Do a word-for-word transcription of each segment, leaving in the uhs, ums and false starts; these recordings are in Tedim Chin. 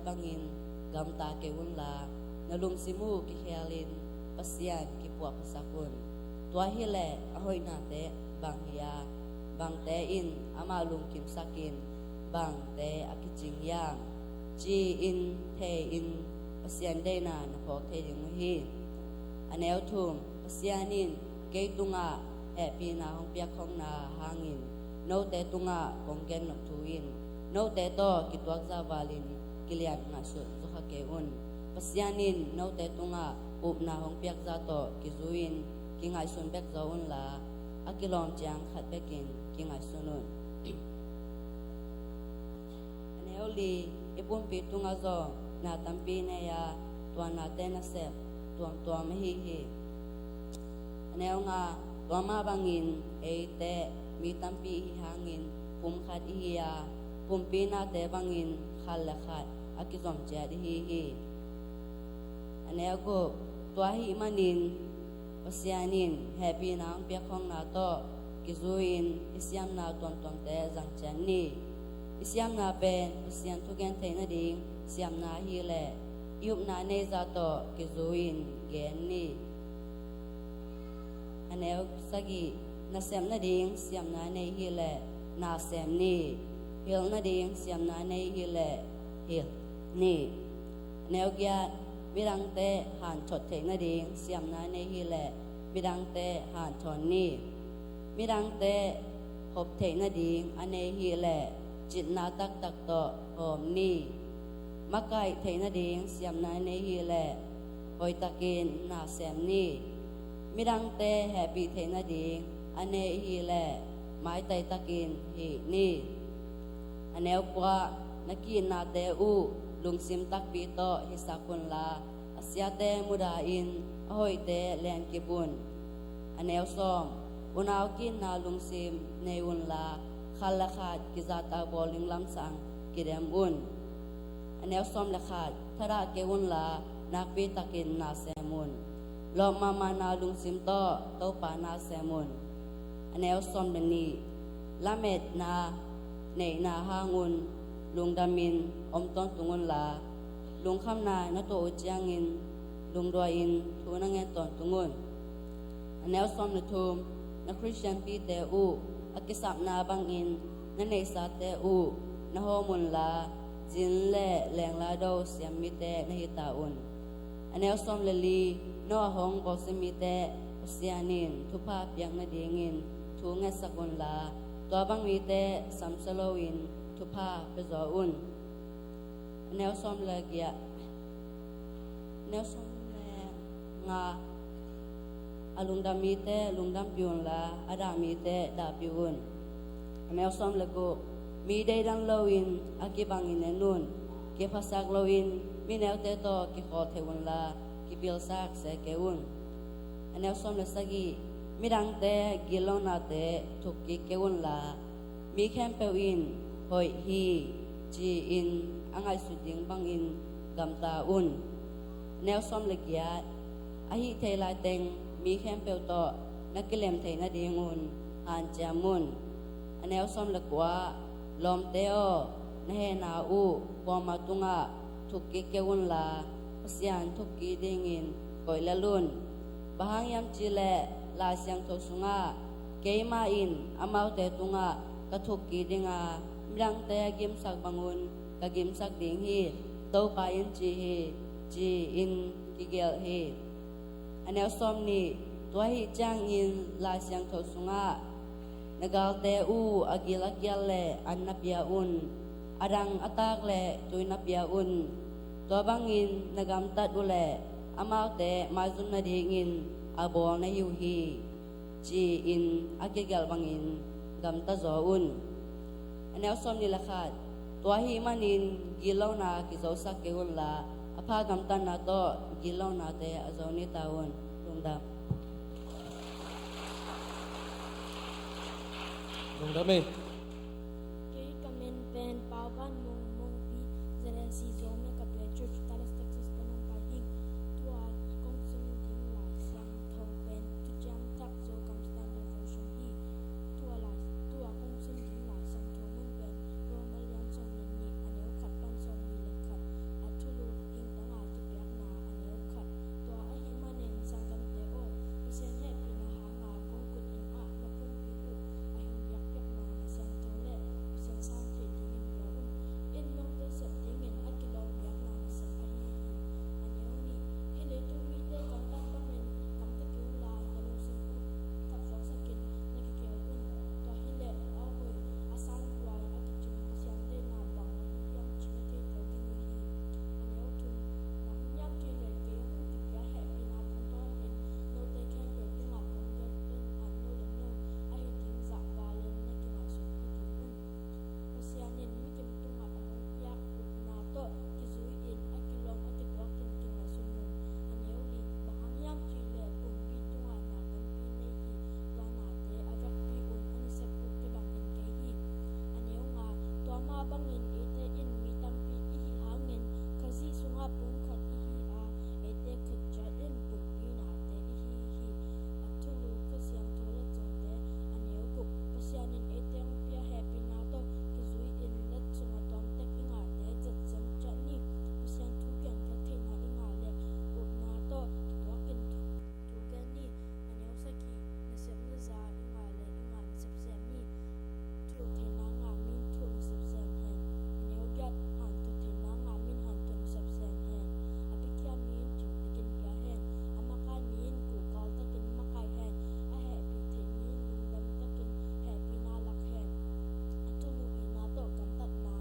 bangin gamta kei unla, na lungsim uh kikhelin Pasian kipuahphasak un. Tua hileh a hoihnate bang hi a, bangte in amah lungkimsakin bangte a kicing hiam, ci-in thei-in Pasian deihna na phawk thei ding uh hi. A neu thum, Pasian in kei tungah hehpihna hong piakkhongna hangin note tungah kong gen nop thu in note tawh kituak zahvalin kilian ngaihsut zawkha kei un. Pasian in note tungah upna hong piak zah tawh kizui-in kingaihsun bek zaw unla, a kilawm ciang khat bekin kingaihsun un. A neu li, i pumpi tungah zong na tampi nei a, tua nate nasep tuamtuam ahi hi. A neu nga, tua mah bangin eite mi tampi ihi hangin pum khat ihi a, pumpi nate bangin khat le khat a kizom ciat ihi hi. A neu guk, tua ahih manin Pasian in hehpihna hong piakkhongna tawh kizui-in i siamna tuamtuamte zang ciat ni. I siamna pen Pasian thugen theih nading siamna ahileh i upna nei zah tawh kizui-in gen ni. A neu sagih, nasep nading siamna nei hileh na sem ni. Hilh nading siamna nei hileh hilh ni. A neu giat, midangte hanthot theih nading siamna nei hileh midangte hanthawn ni. Midangte hop theih nading a nei hileh citna taktak tawh hawm ni. Makaih theih nading siamna nei hileh hoihtakin na sem ni. Midangte hehpih theih nading a nei hileh maitai takin hih ni. A neu kua, na kiitnate uh lungsim takpi tawh hisak unla, a siate muda-in a hoihte lenkip un. A neu sawm, unau kiitna lungsim nei unla, khat le khat kizahtak bawlning lamsang kidem un. A neu sawm le khat, thadah kei unla nakpi takin na sem un. Lawp mahmahna lungsim tawh Topa na sem un. A neu sawm le nih, lametna neihna hang un lungdamin om tawntung unla, lungkhamna na tuah uh ciangin lungduai-in thu na ngen tawntung un. A neu sawm le thum, na Khristian pite uh a kisapna bangin na neihsate uh na hawm unla, zin le lenglado siam mite na hi ta un. A neu sawm le li, no a hong bawlsia mite Pasian in thupha piak nadingin thu ngetsak unla, tua bang mite samsia loin thupha pia zaw un. A neu sawm le giat, a neu sawm le nga, a lungdam mite lungdampih unla, a dah mite dahpih un. A neu sawm le guk, mi deidan loin a kibangin en un. Kiphasak loin mi neute tawh kikhawl thei unla, kipilsak se kei un. A neu sawm le sagih, midangte gitlohnate thukkik kei unla, mi khempeuh in hoih hi ci-in a ngaihsut ding bangin gamta un. A neu sawm le giat, a hih thei laiteng mi khempeuh tawh na kilem theih nadingun hanciam un. A neu sawm le kua, lawmte aw, na hehna uh kuama tungah thukkik kei unla, Pasian thukkik dingin koih lel un. Bang hang hiam cihleh Lai Siangtho sungah, keimah in amaute tungah ka thukkik dinga, midangte a gimsak bangun ka gimsak ding hi, Topa in ci hi, ci-in kigelh hi. A neu sawm nih, tua ahih ciangin Lai Siangtho sungah, na galte uh a gil a kial le an na pia un, a dang a tak le tui na pia un. Tua bangin na gamtat uhleh amaute maizum nadingin a bawl na hi uh hi, ci-in a kigelh bangin gamta zaw un. A neu sawm nih le khat, tua ahih manin gitlohna kizosak kei unla, a pha gamtatna tawh gitlohnate a zo ni ta un. Lungdam. Lungdam ei. Kei ka min pen Pau Van Mung, Mungpi, Z L C Zomia ka pia, Church Dallas, Texas ka nong pai ding. Tua kong sim ding Lai Siangtho pen Thuciam Thak Zogam Standard Version hi. Tua Lai, tua kong sim ding Lai Siangtho mun pen Roma lian sawm le nih, a neu khat pan sawm nih le khat. A Bangin eite in mi tampi i hih hangin Khazih sungah pumkhat i hi a, eite khat ciat in pumpi nate i hi hi. A thulu Kha Siangtho Letsongte. A neu guk. Pasian in eite hong pia hehpihna tawh kizui in letsong a tuamtek i ngahte zat sem ciat ni. Pasian thu kiangkhiat theihna i ngah leh upna tawh kituak in thu, thu gen ni. A neu sagih. Nasepna za i ngah leh i ngah nasep sem ni. Thuk theihna ngah mi in thuk nasep sem hen. A neu giat. Hanthot theihna ngah mi in hanthot nasep sem hen. A piakhia mi in cing takin pia hen. A makai mi in kuhkal takin makai hen. A hehpih theih mi in lungdam takin hehpihna lak hen. A thulu, itna tawh gamtatna.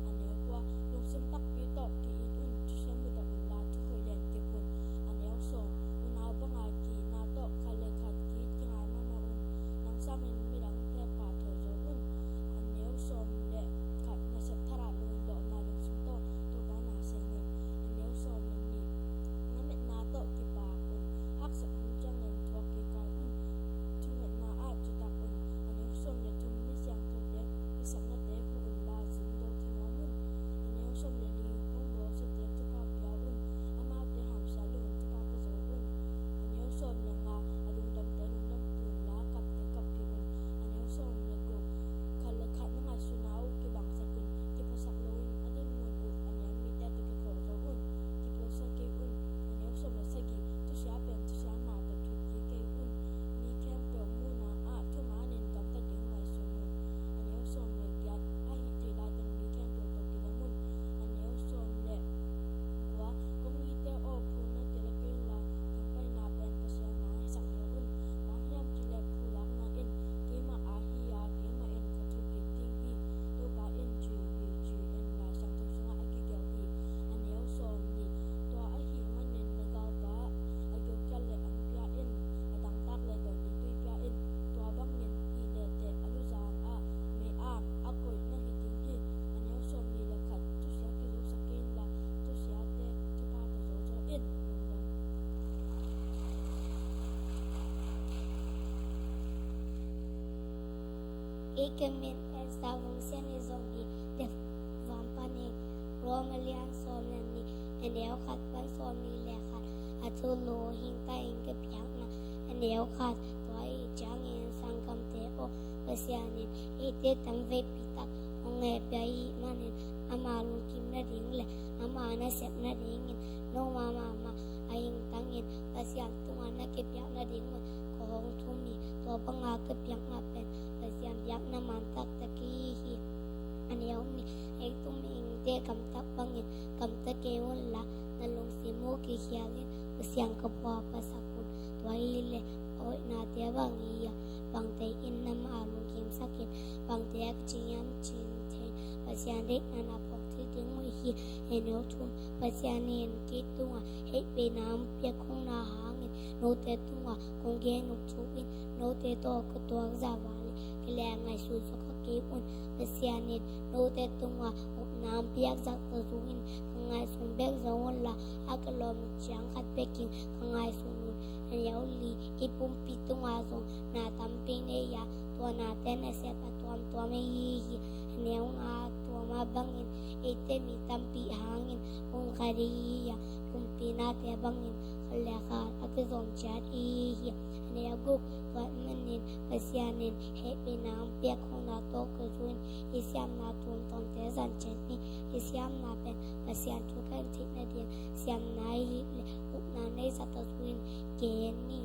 A neu kua. Lungsim takpi tawh ki-it un, thusia mudah unla thuhoih lian kip un. A neu sawm. Unau banga ki-itna tawh khat le khat ki-it kingai mahmah un. Nang sangin midangte pahthaw zo un. A neu sawm le khat. Nasep thadah lunglawhna lungsim tawh Topa na sem un. A neu sawm le nih. Na metna tawh kipak un. Haksat hun ciangin thuak kikal un. Thungetna ah citak un. A neu sawm le thum. Mi siangthote kisapnate huh unla zin dawh thanuam un. A neu sawm le li. Hong bawlsiate thupha pia un. Amaute hamsia lo in thupha pia zo un. A neu sawm le nga. A lungdamte lungdam pih unla kapte kappih un. A neu sawm le guk. Khat le khat na ngaihsutna uh kibangsak un. Kiphasak loin a dinmun uh a niam mite tawh kikhawh zo un. Kiphasak kei un. A neu sawm le sagih. Thusia pen thusia mah tawh thupi kei un. Mi khempeuh muhna ah thumanin gamta ding ngaihsun un. A neu sawm le giat. A hih theih laiteng mi khempeuh tawh kilem un. A neu sawm le kua. Kong mite aw, phul na kilak kei unla, thangpaihna pen Pasian na hisak zo un. Bang hiam cih leh phul lakna in keimah aa hi a, keimah in ka thuk kik ding hi. Topa in ci hi, ci-in Lai Siangtho sungah a kigelh hi. A neu sawm nih. Tua ahih manin na galpa a gilkial leh an pia in, a dangtak leh dawi ding tui pia in. Tua bangin i lehteh a luzang ah mei-am a koih na hi ding hi. A neu sawm nih le khat. Thusia kizosak kei inla, thusiate thupha tawh zawzaw in. Kei ka min Esther Vung Sian Lee Zong hi. Van panin Rom a lian sawm le nih, a neu khat pan sawm nih le khat. A thulu: Hing takin ka biakna. A neu khat. Tua ahih ciangin sanggamte aw, Pasian in eite tamveipi tak hong hehpih ahih manin ama lungkim nading le ama nasep nadingin noma mahmah a hingtangin Pasian tungah na kipiak nading un ka hong thum hi. Tua banga ka biakna pen Pasian biakna man taktak hi hi. A neu nih. Ei tung mihingte gamtat bangin gamta kei unla, na lungsim uh kikhialin Pasian ka puapatsak un. Tua hileh a hoihnate bang hi a, bangte in nangmah lungkimsakin, bangte a kicing hiam cih theih Pasian deihna na phawk thei ding uh hi. A neu thum. Pasian in kei tungah hehpihna hong piak khong na hangin note tungah kong gen uh thu in, note tawh ka tuak zah val le ka leh ngaihsun sawk kha kei un. Pasian in note tungah upna hong piak zah tawh zong in ka ngaihsun bek zo unla, a ka lawm ciang khat bekin ka ngaihsun un. A neu li. I pumpi tungah zong na tampi nei a, tua nate nasep a tuamtuam ahi hi. A neu nga. Tua mah bangin eite mi tampi hangin hun khat i hi a, pumpi nate bangin khat le khat a kizom ciat i hi hi. A neu guk. Tua ahih manin Pasian in hehpihna hong piak khong na tawh ka zui in, i siamna tuamtuamte zang ciat ni. I siamna pen Pasian thu khen theih nading siamna ahih leh upna nei zah tawh zui in gen ni.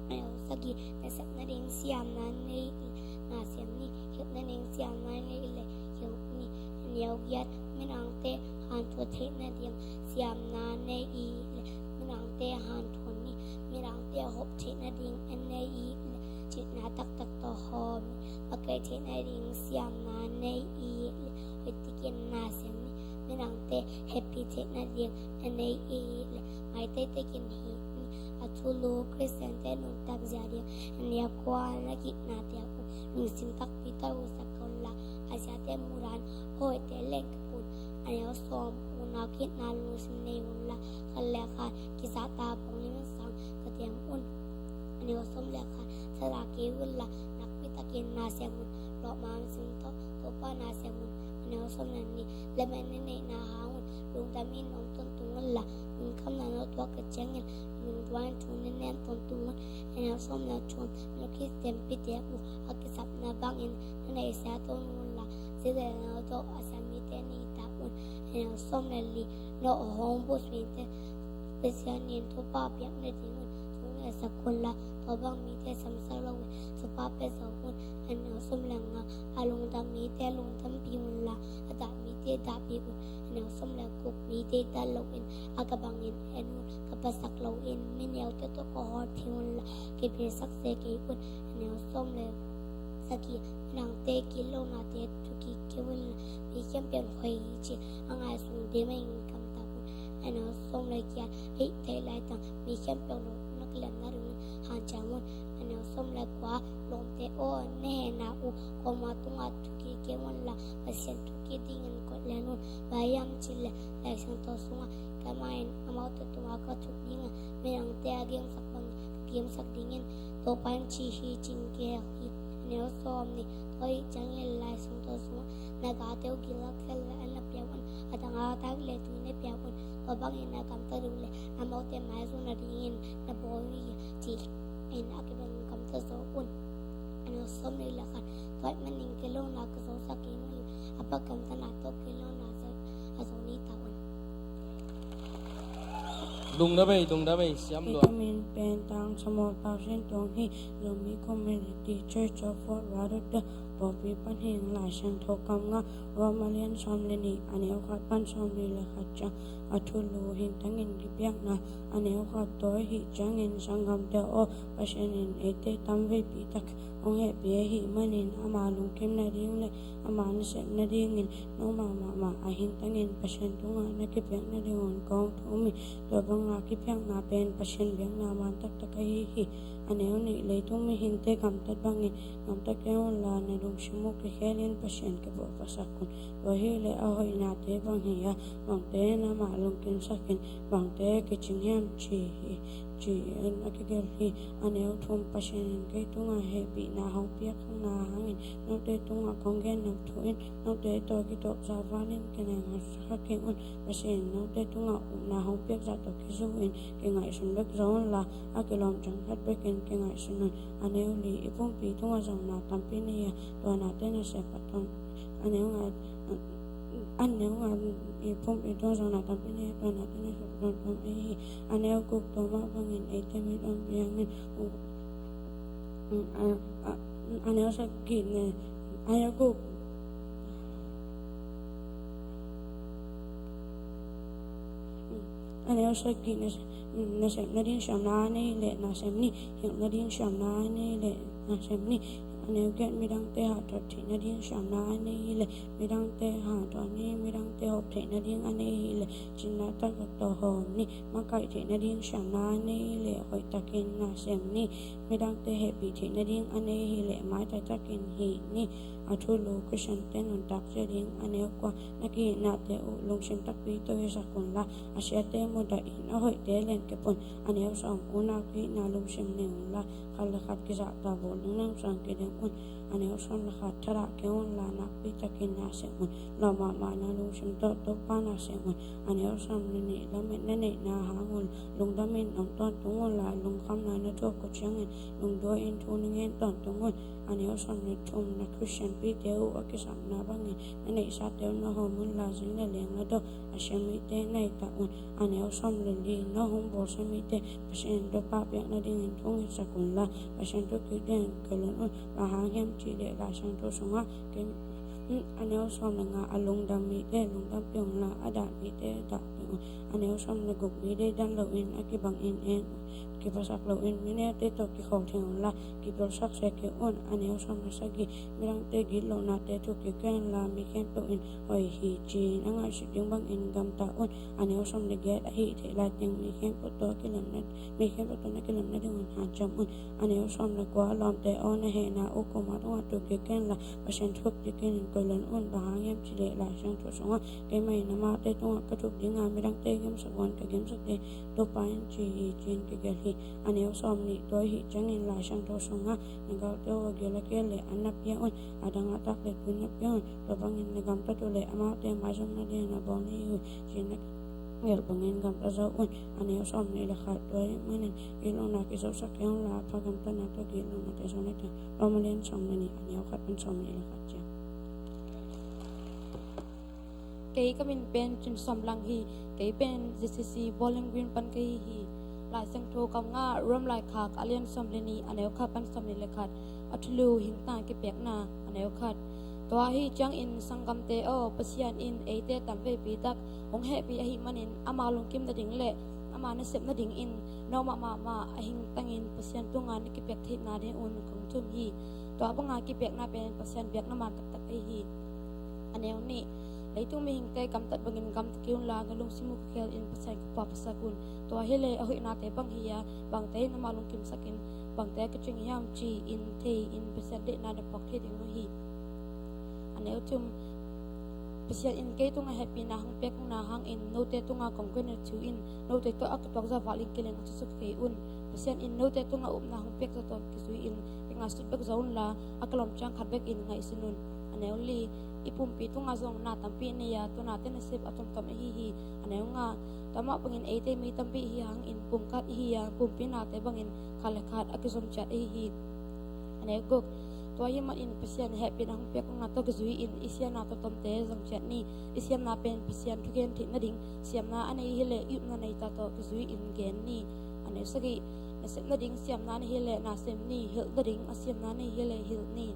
A neu sagih. Nasep nading siamna nei i leh na sem ni. Hilh nading siamna nei i leh hilh ni. A neu giat. Midangte hanthawn theih nading siamna nei i leh midangte hanthawn ni. Midangte hawm theih nading a nei i leh cihna taktak tawh hawm ni. Makai theih nading siamna nei i leh hoih takin na sem ni. Midangte hehpih theih nading a nei i leh mai teitekin hih ni. A thulu: Khristiante nuntak zia ding. A neu kua. Na ki-itnate uh lungsim takpi tawh husak unla, a siate muhdan hoihte leng kip un. A neu sawm. Unau ki-itna lungsim nei unla, khat le khat kizahtak ponglim sang ka tem un. A neu sawm le khat. Thadah kei unla, nakpi takin na sem un. Lawpna lungsim tawh Topa na sem un. A A neu sawm le nih, lametna neihna hang un lungdamin om tawntung unla, lungkhamna na tuak khit ciangin lungduai in thu na gen tawntung un. A neu sawm le thum, na Khristian pite uh a kisapna bangin na neihsa tawntung unla, zi le nau tawh a siam mite na hi ta un. A neu sawm le li, na home bush mite Pasian in thupha piak nadingun thu ngetsak unla, tua bang mite siamsak loin thupha pia zo un. A neu sawm le nga, a lungdam mite lungdampih unla, a dah mite dahpih un. A neu sawm le guk, mite dal loin a ka bangin en un, ka phasak loin mineute tawh ka hawlpih unla, kipilsak se kei un. A neu sawm le sagih, midangte gitlohnate thukik kei unla, mi khempeuh in hoih hi ci a ngaihsun ding bangin gamta un. A neu sawm le giat, a hih theih laitang mi khempeuh lawhna kilemna dingin hanciam un. A neu sawm le kua, lawmte aw, na hehna uh kuamah tungah thukik kei unla, Pasian thukik dingin koih lian un. Bang hang hiam cih leh Lai Siangtho sungah, keimah in amaute tungah ka thuk ding a, midangte a gimsak bangin ka gimsak ding hi, Topa in ci hi, ci-in kigelh hi. A neu sawmnih, tua ahih ciangin Lai Siangtho sungah, na gate uh gilkial kei unla, an na pia un, a dang a tak leh tui na pia un, tua bangin na gamtat uh leh amaute maizum nadingin na bawl uh hi, ci-in a kibang gamta zo un. A neu sawmnih le khat, tua ahih manin gitlohna ka zosak kei un, a pha gamtatna tawh gitlohna a zo ni ta un. Lungdam ei, lungdam ei, siam lua. Hih thamin pen tang Samuel Pau Sin Tuang hi. Zomi Community Church of Fort Lauderdale, pawlpi panin Lai Siangtho kam nga, Rom a lian sawm le nih, a neu khat pan sawmli le khat ciang. A thulu: Hingtangin kipiakna. A neu khat, tua ahih ciangin sanggamte aw, Pasian in eite tamveipi tak hong hehpih ahih manin, ama lungkim nading le ama nasep nadingin note mahmah a hingtangin Pasian tungah na kipiak nadingun kong thum hi. Tua banga kipiakna pen Pasian biakna man taktak ahi hi. A neu nih, leitung mihingte gamtat bangin gamta kei unla, na lungsim uh kikhelin Pasian kipulaksak un. Tua hileh a hoihnate bang hi a, bangte in amah lungkimsakin, bangte kicing hiam, ci hi, ci-in a kigelh hi. A neu thum, Pasian in kei tungah hehpihna hong piakna hangin note tungah kong gen nop thu in note tawh kitawpza valin kinai ngaksak kei un. Pasian in note tungah upna hong piak zah tawh kizu in kingaihsun bek zo unla, a kilawm ciang khat bekin kingaihsun un. A neu li, i pumpi tungah zonna tampi nei a, tua nate nasep a tuam. A neu nga, a neu nga, i pumpi tungah zonna tampi nei a, tua nate nasep a tuamtuam ahi hi. A neu guk, tua mah bangin eite mi tuampi hangin, a, a, a neu sagih na, a neu guk, a neu sagih na, nasep nading siamna a nei leh nasem ni. Hilh nading siamna a nei leh nasem ni. A neu giat, midangte hahthawt theih nading siamna a nei leh midangte hahthawt ni. Midangte hawm theih nading a nei leh cinna taktak tawh hawm ni. Makaih theih nading siamna a nei leh hoihtakin nasem ni. Midangte hehpih theih nading a nei leh maitai takin hih ni. A thulu: Khristiante nuntak zia ding. A neu kua, na kihihnate uh lungsim takpi tawh hisak unla, a siate mudahin a hoihte lenkip un. A neu sawm, unau kihihna lungsim nei unla, khat le khat kizahtak, bawl ding lamsang kiding un. A neu sawm le khat, thadah kei unla, nakpi takin nasem un. Lawp mahmahna lungsim tawh Topa nasem un. A neu sawm le nih, lametna neihna hang un lungdamin om tawntung unla, lungkhamna na tuak uh ciangin lungduai in thu na gen tawntung un. A neu sawm le thum, na Khristian pite uh a kisapna bangin na neihsate uh na hawm unla, zing le leng na dawh a siam mite na hi ta un. A neu sawm le li, na hong bawlsia mite Pasian in thupha piak nadingin thu ngetsak unla, Pasian thukik dingin koih lel un. Bang hang hiam cih leh Lai Siangtho sungah, kei, a neu sawm le nga, a lungdam mite lungdampih unla, a dah mite dahpih un. A neu sawm le guk, mi deih dan loin a kibangin en un. Kiphasak loin mineute tawh kikhawl thei unla, kipelsak se kei un. A neu sawm le sagih, midangte gitlohnate thukik kei unla, mi khempeuh in hoih hi, ci-in a ngaihsut ding bangin gamta un. A neu sawm le giat, a hih theih laiteng mi khempeuh tawh a kilemna, mi khempeuh tawh na kilemna dingun hanciam un. A neu sawm le kua, lawmte aw, na hehna uh kuamah tungah thukik kei unla, Pasian thukik dingin koih lel un. Bang hang hiam cih leh Lai Siangtho sungah, keimah in amaute tungah ka thuk ding a, midangte gimsak bangin ka gimsak ding, Topa in ci hi, ci-in kigelh hi. A neu sawm nih. Tua ahih ciangin Lai Siangtho sungah na galte uh a gil a kei leh an na pia un, a dang a tak leh tui na pia un. Tua bangin na gamtat uh leh amaute maizum nadingin a bawl na hi uh, ci-in na gelh bangin gamta zo un. A neu sawm nih le khat. Tua ahih manin gitlohna kizosak kei unla, a pha gamtatna tawh gitlohnate zo ni ta. Roma lian sawm le nih, a neu khat pan sawm nih le khat ciang. Kei ka min pen Cin Sawm Lang hi. Kei pen J C C Bowling Green pan ka hi hi. Lai Siangtho ka ngah Rom laikhak a lian sawm le nih, a neu khat pan sawm nih le khat. A thulu: Hingtang kipiakna. A neu khat. Tua ahih ciangin sanggamte aw, Pasian in eite tamveipi tak hong hehpih ahih manin ama lungkim nading le ama nasep nadingin nomau mahmah a hingtangin Pasian tungah na kipiak theihna dingun kong thum hi. Tua banga kipiakna pen Pasian biakna man taktak ahi hi. A neu nih. Leitung mihingte gamtat bangin gamta kei unla, na lungsim uh kikhel in Pasian kiphuak phasak un. Tua hileh a hoihnate bang hi-a, bangte in amah lungkimsakin, bangte a kicing hiam ci-in thei-in Pasian deihna na phawk thei ding uh hi. A neu thum. Pasian in kei tungah hehpihna hong piak na hangin note tungah kong koihna thu in note tawh a kituak zawh valin kileng a susuk kei un. Pasian in note tungah upna hong piak zawh tawh kizui-in kingaihsut bek zo unla, a kilawm ciang khat bekin ngaihsun un. A neu li. I pumpi tungah zong na tampi i nei a, tua nate nasep a tomtom ahi hi. A neu nga. Tua mah bangin eite mi tampi i hi hangin pumkhat i hi-a, pumpi nate bangin khat le khat a kizom ciat ahi hi. A neu guk. Tua ahih manin Pasian hehpihna hong piak na tawh kizui-in i siamna tomtomte zang ciat ni. I siamna pen Pasian thugen theih nading siamna a nei hileh i upna neita tawh kizui-in gen ni. A neu sagih. Nasep nading siamna nei hileh na sem ni. Hilh nading a siamna nei hileh hilh ni.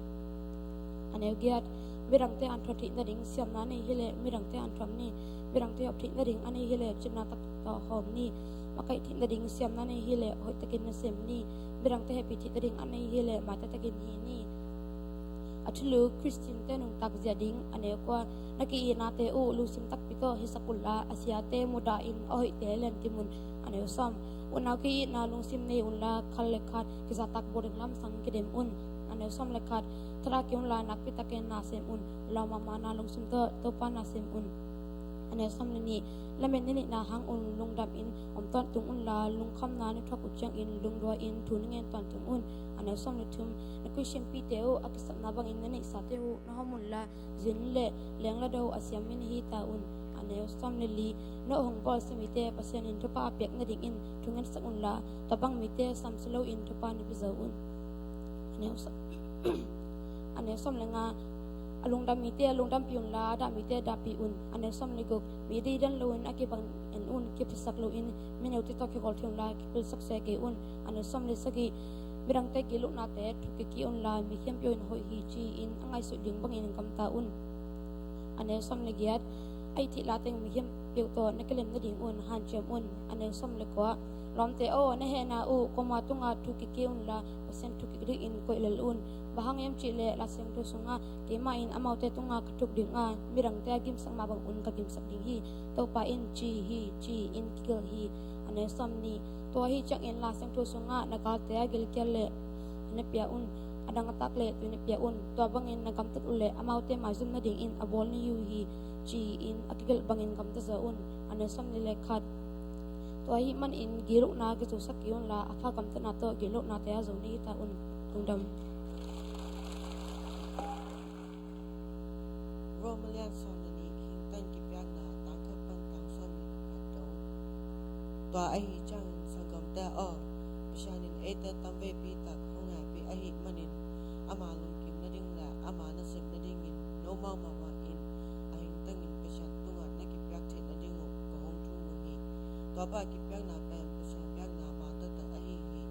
A neu giat. Midangte anthuah theih nading siamna nei hileh midangte anthuam ni. Midangte hawm theih nading a nei hileh citna tak tawh hawm ni. Makaih theih nading siamna nei hileh hoihtakin na sem ni. Midangte hehpih theih nading a nei hileh maitaitakin hi ni. A thulu: Khristiante nuntak zia ding. A neu kua. Na ki-itnate uh lungsim takpi tawh hisak unla, a siate mudahin a hoihte liankim un. A neu sawm. Unau ki-itna lungsim nei unla, khat le khat kizahtak bawl ding lamsang kidem un. A neu sawm le khat. Thadah kei unla, nakpitakin na sem un. Lawm mahmahna lungsim tawh Topa na sem un. A neu sawm le nih. Lamet na neihna hang un lungdamin om tawntung unla, lungkhamna na thuak uh ciangin lungduain thu na ngen tawntung un. A neu sawm le thum. Na khuisinpite uh a kisapna bangin na neihsate uh na hawm unla, zin le leng le do a siam mi na hi ta un. A neu sawm le li. Nawh hong bawlsia mite Pasian in thupha a piak nadingin thungetsak unla, tua bang mite samsia loin thupha na pia zo un. A neu sawm A neu sawm le nga. A lungdam mite a lungdampih unla, a dah mite a dahpih un. A neu sawm le guk. Mi deidan loin a kibang en un, kiphasak loin mi neute tawh kigol thei unla, kipilsak se kei un. A neu sawm le sagih. Midangte gitlohna tawh thuk kik unla, mi khempeuh in hoih hi ci-in a ngaihsut ding bangin gamta un. A neu sawm le giat. A ihtih lateng mi khempeuh tawh na kilem nadingun hanciam un. A neu sawm le kua. Lawmte aw, na hehna uh kuama tungah thuk kik kei unla, Pasian thuk kik dingin koih lel un. Bang hang hiam cih leh Lai Siangtho sungah, keimah in amaute tungah ka thuk ding a, midangte a gimsak mah bangun ka gimsak ding hi, Topa in ci hi, ci-in kigelh hi. A neu sawm nih. Tua ahih ciangin Lai Siangtho sungah na galte a gilkial leh an na pia un, a dang a tak leh tui na pia un. Tua bangin na gamtat uh leh amaute maizum nadingin a bawl na hi uh hi, ci-in a kigelh bangin gamta zaw un. A neu sawm nih le khat. Tua ahih manin gitlohna kizosak kei unla, a pha gamtatna tawh gitlohnate a zo na hi ta un. Lungdam. Roma lian sawm le nih, Hingtang kipiakna, tang khat pan tang sawm le khat dong. Tua ahih ciangin sanggamte aw, Pasian in eite tamveipi tak hong hehpih ahih manin, ama lungkim nading le ama nasep nadingin nomau mahmah in, a hingtangin Pasian tungah na kipiak theih nading uh ka hong thum uh hi. Tua bang kipiakna pen Pasian biakna man taktak ahi hi.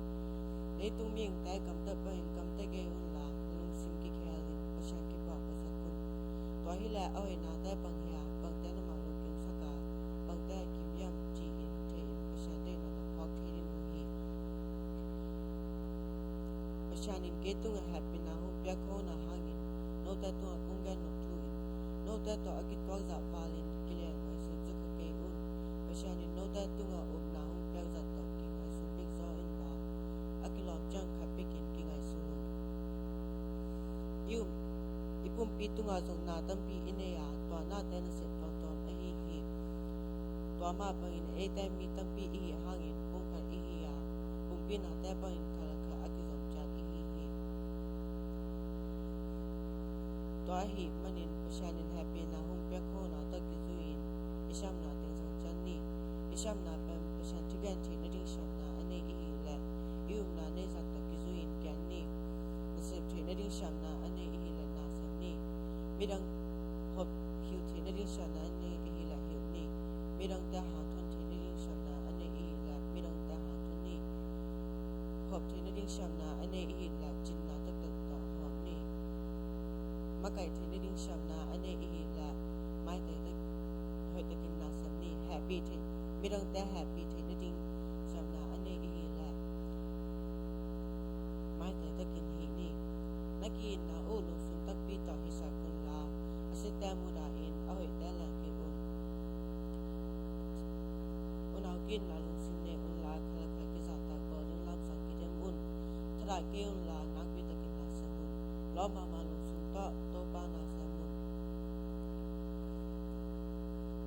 Leitung mihingte gamtat bangin gamta kei unla, na lungsim kikhelin Pasian kiphuak phasak un. Tua hileh a hoihnate bang hiam, bangte na mah lungkimsak a, bangte a kim hiam ci-in thei-in Pasian deihna na phawk thei ding uh hi. Pasian in kei tungah hehpihna hong piak khawmna hangin, note tungah kong gen nop thu in, note tawh a kituak zah valin kileng ngaihsun zo kha kei un. Pasian in note tungah upna hong piak zah tawh kingaihsun bek zaw inla, a kilawm ciang khat bekin kingaihsun un. I um, i pumpi tungah zong na tampi i nei a, tua nate nasep tawmtawm ahi hi. Tua mah bangin eite mi tampi i hih hangin pumkhat i hi a, pum Hehpihnate bangin khalkha a kizom ciat i hi hi. Tua ahih manin Pasian in hehpihna hong piak khona tawh kizui-in i siamna teng zang ciat ni. I siamna pen Pasian thugen theih nading siamna a nei i hih leh i upna neih zah tawh kizui-in gen ni. Nasep theih nading siamna a nei i hih leh na sem ni. Midang hop hilh theih nading siamna a nei i hih leh hilh ni. Midangte hanthawn theih nading siamna a nei i hih leh midangte hanthawn ni. Hop theih nading siamna a nei i hih leh cinna taktak tawh hop ni. Makaih theih nading siamna a nei i hih leh maitai tak, hoih takin na sem ni. Hehpih theih, midangte hehpih theih nading siamna a nei i hih leh maitai takin hih ni. Na ki-itna uh lungsim takpi tawh hisak unla, a site mudah in a hoihte leng hilh un. Unau ki-itna lungsim nei unla, khalkha kizahtak bawl ding lamsang kidem un. Thadah kei unla, nakpi takin na sem un. Lawp mahmah lungsim tawh Topa na sem un.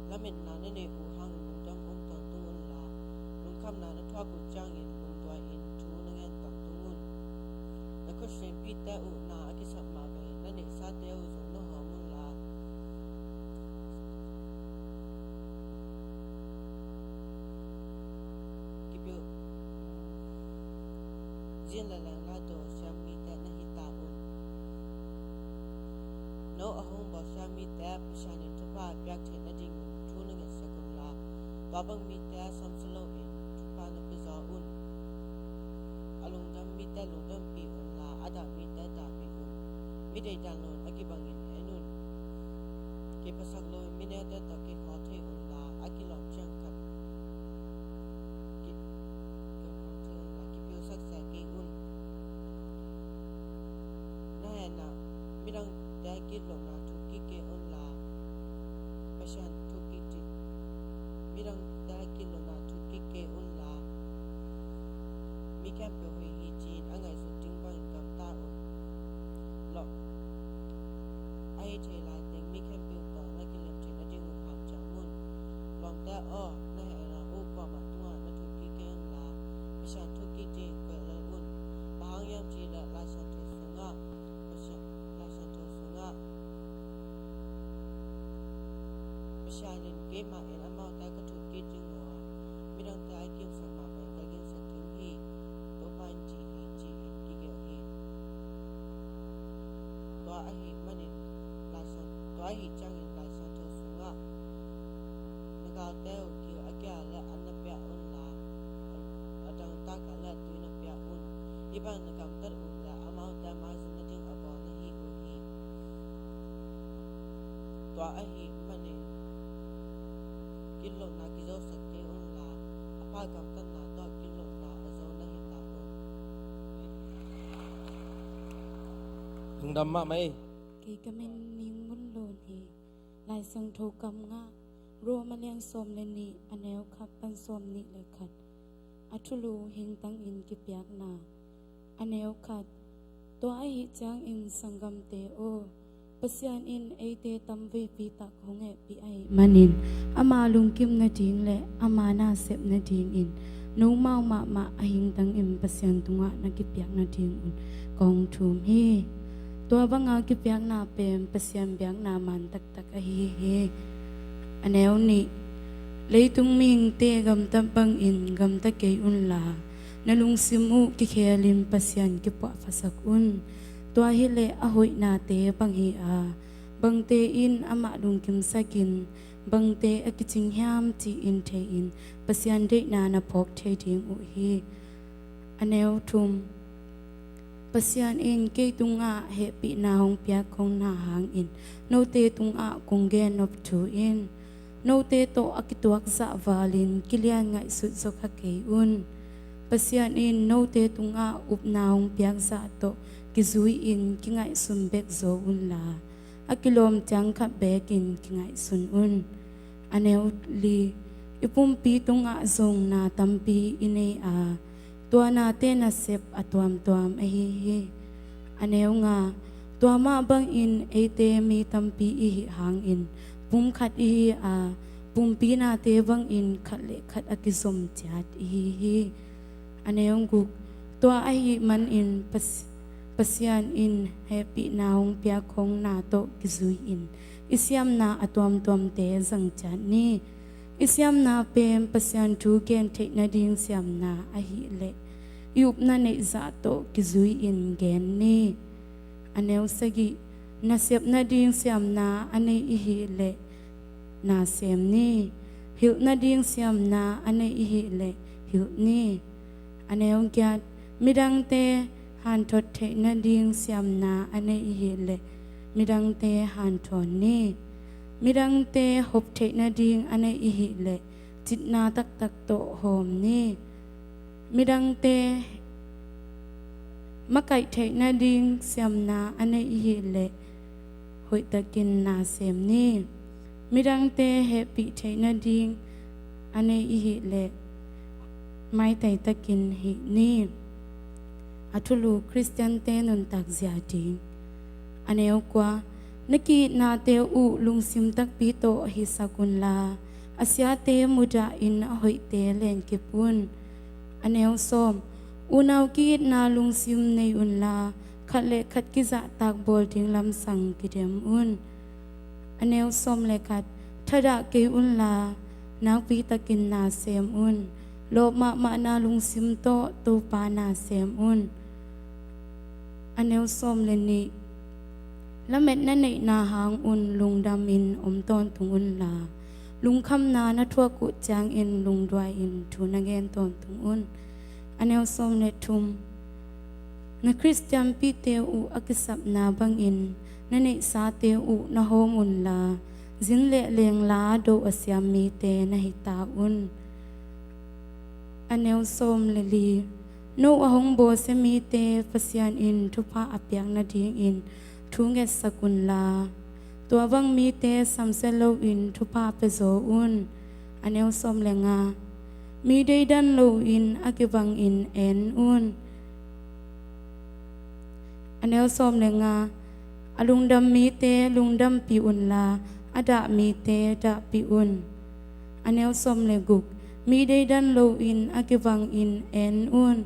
Lametna na neih uh hangin lungdam um tawntung unla, lungkhamna na thuak uh ciangin lungduai-in thu na ngen tawntung un. Na khut sempite uh na a kisap mah bangin na neihsate uh zong na hawm unla, kipil zin le leng lai tawh siam mite na hi ta un. No a hong bawlsia mite Pasian in thupha a piak theih nadingin thu na ngetsak unla, tua bang mite samsia loin thupha na pia zaw un. A lungdam mite lungdampih unla, a dah mite dahpih un. Mi deihdan loin a kibangin en un. Kiphasak loin mi neute tawh kikhawl thei unla, a kilawm ciang khat ki, kiphasak thei unla, kipilsak zia kei un. Na hehna midangte a gitlohna thuk kik kei unla, Pasian thuk kik ding. Midangte a gitlohna thuk kik kei unla, mi khempeuh hoih hi ci-in a ngaihsut ding bangin gamta un. Lawh, a hi thei laiteng mi khempeuh tawh na kilem theih nadingun hanciam un. Lawmte aw, na hehna uh kuamah tungah na thuk kik kei unla, Pasian thuk kik dingin koih lel un. Bang hang hiam cih leh Lai Siangtho sungah, Pasian, Lai Siangtho sungah, Pasian in keimah in amaute ka thuk kik ding uh a, midangte a kimsak mah bangin ka kimsak ding hi, Topa in ci hi, ci-in kigelh hi. Tua ahih manin Lai Siang, tua ahih ciangin Lai Siangtho sungah na galte uh gil a kia le an na pia unla, a, a dangtak a le tui na pia un. Hih bang na gamtat uh le amaute maizum nading a bawl na hi uh hi. Tua ahih manin gitlohna kizosak kei unla, a pha gamtatna tawh gitlohna a zo na hi ta un. Lungdam mahmah ei. Kei ka min Ning Ngun Lun hi. Lai Siangtho kam ngah, Rom a lian sawm le nih, a neu khat pan sawm nih le khat. A thulu hingtangin kipiakna. A neu khat. Tua ahih ciangin sanggamte aw, Pasian in eite tamveipi tak hong hehpih ahih manin ama lungkim nading le ama nasep nadingin nomau mahmah a hingtangin Pasian tungah na kipiak nadingun kong thum hi. Tua banga kipiakna pen Pasian biakna man taktak ahi hi. A neu nih. Leitung mihingte gamta bangin gamta kei unla, na lungsim uh kikhelin Pasian kipuahphasak un. Tua hileh a hoihnate bang hi a, bangte in amah lungkimsakin, bangte a kicing hiam ci-in thei-in Pasian deihna na phawk thei ding uh hi. A neu thum. Pasian in kei tungah hehpihna hong piak khong na hangin note tungah kong gen nop thu in, note tawh a kituak zah valin kilian ngaihsut zaw kha kei un. Pasian in note tungah upna hong piak zah tawh kizui-in kingaihsun bek zaw unla, a kilawm ciang khat bekin kingaihsun un. A neu li. I pumpi tungah zong na tampi i nei a, tua nate nasep a tuamtuam ahi hi. A neu nga. Tua mah bangin eite mi tampi i hih hangin pum khat i hi a, pumpi nate bangin khat le khat a kizom ciat i hi hi. A neu guk, tua ahih manin Pas-, Pasian in hehpihna hong piak hong na tawh kizui-in i siamna a tuamtuamte zang ciat ni. I siamna pen Pasian thu gen theih nading siamna ahih leh i upna neih zah tawh kizui-in gen ni. A neu sagih, nasep nading siamna a nei i hih leh nasem ni. Hilh nading siamna a nei i hih leh hilh ni. A neu giat, midangte hanthot theih nading siamna a nei i hih leh midangte hanthawn ni. Midangte hop theih nading a nei i hih leh citna taktak tawh hawm ni. Midangte makaih theih nading siamna a nei i hih leh hoihtakin nasem ni. Midangte hehpih theih nading a nei i hih leh maitai takin hih ni. A thulu Khristiante nuntak zia ding. A neu kua, na ki-itnate uh lungsim takpi tawh hisak unla, a siate mudahin a hoihte lenkip un. A neu sawm, unau ki-itna lungsim nei unla, khat le khat kizahtak bawl ding lamsang kidem un. A neu sawm le khat, thadah kei unla, nakpi takin nasem un. Lawp mahmahna lungsim tawh Topa nasem un. A neu sawm le nih, lametna neihna hang un lungdamin om tawntung unla, lungkhamna na thuak uh ciangin lungduai-in thu na gen tawntung un. A neu sawm le thum, na Khristianpihte uh a kisapna bangin na neihsate uh na hawm unla, zin le lengla do a siam mite na hi ta un. A neu sawm le li, no a hong bawlsia mite Pasian in thupha a piak nadingin thu ngetsak unla, tua bang mite samsia loin thupha pia zaw un. A neu sawm le nga, mi deidan loin a kibangin en un. A neu sawm le nga, a lungdam mite lungdampih unla, a dah mite dahpih un. A neu sawm le guk, mi deidan loin a kibangin en un.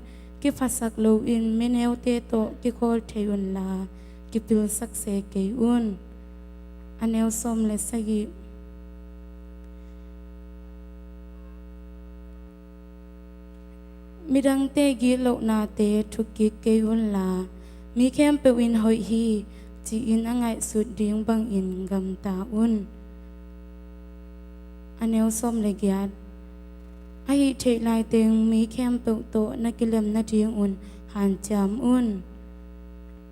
Kiphasak loin mineute tawh kikhawl thei unla, kipilsak se kei un. A neu sawm le sagih, midangte gitlohnate thukkik kei unla, mi khempeuh in hoih hi, ci-in a ngaihsut ding bangin gamta un. A neu sawm le giat, a hih theih laiteng mi khempeuh tawh na kilem nadingun hanciam un.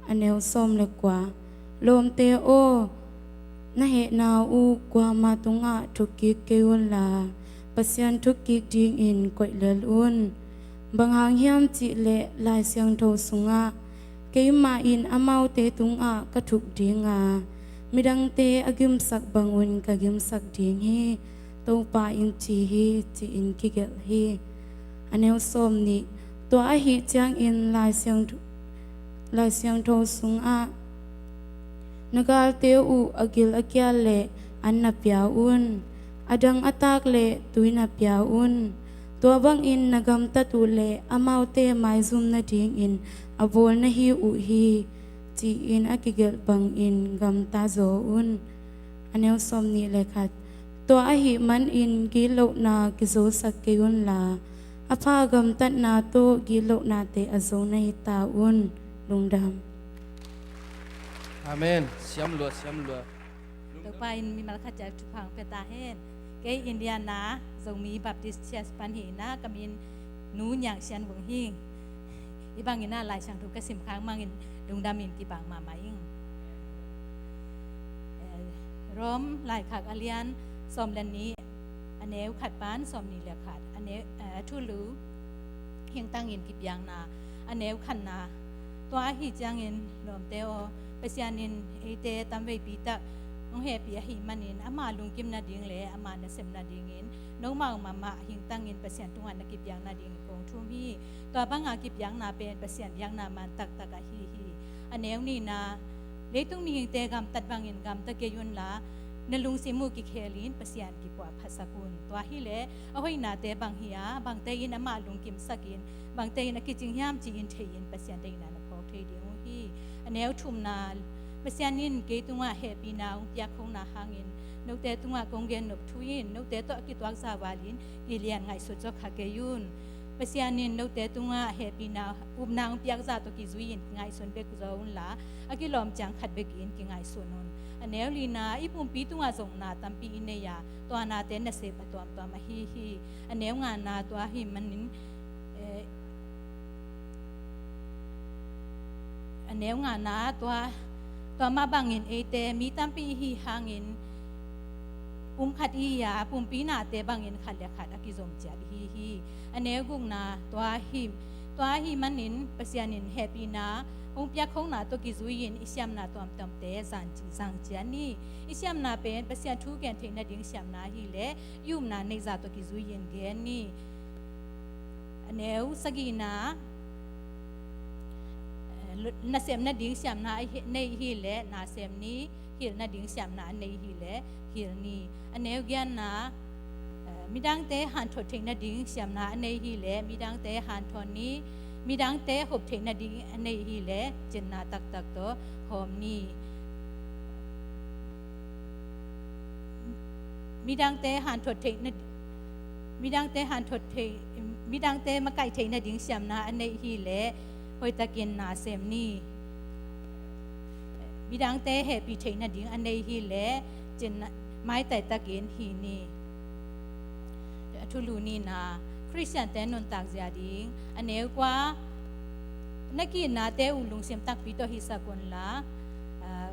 A neu sawm le kua, lawmte aw, na hehna uh kuama tungah thukkik kei unla, Pasian thukkik dingin koih lel un. Bang hang hiam cihleh Lai Siangtho sungah, keimah in amaute tungah ka thuk dinga, midangte a gimsak bangun ka gimsak ding hi, Topa in ci hi, ci-in kigelh hi. A neu sawm nih, tua ahih ciangin Lai Siangtho, Lai Siangtho sungah, na galte uh a gil a kial leh an na pia un, a dang a tak leh tui na pia un. Tua bangin na gamtat uh leh amaute maizum nadingin a bawl na hi uh hi, ci-in a kigelh bangin gamta zaw un. A neu sawm nih le khat, tua ahih manin gitlohna kizosak kei unla, a pha gamtatna tawh gitlohnate a zo na hi ta un. Lungdam. Amen. Siam lua, siam lua. Topa in mimal khat ciat thupha hong pia ta hen. Kei Indiana Zomi Baptist Church pan hi ina, ka min Nu Niang Sian Vung hi. Hih bangin ah Lai Siangtho ka sim khak mangin lungdamin kibang mahmah ing. Eh, Rom laikhak a lian sawm le nih, a neu khat pan sawm nih le khat, a neu, eh, a thulu hingtangin kipiakna, a neu khatna. Tua ahih ciangin lawmte aw, Pasian in eite tamveipi tak hong hehpih ahih manin ama lungkim nading le ama nasem nadingin nomau mahmah hingtangin Pasian tungah na kipiak nadingin kong thum hi. Tua banga kipiakna pen Pasian biakna man taktak ahi hi. A neu nihna, leitung mihingte gamtat bangin gamta kei unla, na lungsim uh kikhelin Pasian kipuah phasak un. Tua hileh a hoihnate bang hi-a, bangte in amah lungkimsakin, bangte in a kicing hiam ci-in thei-in Pasian deihna na phawk thei ding uh hi. A neu thumna, Pasian in kei tungah hehpihna hong piak khona hangin note tungah kong gen nop thu in note tawh a kituak zavalin kilian ngaihsut zaw kha kei un. Pasian in note tungah hehpihna upna hong piak zah tawh kizui-in kingaihsun bek zaw unla, a kilawm ciang khat bekin kingaihsun un. A neu lina, i pumpi tungah zong na tampi i nei a, tua nate nasep a tuamtuam ahi hi. A neu ngana, tua ahih manin, eh, a neu ngana, tua, tua mah bangin eite mi tampi i hi hangin pum khat i hi a, pumpi nate bangin khat le khat a kizom ciat i hi hi. A neu gukna, tua ahih, tua ahih manin Pasian in hehpihna hong piak khona tawh kizui-in i siamna tuamtuamte zang ci-, zang ciat ni. I siamna pen Pasian thu gen theih nading siamna hileh i upna neih zah tawh kizui-in gen ni. A neu sagihna, eh, nasem nading siamna a hi-, nei hileh nasem ni, hilh nading siamna a nei hileh hilh ni. A neu giatna, eh, midangte hanthot theih nading siamna a nei hileh midangte hanthot ni, midangte hop theih nading a nei hileh cinna taktak tawh hawm ni. Midangte hanthot theih na, midangte hanthot theih, midangte makaih theih nading siamna a nei hileh hoihtakin nasem ni. Midangte hehpih theih nading a nei hileh cinna, maitai takin hih ni. A thulu nihna, Khristiante nuntak zia ding. A neu kua, na ki-itnate uh lungsim takpi tawh hisak unla, ah,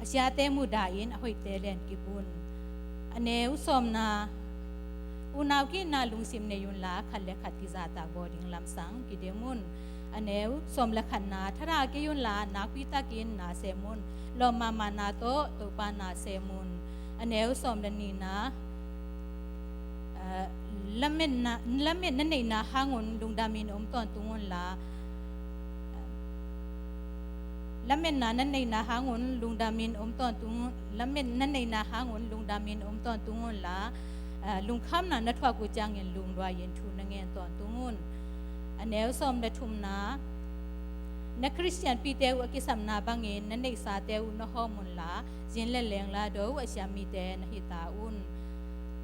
a siate mudah in a hoihte lenkip un. A neu sawmna, unau ki-itna lungsim nei unla khat le khat kizahtak bawl ding lamsang kidem un. A neu sawm le khatna, thadah kei unla nakpi takin na sem un. Lawm mahmahna tawh Topa na sem un. A neu sawm le nihna, ah, lametna, lametna neihna hangun lungdamin om tawntung unla, lametna na neihna hangun lungdamin om tawntung, lametna neihna hangun lungdamin om tawntung unla, ah, lungkhamna na thuak uh ciangin lungduai-in thu na ngen tawntung un. A neu sawm le thumna, na Khristianpihte uh a kisapna bangin na neihsate uh na hawm unla, zin le lengla do uh a siam mite na hita un.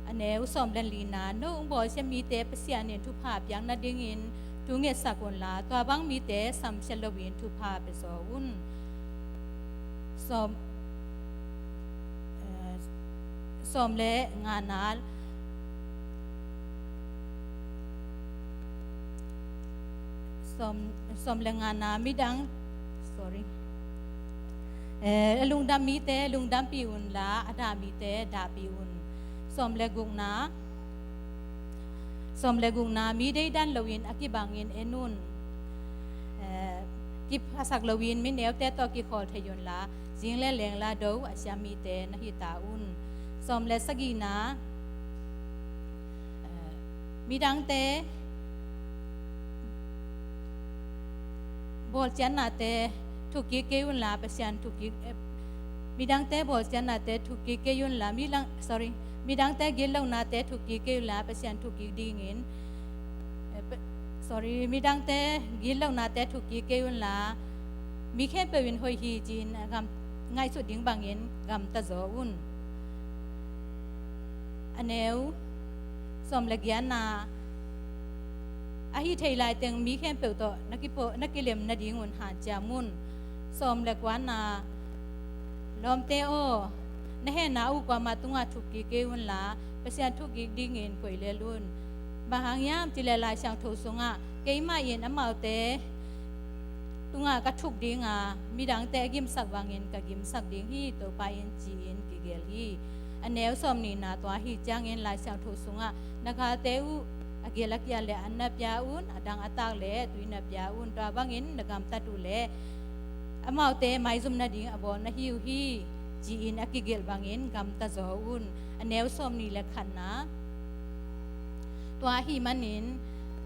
A neu sawm le lina, no hong bawlsia mite Pasian in thupha piak nadingin thu ngetsak unla, tua bang mite samsia loin thupha pia zaw un. Sawm, eh, sawm le ngana, sawm, sawm le ngana, midang, sorry. Eh, a lungdam mite lungdampih unla, a dah mite dahpih un. Sawm le gukna, sawm le gukna, mi deidan loin a kibangin en un. Eh, kiphasak loin mi neute tawh kikhawl thei unla, zing le lengla do uh a siam mite na hita un. Sawm le sagihna, eh, midangte bawlsiatnate thukkik kei unla, Pasian thukkik, eh, midangte bawlsiatnate thukkik kei unla, midang, sorry, midangte gitlohnate thukkik kei unla, Pasian thukkik dingin, eh, pe-, sorry, midangte gitlohnate thukkik kei unla, mi khempeuh in hoih hi ci-in a gam, ngaihsut ding bangin gamta zaw un. A neu sawm le giatna, a hih theih laiteng mi khempeuh tawh na kipo-, na kilem nadingun hanciam un. Sawm le kuana, lawmte aw, na hehna uh kuamah tungah thukkik kei unla, Pasian thukkik dingin koihlel un. Bang hang hiam cih leh Lai Siangtho sungah, keimah in amaute tungah ka thuk dinga, midangte a gimsak bangin ka gimsak ding hi, Topa in ci-in kigelh hi. A neu sawmnihna, tua ahih ciangin Lai Siangtho sungah, na galte uh a gil a kial leh an na pia un, a dang a tak leh tui na pia un, tua bangin na gamtat uh leh amaute maizum nading a bawl na hi uh hi, ci-in a kigelh bangin gamta zaw un. A neu sawmnih le khatna, tua ahih manin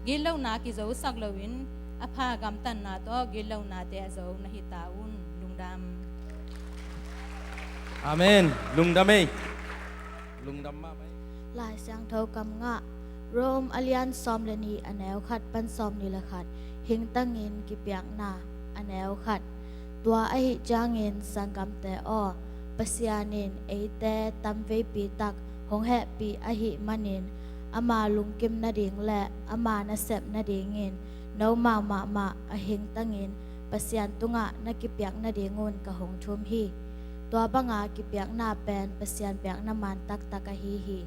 gitlohna kizosak loin a pha gamtatna tawh gitlohnate a zo na hita un. Lungdam. Amen. Lungdam ei. Lungdam mahmah ei. Lai Siangtho kam ngah. Rom a lian sawm le nih, a neu khat pan sawm nih le khat. Hingtangin kipiakna. A neu khat. Tua ahih ciangin sanggamte aw, Pasian in eite tamveipi tak hong hehpih ahih manin, ama lungkim nading le ama nasep nadingin nomau mahmah a hingtangin Pasian tungah na kipiak nadingun ka hong thum hi. Tua banga kipiakna pen Pasian biakna man taktak ahi hi.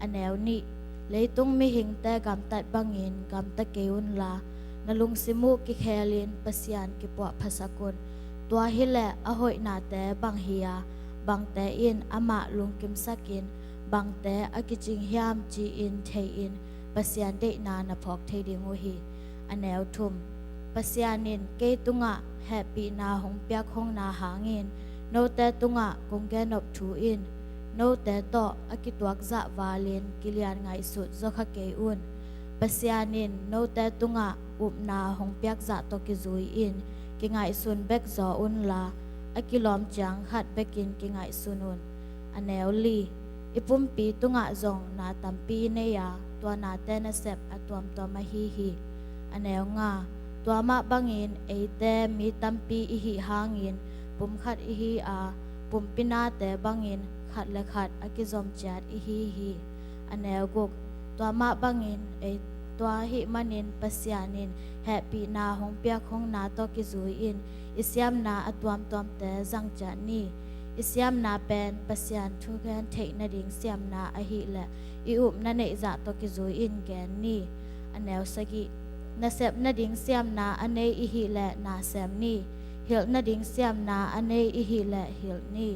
A neu nih. Leitung mihingte gamtat bangin gamta kei unla, na lungsim uh kikhelin Pasian kipuah phasak un. Tua hileh a hoihnate bang hi-a, bangte in amah lungkimsakin, bangte a kicing hiam ci-in thei-in Pasian deihna na phawk thei ding uh hi. A neu thum. Pasian in kei tungah hehpihna hong piak hong na hangin, note tungah kong gen nop thu in, note tawh a kituak zah valin kilian ngaihsut zaw kha kei un. Pasian in note tungah upna hong piak zah tawh kizui-in kingaihsun bek zaw unla, a kilawm ciang khat bekin kingaihsun un. A neu li. I pumpi tungah zong na tampi i nei a, tua nate nasep a tuamtuam ahi hi. A neu nga. Tua mah bangin eite mi tampi i hih hangin pum khat i hi a, pumpi nate bangin khat le khat a kizom ciat i hi hi. A neu guk. Tua mah bangin ei, tua ahih manin Pasian in hehpihna hong piak hong na tawh kizui-in i siamna a tuamtuamte zang ciat ni. I siamna pen Pasian thugen theih nading siamna ahileh i upna neih zah tawh kizui-in gen ni. A neu sagih. Nasep nading siamna a nei i hih leh na sem ni. Hilh nading siamna a nei i hih leh hilh ni.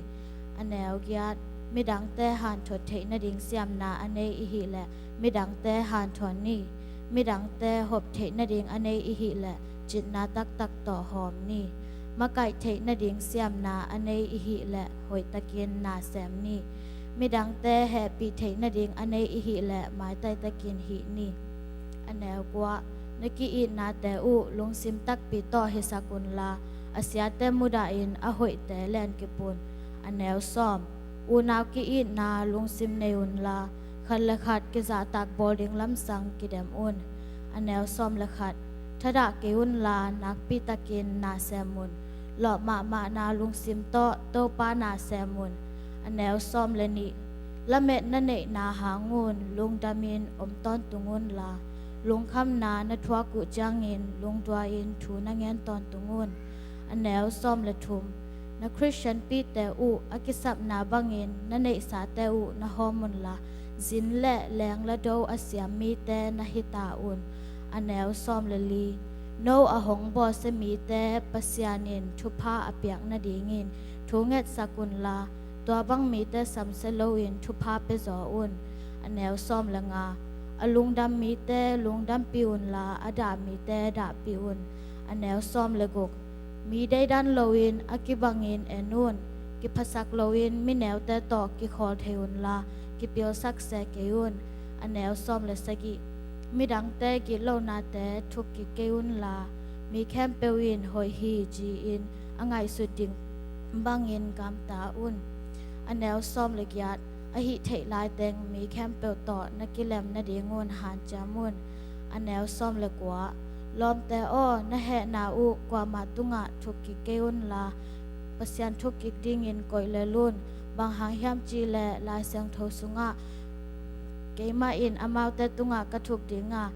A neu giat. Midangte hanthawn theih nading siamna a nei i hih leh midangte hanthawn ni. Midangte hop theih nading a nei i hih leh citna taktak tawh hawm ni. Makaih theih nading siamna a nei i hih leh hoihtakin na sem ni. Midangte hehpih theih nading a nei i hih leh maitai takin hih ni. A neu kua. Na ki-itnate uh lungsim takpi tawh hisak unla, a siate mudahin a hoihte lenkip un. A neu sawm. Unau ki-itna lungsim nei unla, khat le khat kizahtak bawl ding lamsang kidem un. A neu sawm le khat. Thadah kei unla nakpi takin na sem un. Lawh mahmahna lungsim tawh Topa na sem un. A neu sawm le nih. Lamet na neihna hangun lungdamin om tawntung unla, lungkhamna na thuak uh ciangin lungdua-in thu na ngen tawntung un. A neu sawm le thum. Na Khristianpite uh a kisapna bangin na neihsate uh na hawm unla, zin le leng le do a siam mite na hita un. A neu sawm le li. No a hong bawlsia mite Pasian in thupha a piak nadingin thu ngetsak unla, tua bang mite samsia loin thupha pia zaw un. A neu sawm le nga. A lungdam mite lungdampih unla, a dah mite dahpih un. A neu sawm le guk. Mi deidan loin a kibangin en un. Kiphasak loin mi neute tawh kikhawl thei unla, kipilsak se kei un. A neu sawm le sagih. Midangte gitlonate thuk kik kei unla, mi khempeuh in hoih hi ci-in a ngaihsut ding bangin gamta un. A neu sawm le giat. A hih theih laiteng mi khempeuh tawh na kilem nadingun hanciam un. A neu sawm le kua. Lawmte aw, na hehna uh kuamah tungah thuk kik kei unla, Pasian thuk kik dingin koih lel un. Bang hang hiam cihleh Lai Siangtho sungah, keimah in amaute tungah ka thuk dinga,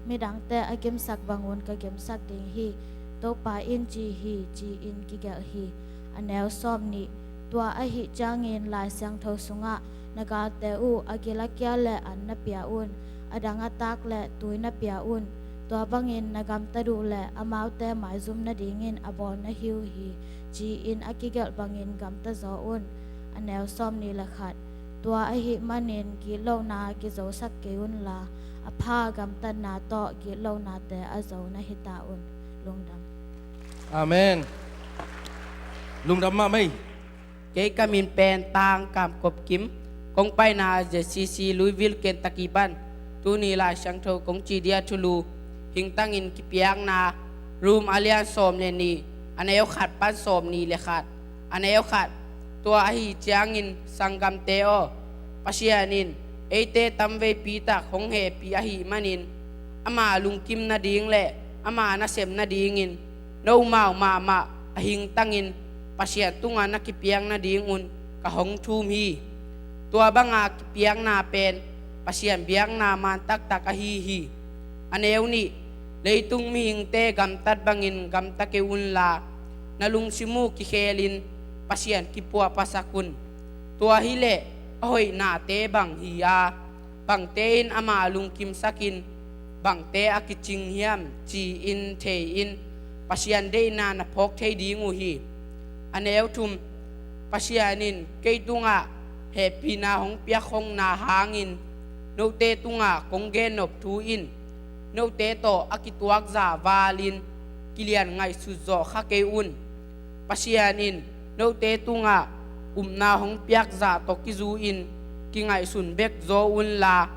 midangte a gimsak bangun ka gimsak ding hi, Topa in ci hi, ci-in kigelh hi. A neu sawm nih. Tua ahih ciangin Lai Siangtho sungah, na galte uh a gil a kia le an na pia un, a dang a tak le tui na pia un. Tua bangin na gamtat uh le amaute maizum nadingin a bawl na hi uh hi, ci-in a kigelh bangin gamta zaw un. A neu sawm nih le khat. Tua ahih manin gitlohna kizosak kei unla, a pha gamtatna tawh gitlonate a zo na hita un. Lungdam. Amen. Lungdam mahmah ei. Kei ka min pen Tang Kam Kop Kim, kong paina Z C C Louisville, Kentucky pan. Tuni Lai Siangtho kong ci dia thulu, Hingtangin Kipiakna, Rom a lian sawm le nih, a neu khat pan sawm nih le khat. A neu khat. Tua ahi ciangin, sanggamte aw, Pasian in eite tamveipi tak hong hehpih ahih manin, ama lungkim nading le ama nasep nadingin nomau mahmah a hingtangin Pasian tungah na kipiak nadingun ka hong thum hi. Tua banga kipiakna pen Pasian biakna man taktak ahi hi. A neu nih, leitung mihingte gamtat bangin gamta kei unla, na lungsim uh kikhelin Pasian kipuahphasak un. Tua hileh a hoihnate bang hi a, bangte in ama lungkimsakin, bangte a kicing hiam ci-in thei-in Pasian deihna na phawk thei ding uh hi. A neu thum, Pasian in kei tungah hehpihna hong piakhongna hangin note tungah kong gennop thu in note tawh a kituakza valin kilian ngaihsut zawh kha kei un. Pasian in note tungah upna hong piakzah tawh kizu-in kingaihsun bek zaw unla,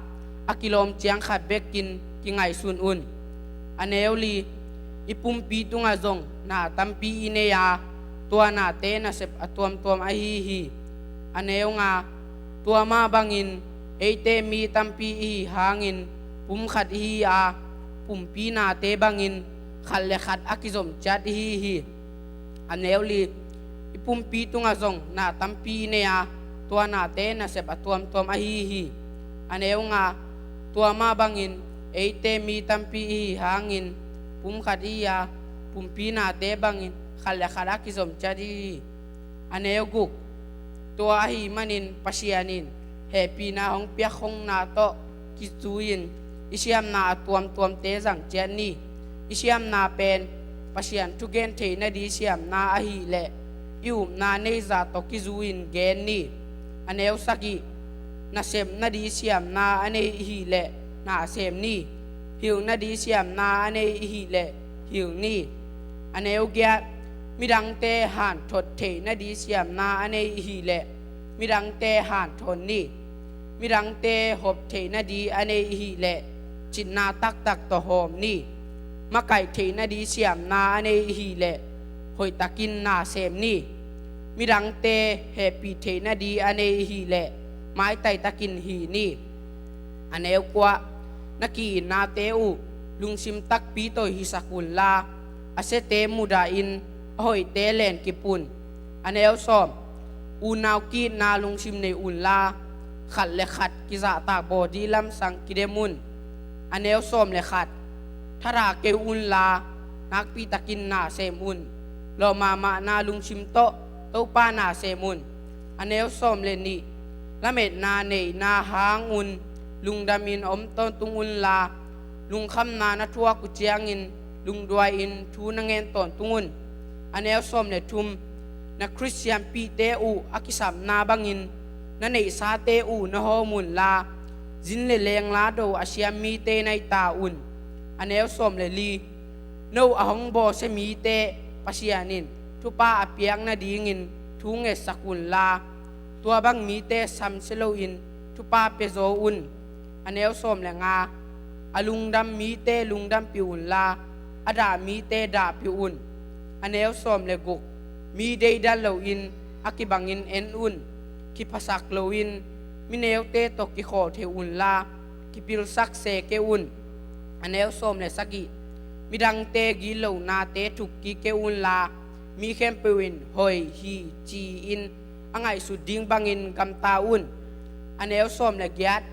a kilawm ciang khat bekin kingaihsun un. A neu li, i pumpi tungah zong na tampi i nei a, tua nate nasep a tuamtuam ahi hi. A neu nga, tua mah bangin eite mi tampi ihi hangin pum khat ihi a, pumpi nate bangin khat le khat a kizom ciat ihi hi. A neu li, i pumpi tungah zong na tampi i nei a, tua nate nasep a tuamtuam ahi hi. A neu nga, tua mah bangin eite mi tampi ihi hangin pum khat ihi a, pumpi nate bangin khat le khat a kizom ciat ihi hi. A neu guk, tua ahi manin Pasian in hehpihna hong piakhongna tawh kizu-in i siamna a tuamtuamte zang ciat ni. I siamna pen Pasian thugen theih nading siamna ahileh i upna neizah tawh kizu-in gen ni. A neu sagih, nasep nading siamna a nei ihileh na sem ni. Hilh nading siamna a nei ihileh hilh ni. A neu giat, midangte hanthot theih nading siamna a nei ihileh midangte hanthot ni. Midangte hop theih nading a nei ihileh citna taktak tawh hawm ni. Makaih theih nading siamna a nei ihileh hoihtakin na sem ni. Midangte hehpih theih nading a nei ihileh maitai takin hih ni. A neu kua, na ki-itnate uh lungsim takpi tawh hisak unla, a siate mudahin a hoihte lenkip un. A neu sawm, unau ki-itna lungsim nei unla, khat le khat kizahtak bawl ding lamsang kidem un. A neu sawm le khat, thadah kei unla, nakpi takin na sem un. Lawh mahmahna lungsim tawh Topa na sem un. A neu sawm le nih, lametna neihna hangun lungdamin om tawntung unla, lungkhamna na thuak uh ciangin lungduai-in thu na ngen tawntung un. A neu sawm le thum, na Khristianpihte uh a kisapna bangin na neihsate uh na hawm unla, zin le lengla do a siam mite na hi ta un. A neu sawm le li, no a hong bawlsia mite Pasian in thupha a piak nadingin thu ngetsak unla, tua bang mite samsia loin thupha piazaw un. A neu sawm le nga, a lungdam mite lungdampih unla, a dah mite dahpih un. A neu sawm le guk, mi deidan loin a kibangin en un. Kiphasak loin mi neute tawh kikhawl thei unla, kipilsak se kei un. A neu sawm le sagih, midangte gitlohnate thukkik kei unla, mi khempeuh in hoih hi ci-in a ngaihsut ding bangin gamta un. A neu sawm le giat,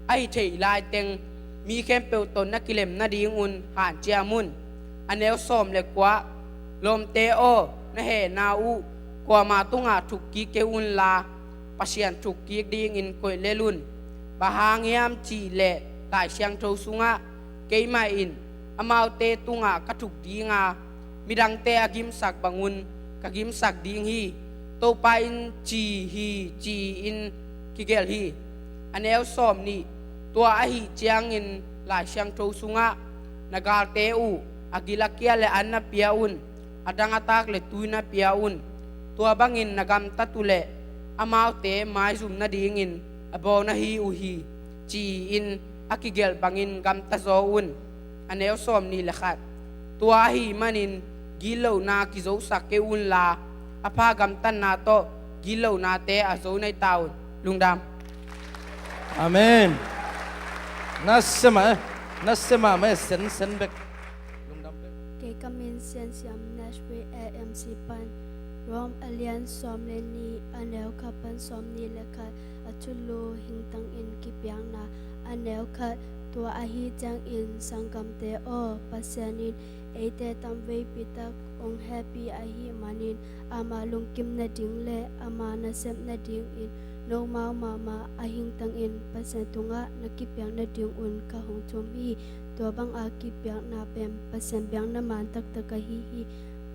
a hi theih laiteng mi khempeuh tawh na kilem nadingun hanciam un. A neu sawm le kua, lawmte aw, na hehna uh kuama tungah thukkik kei unla, Pasian thukkik dingin koih lel un. Bang hang hiam cihleh Lai Siangtho sungah, keimah in amaute tungah ka thuk dinga, midangte a gimsak bangun ka gimsak ding hi, Topa in ci hi, ci-in kigelh hi. A neu sawm nih, tua ahi ciangin Lai Siangtho sungah, na galte uh a gil a kia le an na pia un, a dang a tak le tui na pia un. Tua bangin na gamtat uhleh amaute maizum nadingin a bawl na hi uh hi, ci-in a kigelh bangin gamta zaw un. A neu sawm nih le khat, tua ahi manin gitlohna kizosak kei unla, a pha gamtatna tawh gitlohnate a zo nai ta un. Lungdam. Amen. Nasia mah e. Nasia mahmah e. Sen, sen bek. Lungdam bek. Kei ka min Siansiam, Nashville A M C pan. Rom a lian sawm le nih, a neu khat pan sawmnih le khat. A thulu: Hingtangin kipiakna. A neu khat: Tua ahi ciangin sanggamte aw, Pasian in eite tamveipi tak hong hehpih ahih manin, ama lungkim nading le ama nasep nadingin nomau mahmah a hingtangin Pasian tungah na kipiak nadingun ka hong thum hi. Tua banga kipiakna pen Pasian biakna man taktak ahi hi.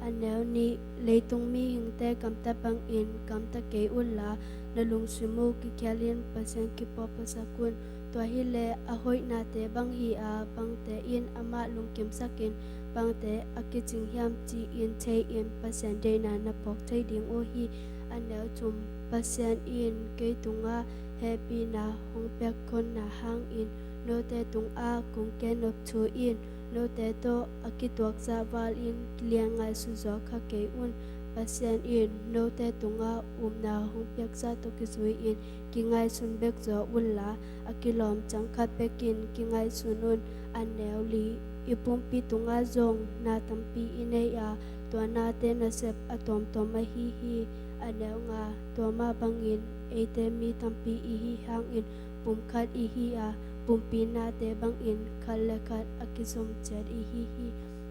A neu nih: Leitung mihingte gamtat bangin gamta kei unla, na lungsim uh kikhialin Pasian kipawlpawlsak un. Tua hileh a hoihnate bang hi a, bangte in amah lungkimsakin, bangte a kicing hiam ci-in thei-in Pasian deihna na phawk thei ding uh hi. A neu thum: Pasian in kei tungah hehpihna hong pia khonna hangin note tungah kong kennop thu in note tawh a kituak zah valin kilian ngaihsun zaw kha kei un. Pasian in note tungah upna hong piak zah tawh kizui-in kingaihsun bek zaw unla, a kilawm ciang khat bekin kingaihsun un. A neu li: I pumpi tungah zong na tampi i nei a, tua nate nasep a tuamtuam ahi hi. A neu nga: Tua mah bangin eite mi tampi i hi hangin pum khat i hi a, pumpi nate bangin khat le khat a kizom ciat i hi hi.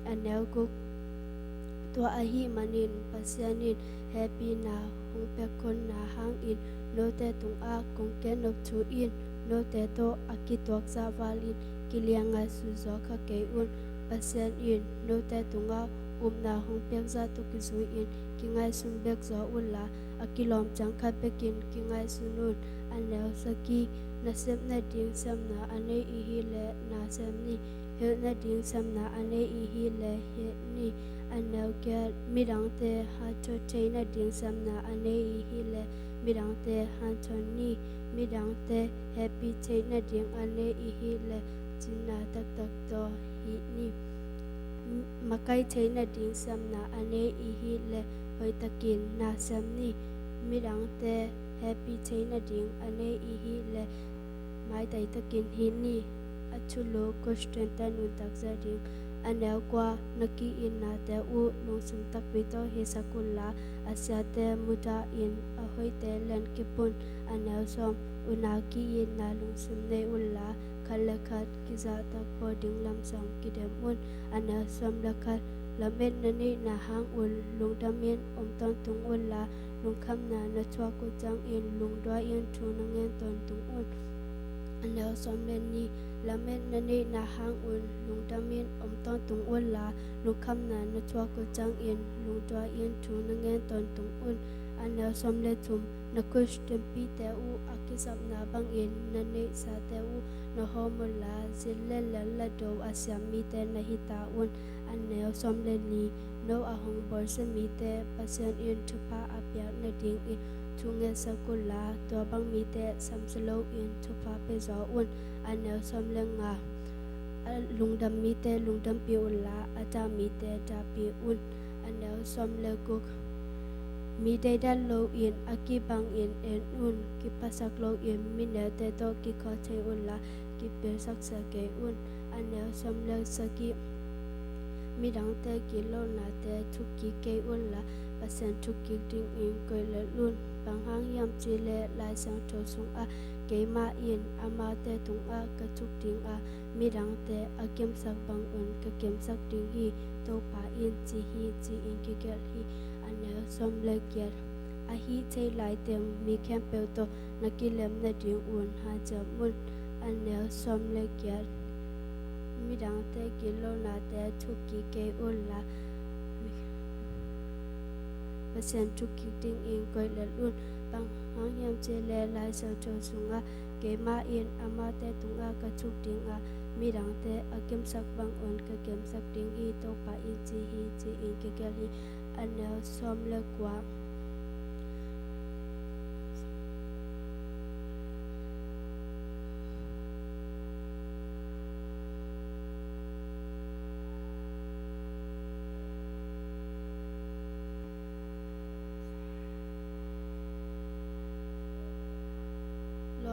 A neu guk: Tua ahih manin Pasian in hehpihna hong pia khonna hangin note tungah kong kennop thu in note tawh a kituak zah valin kilian ngaihsun zaw kha kei un. Pasian in note tungah upna hong piak zah tawh kizui-in kingaihsun bek zaw unla, a kilawm ciang khat bekin kingaihsun un. A neu sagih: Nasep nading siamna a nei i hi leh na sem ni. Hilh nading siamna a nei i hi leh hilh ni. A neu giat: Midangte hanthawn thei nading siamna a nei i hi leh midangte hanthawn ni. Midangte hehpih theih nading a nei i hi leh cina taktak tawh hih ni. Makaih theih nading siamna a nei i hi leh hoihtakin na sem ni. Midangte hehpih theih nading a nei i hi leh maitai takin hih ni. A thulu: Khristiante nuntak zia ding. A neu kua: Na ki-itnate uh lungsim takpi tawh hisak unla, a siate mudahin a hoihte lenkip un. A neu sawm: Unau ki-itna lungsim nei unla, khat le khat kizahtak bawl ding lamsang kidem un. A neu sawm le khat: Lametna neihna hangun lungdamin om tawntung unla, lungkhamna na thuak uh ciangin lungduai-in thu na ngen tawntung un. A neu sawm le nih: Lametna neihna hangun lungdamin om tawntung unla, lungkhamna na thuak uh ciangin lungduai-in thu na ngen tawntung un. A neu sawm le thum: Na Khristian pite uh a kisapna bangin na neihsate uh na hawm unla, zin le lian le do a siam mite na hi ta un. A neu sawm le li: No a hong bawlsia mite Pasian in thupha a piak nadingin thu ngetsak unla, tua bang mite samsia loin thupha pia zaw un. A neu sawm le nga: A lungdam mite lungdampih unla, a dah mite dahpih un. A neu sawm le guk: Mi deidan loin a kibangin en un, kiphasak loin mineute tawh kikhawl thei unla, kipilsaksia kei un. A neu sawm le sagih: Midangte gitlohnate thukkik kei unla, Pasian thukkik dingin koih lel un. Bang hang hiam cih leh Lai Siangtho sungah, Keimah in amaute tungah ka thuk ding a, midangte a kimsak bangun ka kimsak ding hi, Topa in ci hi, ci-in kigelh hi. A neu sawm le giat: A hih theih laiteng mi khempeuh tawh na kilem nadingun hanciam un. A neu sawm le giat: Midangte gitlohnate thukkik kei unla, Pasian thukkik dingin koih lel un. Bang hang hiam cih leh Lai Siangtho sungah, Keimah in amaute tungah ka thuk ding a, midangte a kimsak bangun ka kimsak ding hi, Topa in ci hi, ci-in kigelh hi. A neu sawm le kua: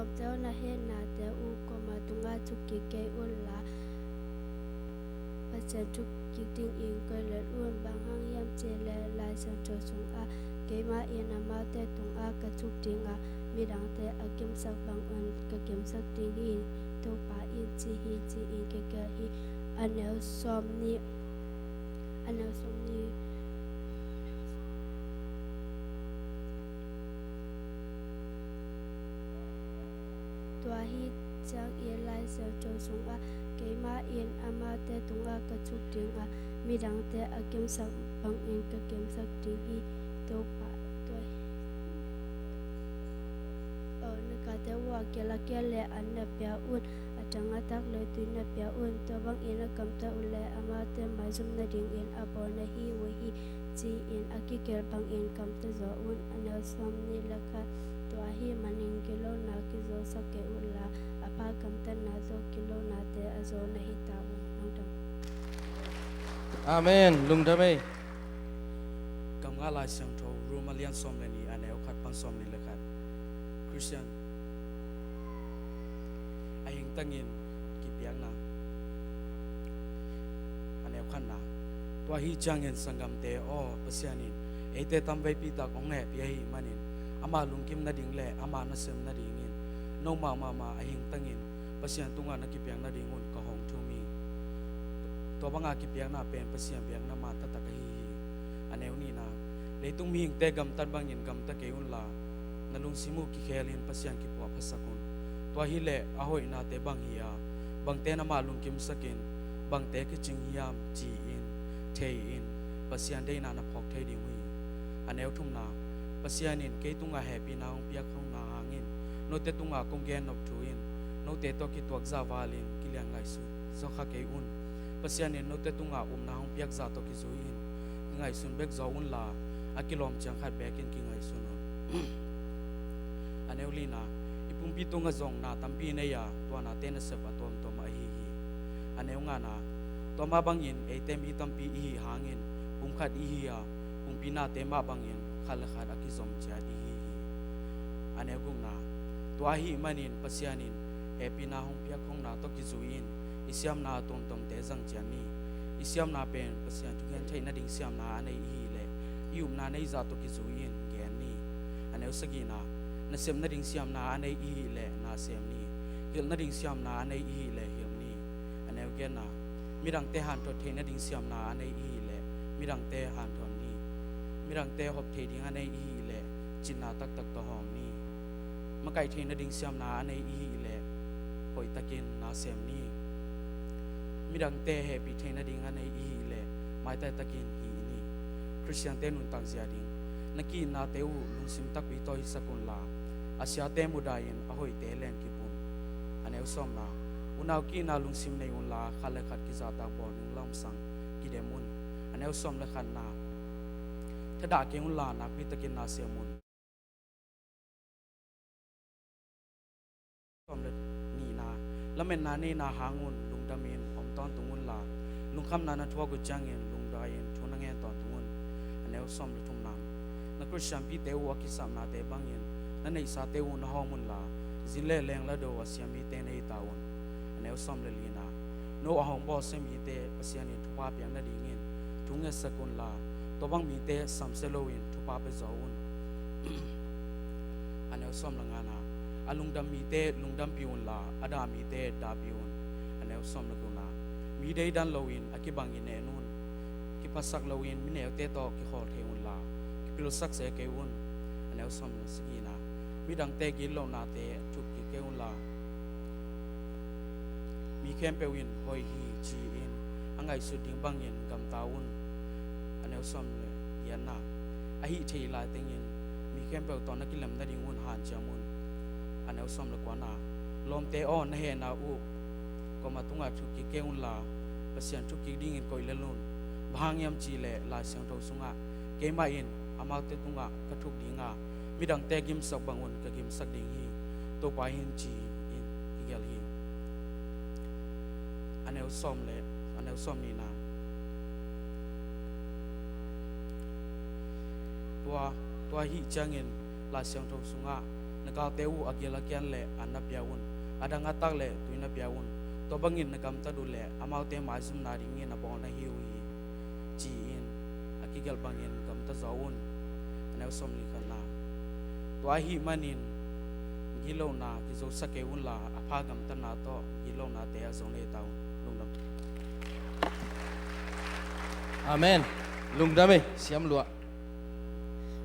Lawmte aw, na hehna te uh kuama tungah thuk kik kei unla, Pasian thuk kik dingin koih lel un. Bang hang hiam cih leh Lai Siangtho sungah, "Keimah in amaute tungah ka thuk ding a, midangte a kimsak bangun ka kimsak ding hi, Topa in ci hi," ci-in kigelh hi. A neu sawm nih, a neu sawm nih. Tua hi ciangin Lai Siangtho sungah, "Keimah in amaute tungah ka thuk ding a, midangte a kimsak bangin ka kimsak ding hi, Topa." Tua hi. Oh, na kate uh a kial a kial le an na pia un, a tang a tak le tui na pia un, tua bangin a gamta uh le amaute maizum nadingin a bawl na hi uh hi, ci-in a kigelh bangin gamta zaw un. A neu sawm nih le khat. Tua ahih manin gilona kizosak kei unla, a pha gamtatna tawh gilonate a zo na hi ta un. Lungdam. Amen. Lungdam ei. Gamnga Lai Siangtho, Rom a lian sawm le nih, a neu khat pan sawm nih le khat. Khristian a hingtangin kipiakna. A neu khatna. Tua hi ciangin sanggamte aw, Pasian in eite tamveipi tak hong hehpih ahih manin, ama lungkim nading le ama nasem nadingin, nomau mahmah a hingtangin Pasian tungah na kipiak nadingun ka hong thum hi. Tua banga kipiakna pen Pasian biakna man taktak ahi hi. A neu nihna. Leitung mihingte gamtat bangin gamta kei unla, na lungsim uh kikhelin Pasian kipuahphasak un. Tua hileh a hoihnate bang hi a, bangte na mah lungkimsakin, bangte kicing hiam ci-in thei-in, Pasian deihna na phawk thei ding uh hi. A neu thumna. Pasian in kei tungah hehpihna hong piak khawmna hangin, note tungah kong gen nop thu in, note tawh kituak zah valin kilian ngaihsut zaw kha kei un. Pasian in note tungah upna hong piak zah tawh kizui-in kingaihsun bek zaw unla, a kilawm ciang khat bekin kingaihsun un. A neu lina. I pumpi tungah zong na tampi nei a, tua nate nasep a tuamtuam ahi hi. A neu ngana. Tua mah bangin eite mi tampi i hih hangin pumkhat i hi a, pumpi nate mah bangin khat le khat a kizom ciat i hi hi. A neu gukna. Tua ahih manin Pasian in hehpihna hong piak khawmna tawh kizui-in i siamna a tuamtuamte zang ciat ni. I siamna pen Pasian thugen theih nading siamna a nei i hih leh, i upna nei zah tawh kizui-in gen ni. A neu sagihna. Nasep nading siamna a nei i hih leh na sem ni. Hilh nading siamna a nei i hih leh hilh ni. A neu giatna. Midangte hanthot theih nading siamna a nei i hih leh midangte hanthot ni. Midangte hop theih ding a nei i hih leh cinna taktak tawh hawm ni. Makaih theih nading siamna a nei i hih leh hoihtakin na sem ni. Midangte hehpih theih nading a nei i hih leh maitai takin hih ni. Khristiante nuntak zia ding. Na ki-itnate uh lungsim takpi tawh hisak unla, a siate mudah-in a hoihte lenkip un. A neu sawmna. Unau ki-itna lungsim nei unla, khat le khat kizahtak bawl ding lamsang kidem un. A neu sawm le khatna. Thadah kei unla, nakpi takin na sem un. Sawm le nihna. Lametna neina hangun lungdamin om tawntung unla, lungkhamna na thuak uh ciangin lungdain thu na ngen tawntung un. A neu sawm le thumna. Na Khristianpite uh a kisapnate bangin na neihsate uh na hawm unla, zin le lengla do a siam mite na hi ta un. A neu sawm le lina. No a hong bawlsia mite Pasian in thupha piak nadingin thu ngetsak unla, tua bang mite samsia loin thupha pia zaw un. A neu sawm le ngana. A lungdam mite lungdampih unla, a dah mite dahpih un. A neu sawm le gukna. Mi deidan loin a kibangin en un. Kiphasak loin mineute tawh kikhawl thei unla, kipilsak se kei un. A neu sawm le sagihna. Midangte gitlohnate thuk kik kei unla, mi khempeuh in hoih hi ci-in a ngaihsut ding bangin gamta un. A neu sawm le giatna. A hih theih laitengin mi khempeuh tawh na kilem nadingun hanciam un. A neu sawm le kuana. Lawmte aw, na hehna uh kuama tungah thuk kik kei unla, Pasian thuk kik dingin koih lel un. Bang hang hiam cihleh Lai Siangtho sungah, "Keimah in amaute tungah ka thuk dinga, midangte gimsak bangun ka gimsak ding hi," Topa in ci-in kigelh hi. A neu sawm le, a neu sawm nihna. Tua, tua ahih ciangin Lai Siangtho sungah, Galte uh a gil a kial le an na pia un, a dang a tak le tui na pia un. Tua bangin na gamtat uh le amaute maizumna dingin a bawl na hi uh hi, ci-in a kigelh bangin gamta zaw un. A neu sawm ni khatna. Tua ahih manin gitlohna kizosak kei unla, a pha gamtatna tawh gitlohnate a zo nei ta un. Lungdam. Amen. Lungdam e, siam lua.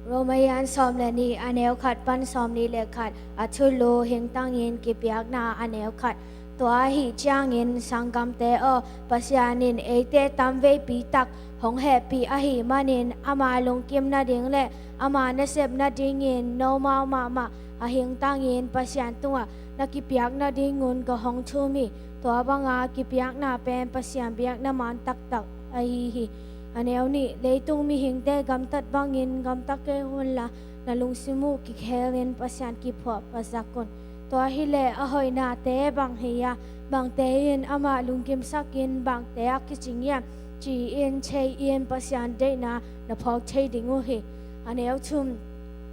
Roma lian sawm le nih, a neu khat pan sawm nih le khat. A thulu: Hingtangin kipiakna. A neu khat. Tua ahih ciangin sanggamte aw, Pasian in eite tamveipi tak hong hehpih ahih manin, ama lungkim nading le ama nasep nadingin nomau mahmah a hingtangin Pasian tungah na kipiak nadingun ka hong thum hi. Tua banga kipiakna pen Pasian biakna man taktak ahi hi. A neu nih. Leitung mihingte gamtat bangin gamta kei unla, na lungsim uh kikhelin Pasian kiphuahpha sak un. Tua hileh a hoihnate bang hi a, bangte in amah lungkimsakin bangte a kicing hiam, ci-in thei-in Pasian deihna na phawk thei ding uh hi. A neu thum.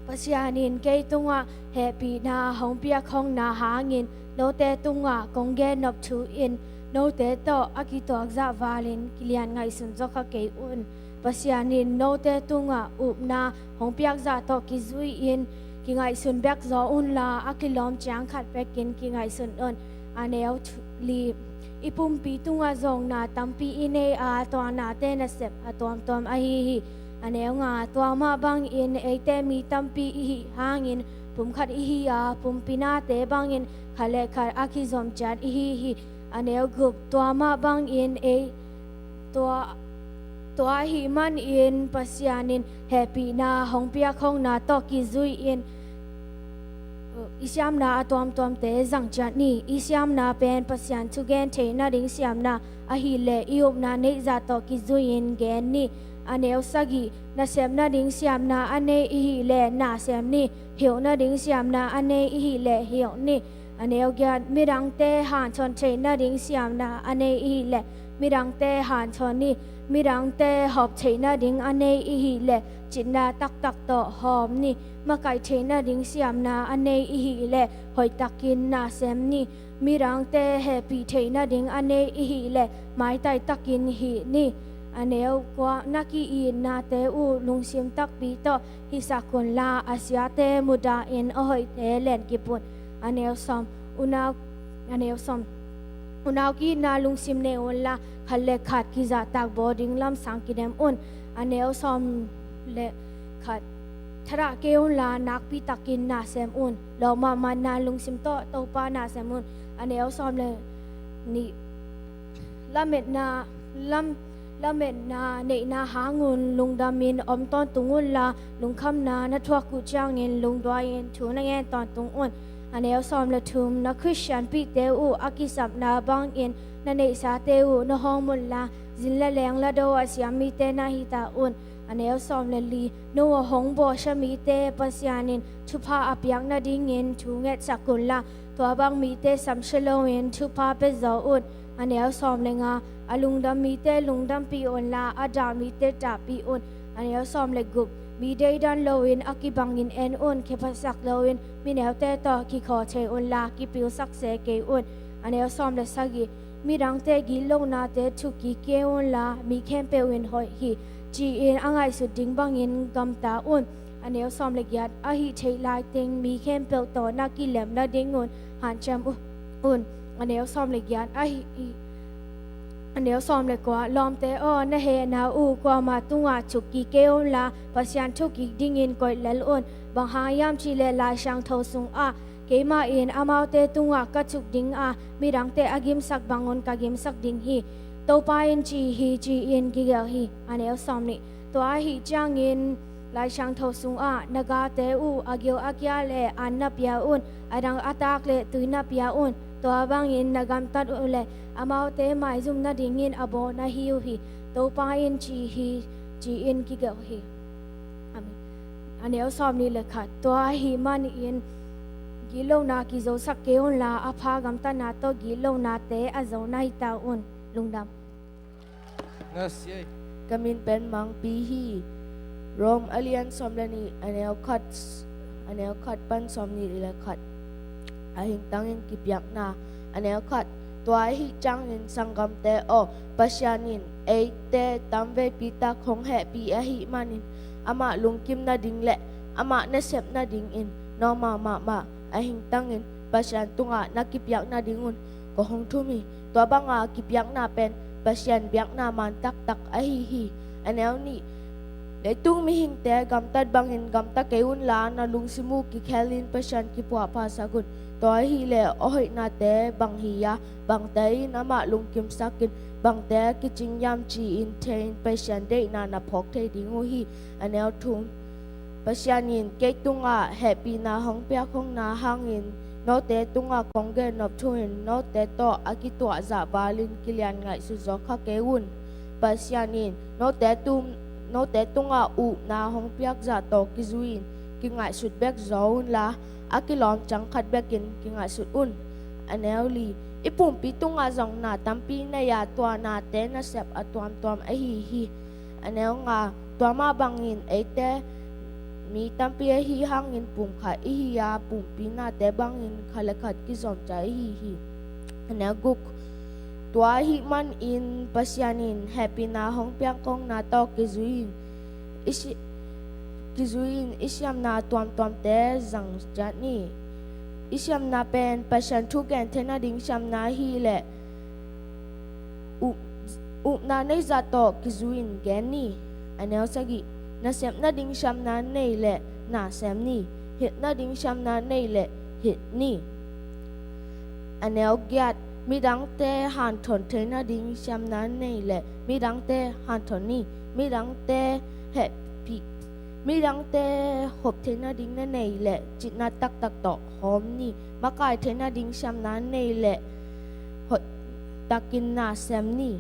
Pasian in kei tungah hehpihna hong piak khongna hangin note tungah kong gennop thu in note tawh a kituak zah valin kilian ngaihsun zaw kha kei un. Pasian in note tungah upna hong piak zah tawh kizui-in kingaihsun bek zaw unla, a kilawm ciang khat bekin kingaihsun un. A neu th-, li. I pumpi tungah zong na tampi i nei a, tua nate nasep a tuamtuam ahi hi. A neu nga. Tua mah bangin eite mi tampi i hih hangin pumkhat i hi a, pumpi nate bangin khat le khat a kizom ciat i hi hi. A neu guk. Tua mah bangin ei, tua, tua ahih manin Pasian in hehpihna hong piak khongna tawh kizui-in i siamna a tuamtuamte zang ciat ni. I siamna pen Pasian thugen theih nading siamna ahileh i upna neih zah tawh kizui-in gen ni. A neu sagih. Nasep nading siamna a nei i hileh na sem ni. Hilh nading siamna a nei i hileh hilh ni. A neu giat. Midangte hanthawn theih nading siamna a nei i hileh midangte hanthawn ni. Midangte hawm theih nading a nei i hileh citna taktak tawh hawm ni. Makaih theih nading siamna a nei i hileh hoihtakin na sem ni. Midangte hehpih theih nading a nei i hileh maitai takin hih ni. A neu kua. Na ki-itnate uh lungsim takpi tawh hisak unla, a siate mudah in a hoihte lenkip un. A neu sawm. Unau, a neu sawm. Unau ki-itna lungsim nei unla, khat le khat kizahtak bawl ding lamsang kidem un. A neu sawm le khat. Thadah kei unla, nakpi takin na sem un. Lawh mahmahna lungsim tawh Topa na sem un. A neu sawm le nih. Lametna, lam, lametna neihna hangun lungdamin om tawntung unla, lungkhamna na thuak uh ciangin lungduai-in thu na ngen tawntung un. A neu sawm le thum. Na Khristianpihte uh a kisapna bangin na neihsate uh na hawm unla, zin le leng lado a siam mite na hi ta un. A neu sawm le li. No a hong bawlsia mite Pasian in thupha a piak nadingin thu ngetsak unla, tua bang mite samsia loin thupha pia zaw un. A neu sawm le nga. A lungdam mite lungdampih unla, a dah mite dahpih un. A neu sawm le guk. Mi deidan loin a kibangin en un. Kiphasak loin mi neute tawh kikhaw thei unla, kipilsak se kei un. A neu sawm le sagih. Midangte gitlohnate thuk kik kei unla, mi khempeuh in hoih hi, ci-in a ngaihsut ding bangin gamta un. A neu sawm le giat. Ahih theih laiteng mi khempeuh tawh na kilem nadingun hanciam un. A neu sawm le giat. Ahih, a neu sawm le kua. Lawmte aw, na hehna uh kuama tungah thuk kik kei unla, Pasian thuk kik dingin koih lel un. Bang hang hiam cihleh Lai Siangtho sungah, keimah in amaute tungah ka thuk dinga, midangte a gimsak bangun ka gimsak ding hi, Topa in ci hi, ci-in kigelh hi. A neu sawm nih. Tua ahih ciangin Lai Siangtho sungah, na galte uh a gil a kia le an na pia un, a dang a tak le tui na pia un. Tua bangin na gamtat uh le amaute maizum nadingin a bawl na hi uh hi, Topa in ci hi, ci-in kigelh hi. Amen. A neu sawm nih le khat. Tua ahih manin gitlohna kizosak kei unla, a pha gamtatna tawh gitlohnate a zo na hi ta un. Lungdam. Ka min pen Mangpi hi. Rom a lian sawm le nih, a neu khat A neu khat pan sawm nih le khat. A hingtangin kipiakna. A neu khat. Tua ahih ciangin sanggamte aw, Pasian in eite tamveipi tak hong hehpih ahih manin amah lungkim nading le amah nasep nadingin nawmah mahmah a hingtangin Pasian tungah na kipiak nadingun ko hong thum hi. Tua banga kipiakna pen Pasian biakna man taktak ahi hi. A neu nih. Leitung mihingte gamtat bangin gamta kei unla, na lungsim uh kikhelin Pasian kiphuahpha sak un. Tua hileh a hoihnate bang hi-a, bangte in amah lungkimsakin, bangte a kicing hiam ci-in thei-in Pasian deihna na phawk thei ding uh hi. A neu thum. Pasian in kei tungah hehpihna hong piak hong na hangin note tungah kong gen nop thu in note tawh a kituahzah valin kilian ngaihsut zaw kha kei un. Pasian in note tum, note tungah upna hong piakzah tawh kizui-in kingaihsut bek zaw unla, a kilawm ciang khat bekin kingaihsut un. A neu li. I pumpi tungah zong na tampi nei-a, tua nate nasep a tuamtuam ahi hi. A neu nga. Tua mah bangin eite mi tampi ahi hangin pumkhat ihi-a, pumpi nate bangin khat le khat kizomcia ihi hi. A neu guk. Tua ahih manin Pasian in hehpihna hong piak hong na tawh kizui-in i si-, kizui-in i siamna tuamtuamte zang ciat ni. I siamna pen Pasian thu gen thei nading siamna hileh up-, upna neizah tawh kizui-in gen ni. A neu sagih. Nasep nading siamna nei leh na sem ni. Hilh nading siamna nei leh hilh ni. A neu giat. Midangte hanthawn thei nading siamna nei leh midangte hanthawn ni. Midangte hehpih, midangte hop thei nading na nei leh citna taktak tawh hawm ni. Makai thei nading siamna nei leh hoihtakin na sem ni.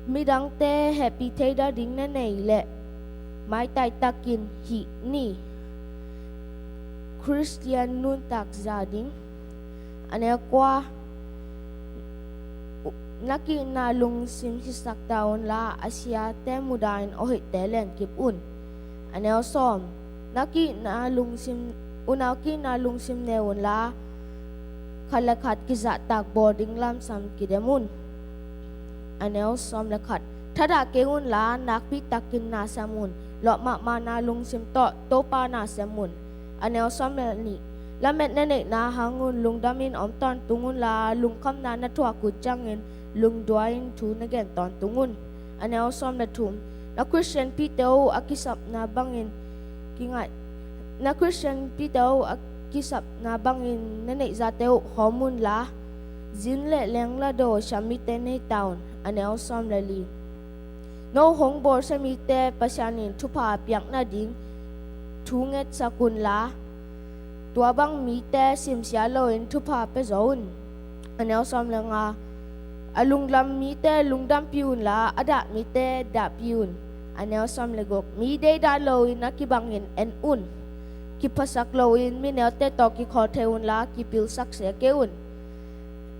Midangte hehpih thei nading na nei leh maitai takin hih ni. Khristian nuntak za ding. A neu kua. Na kihna lungsim hisak ta unla, a siate muda-in a hoihte lenkip un. A neu sawm. Na kihna lungsim, unau kihna lungsim ne unla, khat le khat kizahtak bawl ding lamsam kidem un. A neu sawm le khat. Thadah kei unla, nakpi takin na sem un. Lawp mahmahna lungsim tawh Topa na sem un. A neu sawm le nih. Lamet na neihna hangun lungdamin om tawntung unla, lungkhamna na thuak uh ciangin lungdua-in thu na gen tawntung un. A neu sawm le thum. Na Khristian pite uh a kisapna bangin kingaih, na Khristian pite uh a kisapna bangin na neihzate uh hawm unla, zin le lengla do siam mite nei ta un. A neu sawm le li. No hong bawlsia mite Pasian in thupha piak nading thu ngetsak unla, tua bang mite simsia loin thupha pia zaw un. A neu sawm le nga. A lungdam mite lungdampih unla, a dah mite dahpih un. A neu sawm le guk. Mi deihdah loin a kibangin en un. Kiphasak loin mineute tawh kikhawl thei unla, kipilsak se kei un.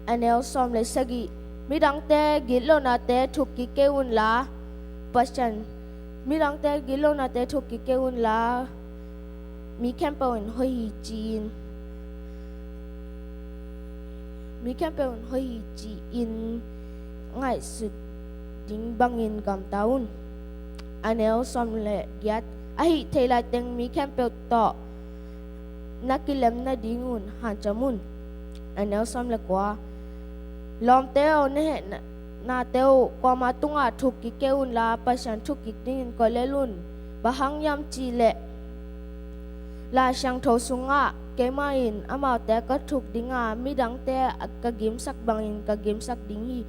A neu sawm le sagih. Midangte gitlohnate thuk kik kei unla, Pasian, midangte gitlohnate thuk kik kei unla, mi khempeuh in hoih hi ci-in, mi khempeuh in hoih hi ci-in ngaihsut ding bangin gamta un. A neu sawm le giat. Ahih thei laiteng mi khempeuh tawh na kilem nadingun hanciam un. A neu sawm le kua. Lawmte aw, na hehna, nate uh kuama tungah thuk kik kei unla, Pasian thuk kik dingin koih lel un. Bang hang hiam cihleh, Lai Siangtho sungah, keimah in amaute ka thuk dinga, midangte ka gimsak bangin ka gimsak ding hi,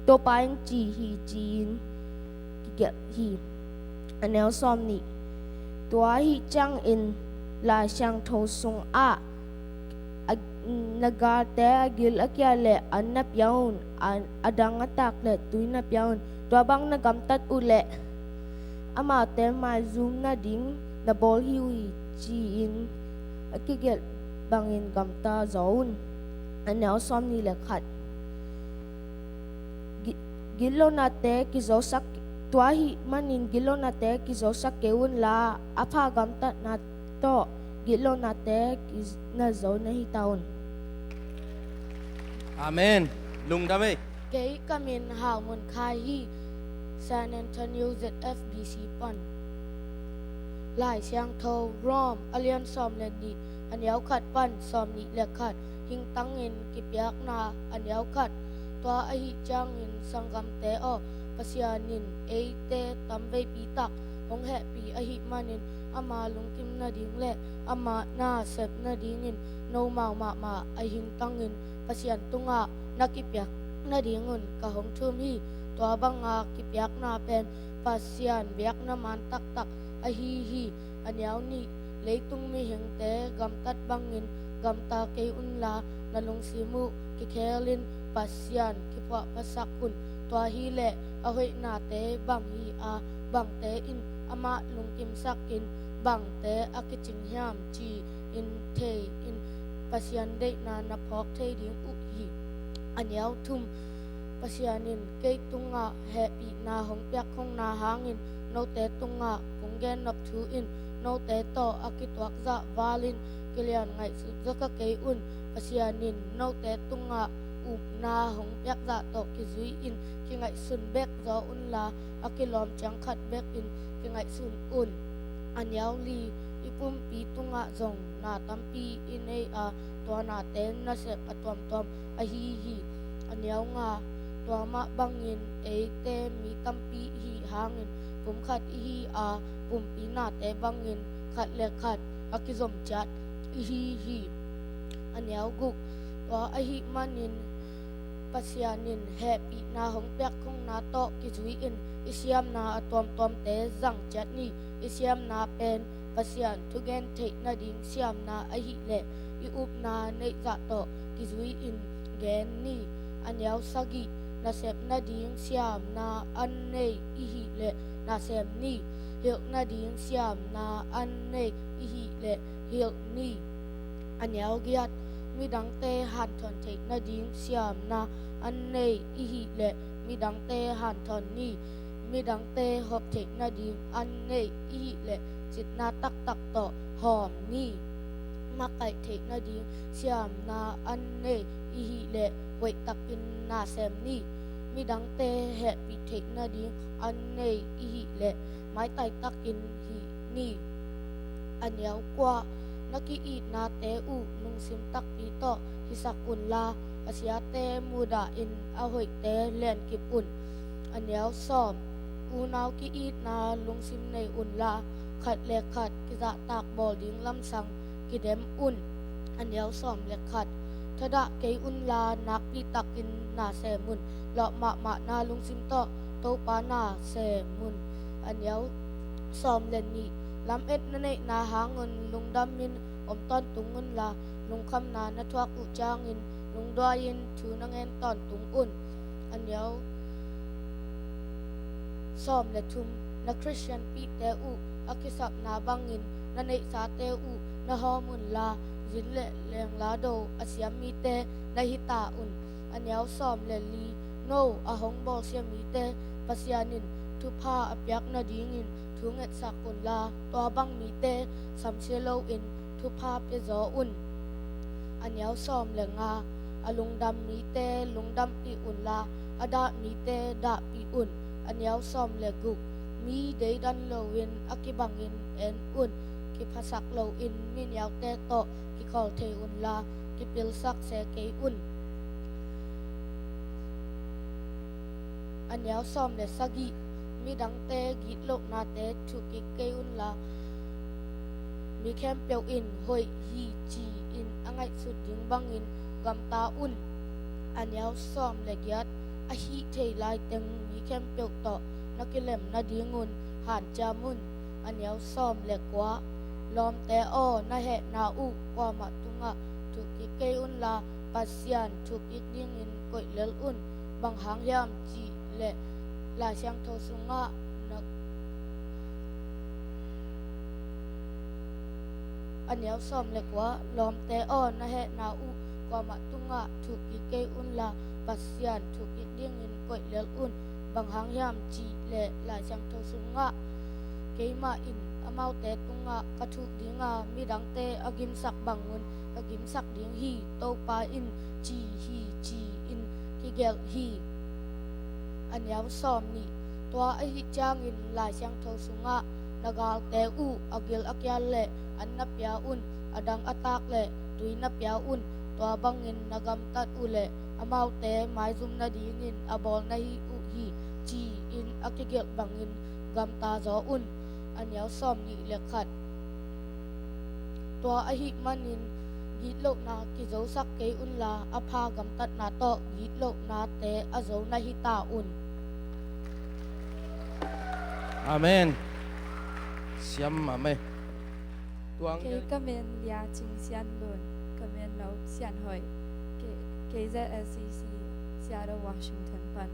Topa in ci hi, ci-in kigelh hi. A neu sawm nih. Tua ahih ciangin Lai Siangtho sungah, a, na galte a gil a kia leh an na pia un, a, a dang a tak leh tui na pia un. Tua bang na gamtat uh leh amaute maizum nading na bawl hi uh hi, ci-in a kigelh bangin gamta zaw un. A neu sawm nih le khat. Gi-, gitlohnate kizosak, tua ahih manin gitlohnate kizosak kei unla, a pha gamtatna tawh gitlohnate ki-, na zo na hi ta un. Amen. Lungdam ei. Kei ka min Hau Mun Khai hi, San Antonio Z F B C pan. Lai Siangtho, Rom a lian sawm le nih, a neu khat pan sawm nih le khat. Hingtangin kipiakna, a neu khat. Tua ahih ciangin sanggamte aw, Pasian in eite tamveipi tak hong hehpih ahih manin ama lungkim nading le ama na sep nadingin nomau mahmah a hingtangin Pasian tungah na kipiak nadingun ka hong thum hi. Tua banga kipiakna pen Pasian biakna man taktak ahi hi. A neu nih, leitung mihingte gamtat bangin gamta kei unla, na lungsim uh kikhelin Pasian kiphuahphasak un. Tua hileh a hoihnate bang hi a, bangte in amah lungkimsakin bangte a kicing hiam ci-in thei-in Pasian deihna na phawk thei ding uh hi. A neu thum, Pasian in kei tungah hehpihna hong piak khongna hangin note tungah kong gennop thu in note tawh a kituak zah valin kilian ngaihsut zaw kha kei un. Pasian in note tungah upna hong piak zah tawh kizui-in kingaihsun bek zaw unla, a kilawm ciang khat bekin kingaihsun un. A neu li, i pumpi tungah zong na tampi i nei a, tua nate nasep a tuamtuam ahi hi. A neu nga, tua mah bangin eite mi tampi hi hangin pum khat i hi a, pumpi nate bangin khat le khat a kizom ciat i hi hi. A neu guk, tua ahih manin Pasian in hehpihna hong piak khongna tawh kizui-in i siamna a tuamtuamte zang ciat ni. I siamna pen Pasian thugen theih nading siamna ahileh i upna neih zah tawh kizui-in gen ni. A neu sagih, nasep nading siamna an nei i hileh nasem ni. Hilh nading siamna an nei i hileh hilh ni. A neu giat, midangte hanthawn theih nading siamna an nei i hileh midangte hanthawn ni. Midangte hawm theih nading an nei i hileh citna taktak tawh hawm ni. Makaih theih nading siamna an nei i hileh hoihtakin nasem ni. Midangte hehpih theih nading an nei i hileh maitai takin hih ni. A neu kua, na ki-itnate uh lungsim takpi tawh hisak unla, a siate mudahin a hoihte lenkip un. A neu sawm, unau ki-itna lungsim nei unla, khat le khat kizahtak bawl ding lamsang kidem un. A neu sawm le khat, thadah kei unla nakpi takin nasem un. Lawp mahmahna lungsim tawh Topa nasem un. A neu sawm le nih, lamet na neihna hangun lungdamin om tawntung unla, lungkhamna na thuak uh ciangin lungduai-in thu na ngen tawntung un. A neu sawm le thum, na Khristian pihte uh a kisapna bangin na neihsate uh na hawm unla, zin le lengla do a siam mite na hi ta un. A neu sawm le li, no a hong bawlsia mite Pasian in thupha a piak nadingin thu ngetsak unla, tua bang mite samsia loin thupha piazaw un. A neu sawm le nga, a lungdam mite lungdampih unla, a dah mite dahpih un. A neu sawm le guk, mi deidan loin a kibangin en un. Kiphasak loin mi niaute tawh kikhawl thei unla, kipilsak se kei un. A neu sawm le sagih, midangte gitlohnate thuk kik kei unla, mi khempeuh in hoih hi ci-in a ngaihsut ding bangin gamta un. A neu sawm le giat, a hih thei laiteng mi khempeuh tawh na kilem nadingun hanciam un. A neu sawm le kua, lawmte aw, na hehna uh kuamah tungah thuk kik kei unla, Pasian thuk kik dingin koih lel un. Bang hang hiam cih leh Lai Siangtho sungah na, a neu sawm le kua, lawmte aw, na hehna uh kuamah tungah thuk kik kei unla, Pasian thuk kik dingin koih lel un. Bang hang hiam cih leh Lai Siangtho sungah, keimah in amaute tungah ka thuk dinga midangte a gimsak bangun ka gimsak ding hi, Topa in ci hi, ci-in kigelh hi. A neu sawm nih. Tua ahih ciangin Lai Siangtho sungah, na galte uh a gil a kial le an na pia un, a dang a tak le tui na pia un, tua bangin na gamtat uh le amaute maizum nadingin a bawl na hi uh hi, ci-in a kigelh bangin gamta zaw un. A neu sawm nih le khat. Tua ahih manin gitlohna kizosak kei unla, a pha gamtatna tawh gitlohnate a zo na hi ta un. Amen. Siam mahmah e. Tuang kei ka min Lia Cing Sian Lun, ka min no Sian Hoih, K-, K Z S C C, Seattle, Washington pan.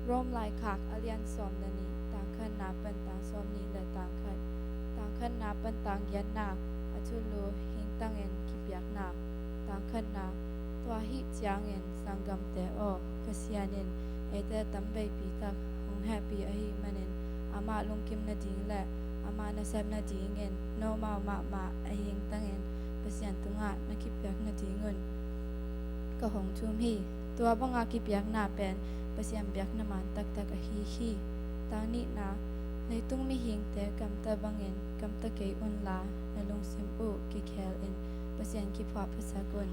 Rome laikhak a lian sawm le nih, tang khatna pan tang sawm nih le tang khat, tang khatna pan tang giatna, a thulu hingtangin kipiakna, tang khatna. Tua ahih ciangin sanggamte aw, Pasian in eite tamveipi tak hong hehpih ahih manin, amah lungkim nading le amah nasep nadingin nomau mahmah a hingtangin Pasian tungah na kipiak nadingun ka hong thum hi. Tua banga kipiakna pen Pasian biakna man taktak ahi hi. Tang nihna, leitung mihingte gamta bangin gamta kei unla, na lungsim uh kikhelin Pasian kiphuahphasak un.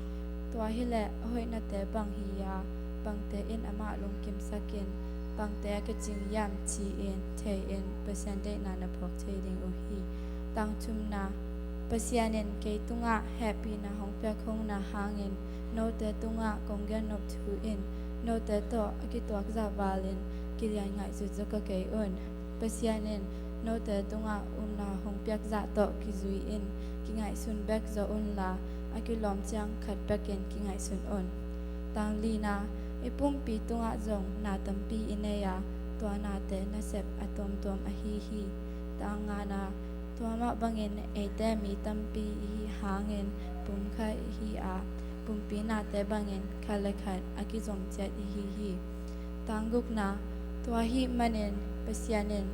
Tua hileh a hoihnate bang hi-a, bangte in amah lungkimsakin, bangte a kicing hiam ci-in thei-in Pasian deihna na phawk thei ding uh hi. Tang thumna, Pasian in kei tungah hehpihna hong piak hongna hangin, note tungah kong gennop thu in, note tawh a kituak zah valin kilian ngaihsut zaw ka kei un. Pasian in note tungah upna hong piak zah tawh kizui in, kingaihsun bek zaw unla, a kilawm ciang khat bekin kingaihsun un. Tang lina, i pumpi tungah zong na tampi i nei a, tua nate nasep a tuamtuam ahi hi. Tang ngana, tua mah bangin eite mi tampi i hih hangin pum khat i hi a, pumpi nate bangin khat le khat a kizom ciat i hi hi. Tang gukna, tua ahih manin Pasian in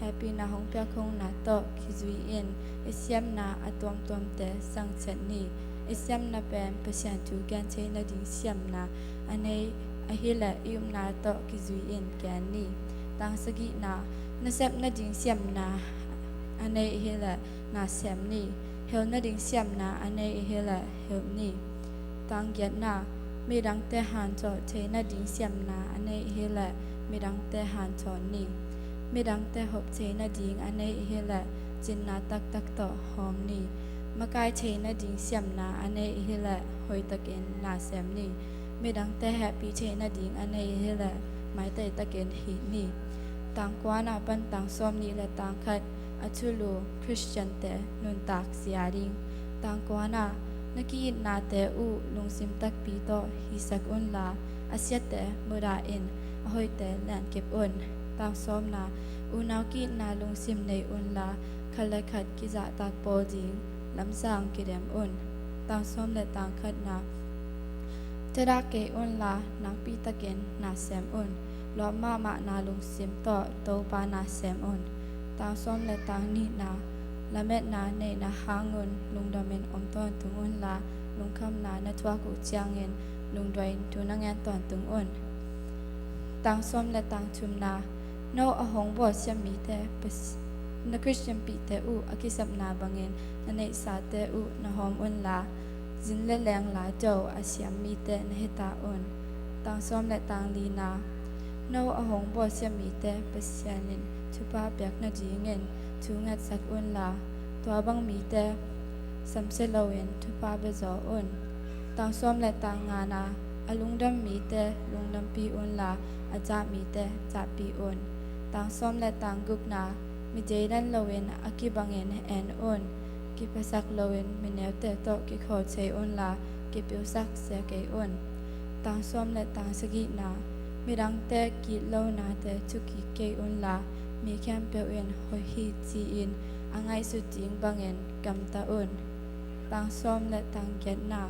hehpihna hong piak hongna tawh kizui in, i siamna a tuamtuamte sang ciat ni. I siamna pen Pasian thu gen thei nading siamna a nei ahileh, i upna tawh kizui in gen ni. Tang sagihna, nasep nading siamna a nei ahileh na sem ni. Hilh nading siamna a nei ahileh hilh ni. Tang giatna, midangte hanthawn thei nading siamna a nei ahileh midangte hanthawn ni. Midangte hop thei nading a nei ahileh cinna taktak tawh hawm ni. Makai thei nading siamna a nei ahileh hoihtakin na sem ni. Midangte hehpih thei nading a nei ahileh maitei takin hih ni. Tang kuana pan tang sawm nih le tang khat, a thulu Khristiante nuntak zia ding. Tang kuana, na ki-itnate uh lungsim takpi tawh hisak unla, a siate mudah in, a hoihte lenkip un. Tang sawmna, unau ki-itna lungsim nei unla, khat le khat kizahtak pawl ding lamsang kidem un. Tang sawm le tang khatna, tua dah kei unla, nakpi takin na sem un. Lawp mahmahna lungsim tawh Topa na sem un. Tang sawm le tang nihna, lametna neihna hangun lungdamin om tawntung unla, lungkhamna na thuak uh ciangin lungduain thu na ngen tawntung un. Tang sawm le tang thumna, no a hong bawlsiam mite, Pas-, na Khristianpihte uh a kisapna bangin na neihsate uh na hawm unla, zin le leng lai do a siam mite na hita un. Tang sawm le tang lina, no a hong bawlsiam mite Pasian in thupha piak nadingin thu ngetsak unla, tua bang mite samsia loin thupha bia zaw un. Tang sawm le tang ngana, a lungdam mite lungdampih unla, a zah mite zahpih un. Tang sawm le tang gukna, mi deidan loin a kibangin en un. Kiphasak loin mi neute tawh kikhawl thei unla, kipeusak sia kei un. Tang sawm le tang sagihna, midangte gitlonate thukik kei unla, mi khempeuh in hoih hi ci-in a ngaihsut ding bangin gamta un. Tang sawm le tang giatna,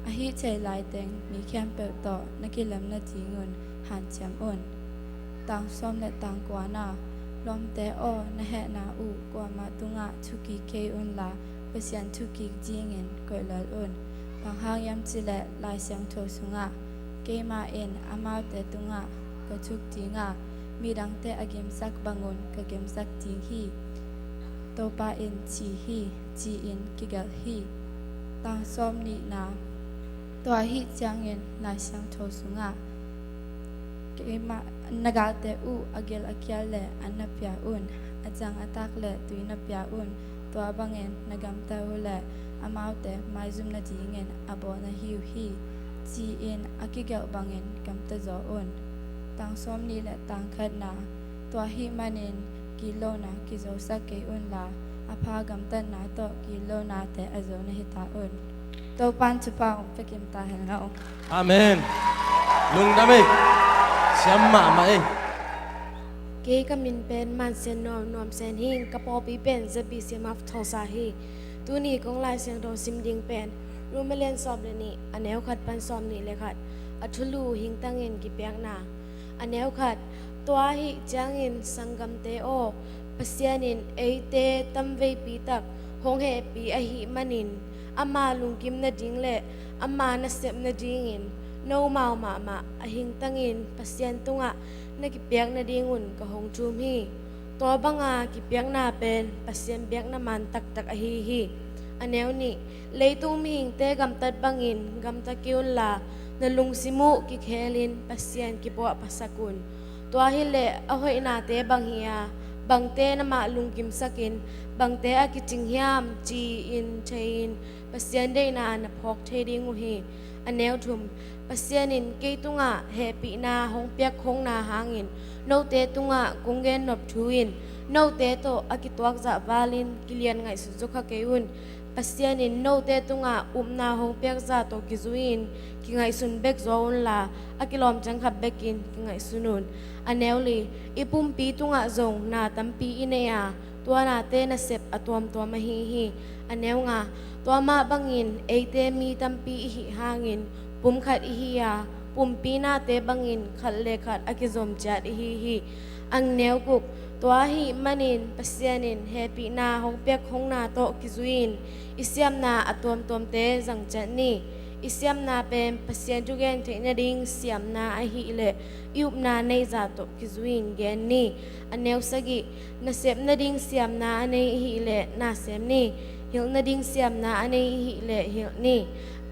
a hih thei laiteng mi khempeuh tawh na kilem nadingun hanciam un. Tang sawm le tang kuana, Lawmte aw, na hehna uh kuamah tungah thukik kei unla, Pasian thukik dingin koihlel un. Bang hang hiam cih leh Lai Siangtho sungah, "Keimah in amaute tungah ka thuk dinga, midangte a gimsak bangun ka gimsak ding hi," Topa in ci hi, ci-in kigelh hi. Tang sawm nihna. Tua ahih ciangin Lai Siangtho sungah, "Keimah, na galte uh a gil a kial le an na pia un, a cang a tak le tui na pia un, tua bangin na gamta uh le amaute maizum nadingin a bawl na hi uh hi," ci-in a kigelh bangin gamta zaw un. Tang sawm nih le tang khatna. Tua ahih manin gitlohna kizosak kei unla, a pha gamtatna tawh gitlonate a zo na hi ta un. Topan thupha hong pia kim ta hen aw. Amen. Lungdam ei. Siam mahmah ei. Kei ka min pen Mansian Nuam, Nuam Sen hi. Ka pawlpi pen Z B C M F Tulsa hi. Tuni kong Lai Siangtho sim ding pen Rom a lian sawm le nih, a neu khat pan sawm nih le khat. A thulu: Hingtangin kipiakna. A neu khat. Tua ahih ciangin sanggamte aw, Pasian in eite tamveipi tak hong hehpih ahih manin, ama lungkim nading le ama nasep nadingin nomau mahmah a hingtangin Pasian tungah na kipiak nadingun ka hong thum hi. Tua banga kipiakna pen Pasian biakna man taktak ahi hi. A neu nih. Leitung mihingte gamtat bangin gamta kei unla, na lungsim uh kikhelin Pasian kipuahphasak un. Tua hileh a hoihnate bang hi a, bangte na mah lungkimsakin, bangte a kicing hiam ci-in thei-in Pasian deihna na phawk thei ding uh hi. A neu thum. Pasian in kei tungah hehpihna hong piak khongna hangin note tungah kong gennop thu in note tawh a kituak zah valin kilian ngaihsut zo kha kei un. Pasian in note tungah upna hong piak zah tawh kizui-in kingaihsun bek zaw unla, a kilawm ciang khat bekin kingaihsun un. A neu li. I pumpi tungah zong na tampi i nei a, tua nate nasep a tuamtuam ahi hi. A neu nga. Tua mah bangin eite mi tampi i hih hangin pum khat i hi a, pumpi nate bangin khat le khat a kizom ciat i hi hi. A neu guk. Tua ahih manin Pasian in hehpihna hong piak khongna tawh kizui-in i siamna a tuamtuamte zang ciat ni. I siamna pen Pasian thugen theih nading siamna ahih leh i upna neih zah tawh kizui-in gen ni. A neu sagih. Nasep nading siamna a nei ahih leh na sem ni. Hilh nading siamna a nei ahih leh hilh ni.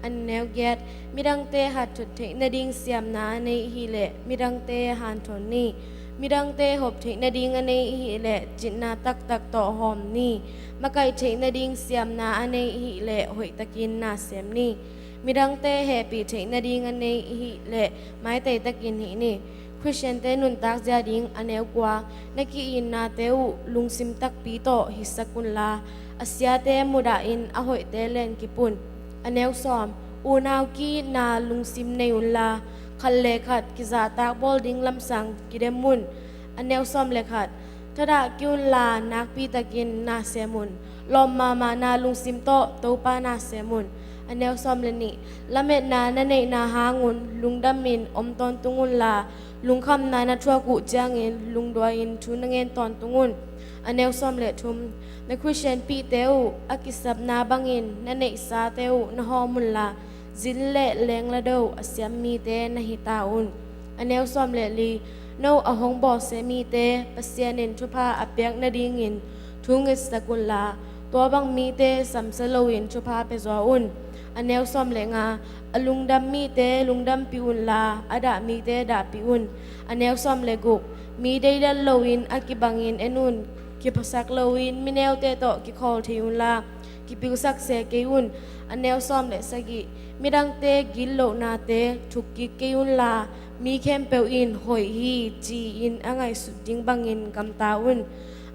A neu giat. Midangte hanthot theih nading siamna a nei ahih leh midangte hanthawn ni. Midangte hop theih nading a nei ahih leh citna taktak tawh hawm ni. Makaih theih nading siamna a nei ahih leh hoihtakin na sem ni. Midangte hehpih theih nading a nei ahih leh maitaitakin hih ni. Khristiante nuntak zia ding. A neu kua. Na ki-itnate uh lungsim takpi tawh hisak unla, a siate mudahin a hoihte lenkip un. A neu sawm. Unau ki-itna lungsim nei unla, khat le khat kizahtak bawl ding lamsang kidem un. A neu sawm le khat. Thadah kei unla nakpitakin na sem un. Lawm mahmahna lungsim tawh Topa na sem un. A neu sawm le nih. Lametna na neihna hangun lungdamin om tawntung unla, lungkhamna na thuak uh ciangin lungduain thu na ngen tawntung un. A neu sawm le thum. Na Khristianpihte uh a kisapna bangin na neihsate uh na hawm unla, zin le lengla do a siam mite na hi ta un. A neu sawm le li. No a hong bawlsia mite Pasian in thupha a piak nadingin thu ngetsak unla, tua bang mite samsia loin thupha pia zaw un. A neu sawm le nga. A lungdam mite lungdampih unla, a dah mite dahpih un. A neu sawm le guk. Mi deidan loin a kibangin en un. Kiphasak loin mineute tawh kikhawl thei unla, kipilsak se kei un. A neu sawm le sagih. Midangte gitlohnate thukkik kei unla, mi khempeuh in hoih hi ci-in a ngaihsut ding bangin gamta un.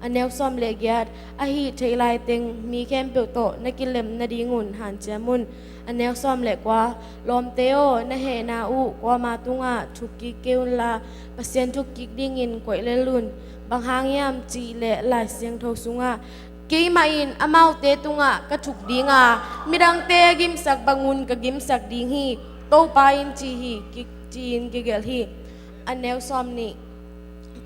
A neu sawm le giat. A hih theih laiteng mi khempeuh tawh na kilem nadingun hanciam un. A neu sawm le kua. Lawmte aw, na hehna uh kuama tungah thukkik kei unla, Pasian thukkik dingin koihlel un. Bang hang hiam cih leh Lai Siangtho sungah, "Keimah in amaute tungah ka thuk dinga, midangte a gimsak bangun ka gimsak ding hi," Topa in ci hi, ki-, ci-in kigelh hi. A neu sawm nih.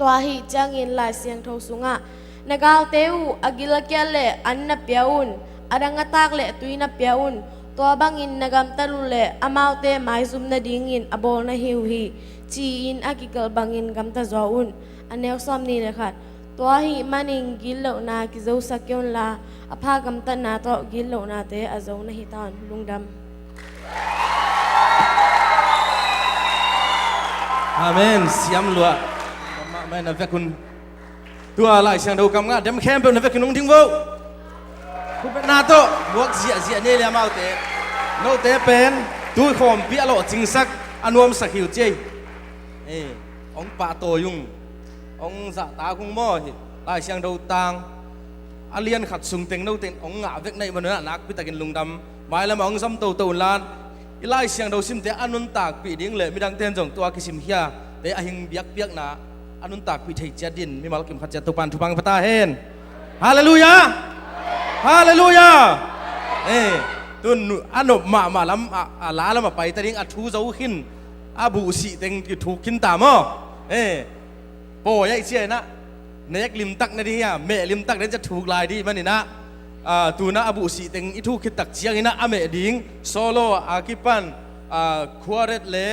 Tua ahih ciangin Lai Siangtho sungah, "Na galte uh a gil a kial le an na pia un, a dang a tak le tui na pia un, tua bangin na gamtat uh le amaute maizum nadingin a bawl na hi uh hi," ci-in a kigelh bangin gamta zaw un. A neu sawmnih le khat. Tua ahih manin gitlohna kizosak kei unla, a pha gamtatna tawh gitlohnate a zo na hi ta un. Lungdam. Amen. Siam lua. Mahmah na vekun. Tua Lai Siangtho kam ngah dem khempeuh na vekin hong ding vo. Khutbetna tawh muak ziahziah ni ei le amaute. Note pen tuikhawmpi a lawhcingsak a nuamsak hi uh ci ei. Eh, hong pahtawi ung. Hong zahtak ung maw hi. Lai Siangtho tang a lian khat sung teng note in hong ngah vek na hih manun ah nakpitakin lungdam. Mailamah hong zam toto unla, i Lai Siangtho simte a nuntakpih ding le midangte in zong tua kisim khiate a hing biakpiakna a nuntakpih thei ciat dingin mimal kim khat ciat Topan thupha pia ta hen. Halleluiah! Halleluiah! Eh, tun a nop mahmah lam a, a la lam a paita ding a thu zo khin, a buhsih teng kithuk khin ta maw? Eh, pawi ahih ciangin ah nek limtak na ding hi a, meh limtak na ding ciang thuk lai ding ahih manin ah, ah, tu-in ah a buhsih teng i thuk khit tak ciangin ah a meh ding solo a kipan, ah, quartet le,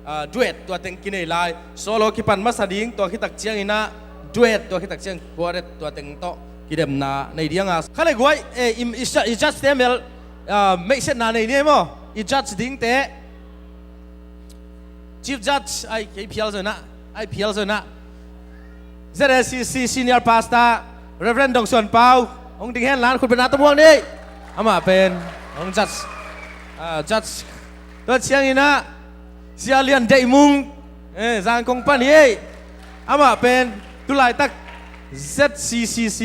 ah, duet tua teng kinei lai. Solo kipan masa ding, tua khit tak ciangin ah duet, tua khit tak ciang quartet tua teng tawh kidemna nei ding a. Kha le guai, eh, i, i, i judge te mel, ah, meihsetna nei ni ei maw? I judge dingte. Chief Judge, ai, kei phial zo in ah, ai, phial zo in ah, Z S C C Senior Pastor Reverend Dong Suan Pau hong ding hen la, khutbetna tawh muak ni ei. Amah pen hong judge, ah, judge. Tua ciangin ah Sia Lian Deih Mung, eh, Zangkong pan hi ei. Amah pen tu laitak Z C C C,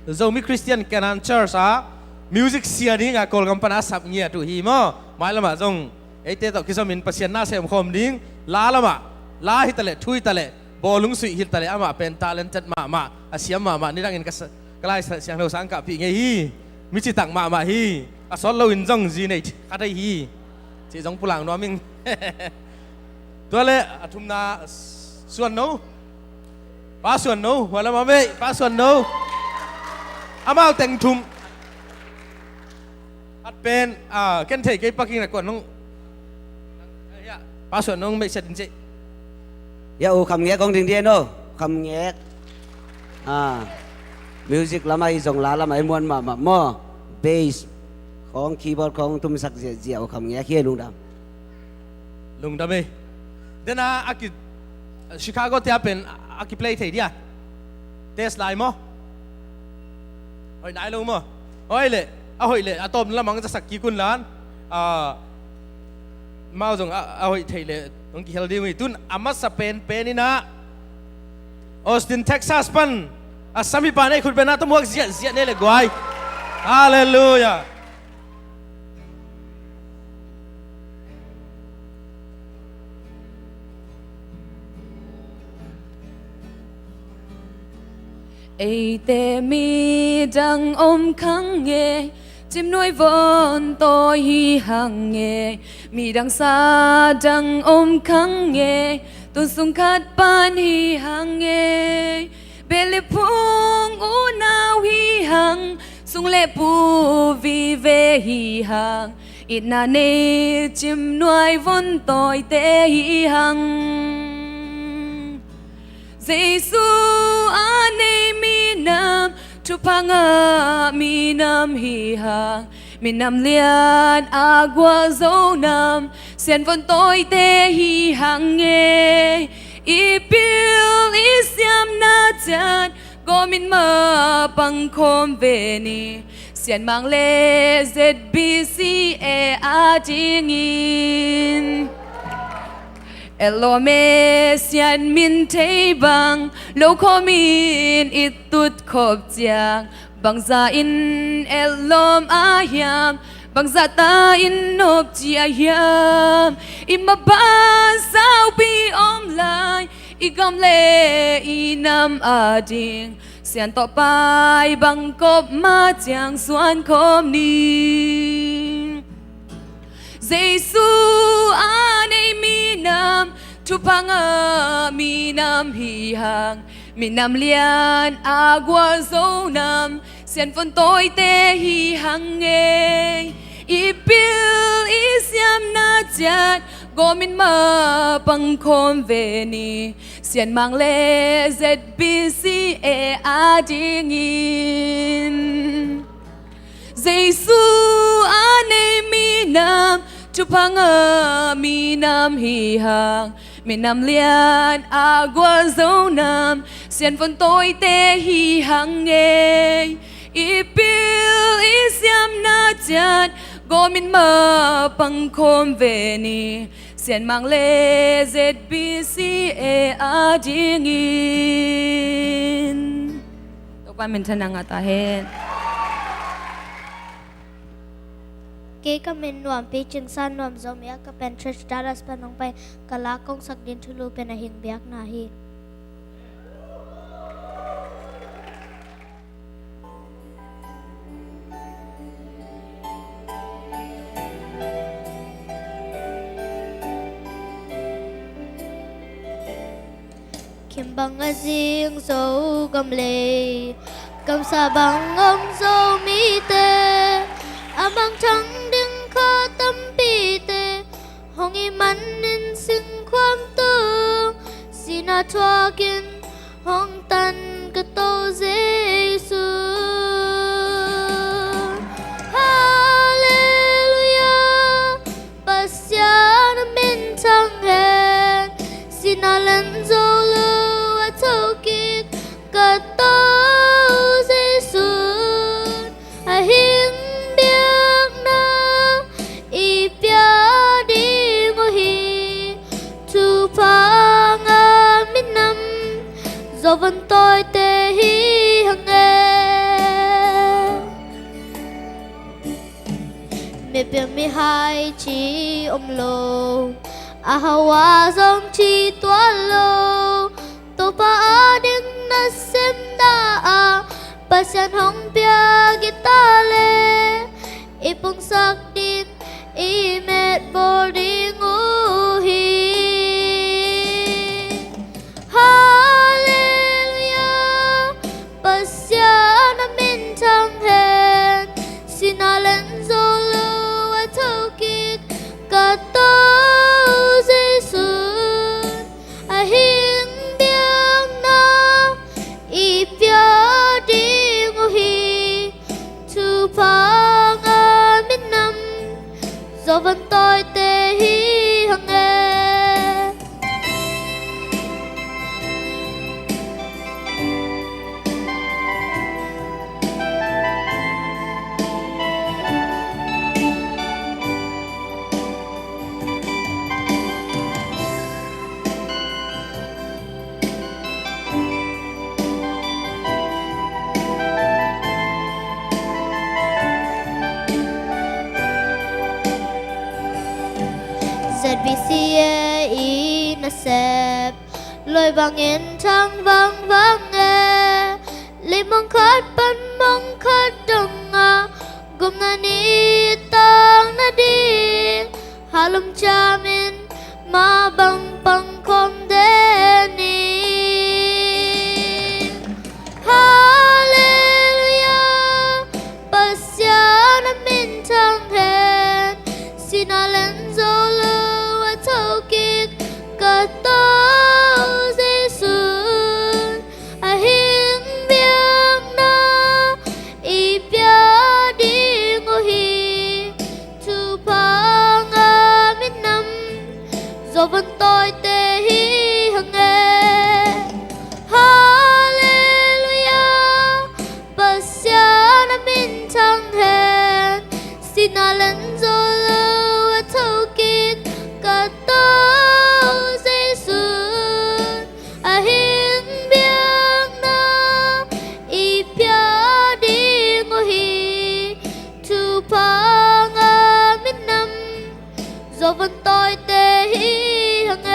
Zomi Christian Canaan Church ah music sia dingin Kawlgam pan a sap ngiat uh hi maw? Mailamah zong eite tawh kizomin Pasian na sem khawm ding, la lamah, la hi taleh, thu hi taleh, bawlung suih hi taleh, amah pen talented mahmah, a siam mahmah, nidangin ka sa-, ka Lai Siangtho sang kahpih ngei hi. Mi citak mahmah hi. A sawt loin zong zi nei khat ahi hi. Cih zong pulak nuam ing. Tua leh a thumna, Suan No. Pa Suan No, hua lamah mei, Pa Suan No. Amau teng thum. At pen, ah, ken thei kei, Pa King na kuan nong. Ya, Pa Suan No mei set in cei. Ya, U Kham Ngek kong ding dia no, Kham Ngek. Ah, music lamah i zong la lamah i muan mahmah maw. Bass khong, keyboard khong tumsak ziahziah U Kham Ngek hi, lungdam. Lungdam ei. Dena a ki, Chicago te a pen a ki play thei dia. Test lai maw? Hoih nai lo maw? Hoih leh, a hoih leh a tawpna lamah hong zasak kik un lan. Ah, mau zong a, a hoih theih leh hong kihel ding uh hi. Tun a masa penpen in ah Austin, Texas pan a samipa nei, khutbetna tawh muak ziahziah ni ei le guai. Halleluiah. Eite midang om khang e, cimnuai vontawi hi hang e, midang sa dang om khang e, tun sung khat pan hi hang e. Beh le phung unau hi hang, sung le pu vive hi hang, itna nei cimnuai vontawite hi hang. Jesu a nei minam, thupha ngah minam hi hang, minam lian a gualzo nam, Sian vontawite hi hang e. I pil i siamna ciat gawmin mapang khawm ve ni, Sian Mang le Z B C A a dingin. Etlawm e, Sian min thei bang lo khawmin i tut khop ciang, bangza in etlawm a hiam, bangza ta in nopci a hiam, i maban saupi om lai, i gam le i nam a ding, Sian tawh pai bang kop ma ciang suan khawm ni. Jesu a nei minam, Thupha ngah minam hi hang, minam lian a gualzo nam, sianvon tawite hi hang ei. I pil i siamna ciat gawmin mapang khawm ve ni, Sianmang le Z B C A adingin. Jesu a nei minam, thupha ngah minam hi hang, minam lian a gualzo nam, sianvon tawite hi hang ei. I pil i siamna ciat gawmin mapang khawm ve ni, Sianmang le Z B C A adingin. Topa minthanna ngah ta hen. Kei ka min Nuampi Cingsan, Nuam Zomi a ka pen, Church Dallas pan hong pai, ka la kong sak ding thulu pen A Hing Biakna hi. Khin bang a zing Zogam lei, gamsa bang om Zomite, a mangthang ding kha tampite, hong hi manin singkhuam tung, sihna thuakin hong tan ka Topa Jesu. Halleluia, Pasian a min thang hen, sihna len zo lo a thokik ka Topa Jesu. A hing biakna i pia ding uh hi, thupha ngah minam, zuavon tawite hi hang e. Mipiang mihai ci om lo, a hau ah zong ci tuan lo, Topa ading nasem dah a Pasian hong piak i ta leh, i pungsak ding, i met bawl ding uh hi. Halleluia, Pasian a min thang hen, sihna len zo lo a thokik ka Topa Jesu. A hing biakna i pia ding uh hi, thupha ngah minam, zuavon tawite hi hang e. Z B C A i nasep, luai bangin thang vangvang e. Leimong khat pan mong khat dongah gupna ni tang nading, halum ciamin mah bang pang khawm den ni. Halleluia, Pasian a min thang hen, sihna len zo lo a thokik ka Topa Jesu. A hing biakna i pia ding uh hi, thupha ngah minam, zuavon tawite hi hang e. Halleluia, Pasian a min thang hen, sihna len zo lo a thokik ka Topa Jesu. A hing biakna i pia ding uh hi, thupha ngah minam, zuavon tawite hi hang e.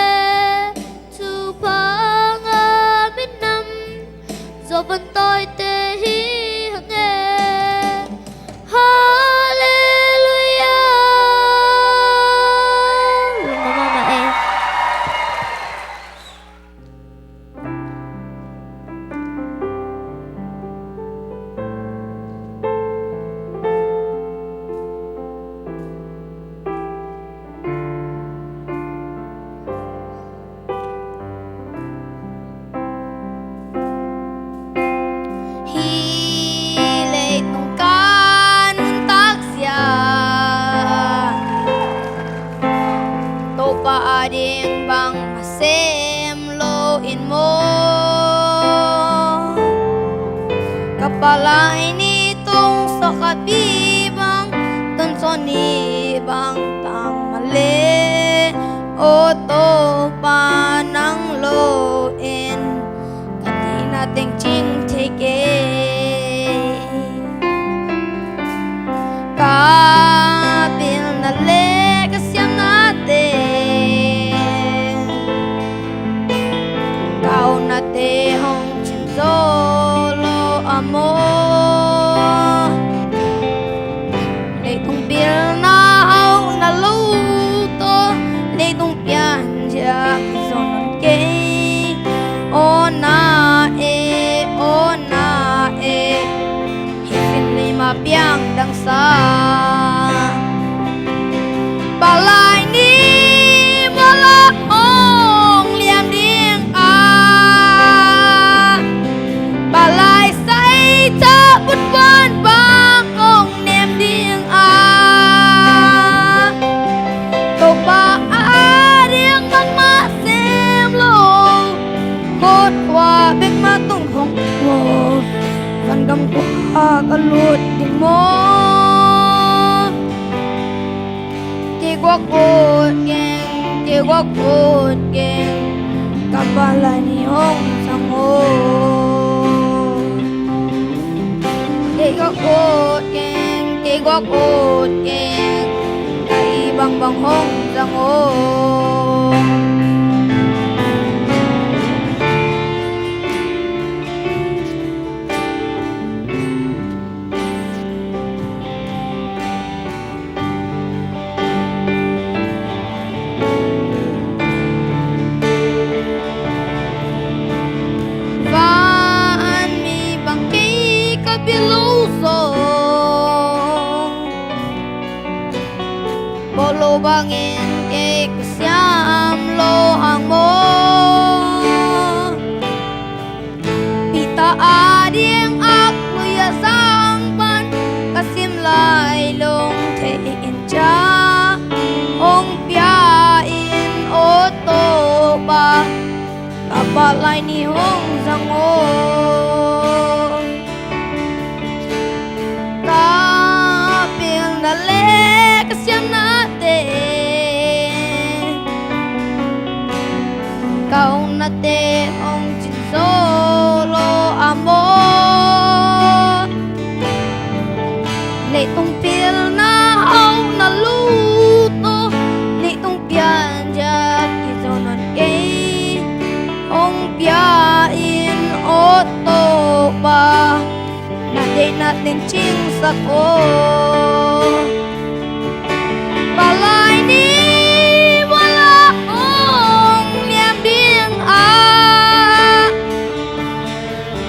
Thupha ngah minam, zuavon tawite hi hang e. Halleluia, Palai ni tung sawkhat pi bang, tun sawm ni bang tang mah leh, aw Topa nang lo in ka dihna teng cing thei kei. Ka pilna le ka siamnate, ka upnate hong cin zo lo a maw? Leitung pilna a upna lo tawh, leitung piancil a kizom nawn kei. Aw na e, aw na e, hih finlei mah piang dangsa. Palai ni mawlak hong liam ding a, palai sai tha putpuan bang hong nem ding a, Topa a ding bangmah sem lo, Kawtkhua bek mah tung hong maw? Vangam khua ka lut ding maw? Kiguak ut keng, kiguak ut keng, ka palai ni hong zang o. Kiguak ut keng, kiguak ut keng, ka ih bangbang hong zang o. Van mi bang kei ka pia lo zong, bawl lo bangin kei ka siam lo hang maw? Peter a ding Akloi a zang pan ka sim lai lung thei in ca hong pia in, aw Topa, ka palai ni hong zang o. Ka pilna le ka siamnate, ka upnate hong cin zo lo a maw? Leitung pilna a upna lo tawh, leitung piancil a kizom nawn kei. Hong pia in, aw Topa, na deihna teng cingsak o. Palai ni mawlak hong liam ding a,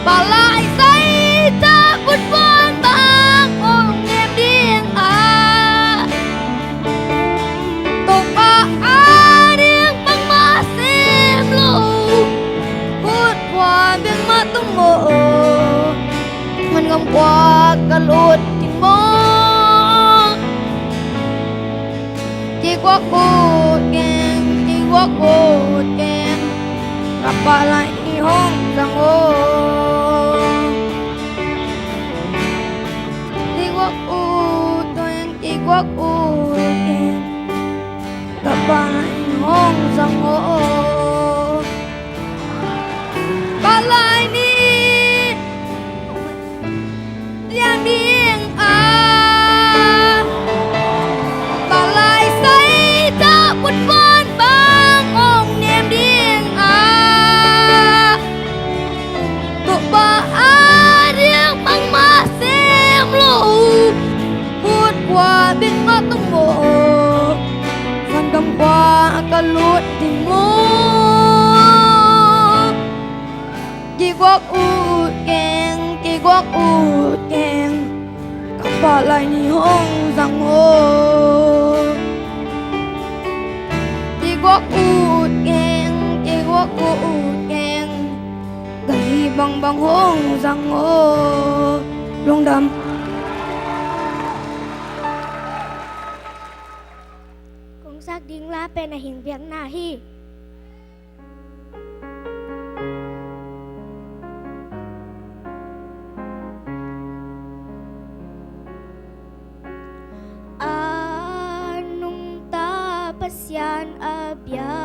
palai sai tha putpuan bang hong nem ding a, Topa a ding bangmah sem lo, Kawtkhua bek mah tung maw? Vangam khua ka lut ding maw? Kiguak ut keng, kiguak ut keng, ka palai ni hong zang o. Kiguak ut keng, kiguak ut keng, ka palai ni hong zang o. Palai ni liam ding a, palai sai tha putpuan bang hong nem ding a, Topa a ding bangmah sem lo, Kawtkhua bek mah tung maw? Vangam khua ka lut ding maw? Kiguak ut keng, kiguak ut keng, ka palai ni hong zang o. Kiguak ut keng, kiguak ut keng, ka ih bangbang hong zang o. Lungdam. Kong sak ding la pen a hing biakna hi. a bia.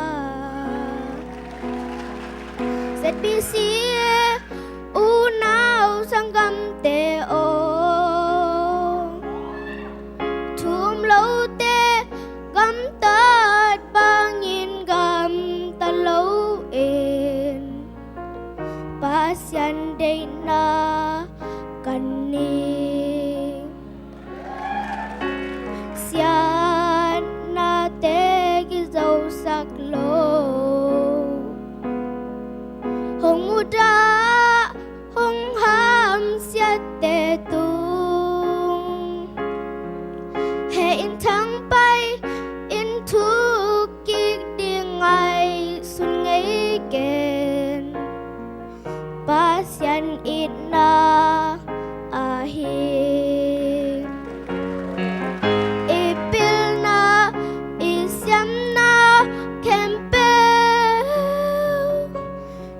Z B C unau sanggamte aw, thu um lote gamtat bangin gamta lo-in Pasian deihna kan ni. Siatnate kizosak lo, hong mudah hong hamsiatte tung, heh in thangpai in thuk kik ding ngaihsun ngei ken. Pasian itna ahi. I pilna i siamna khempeuh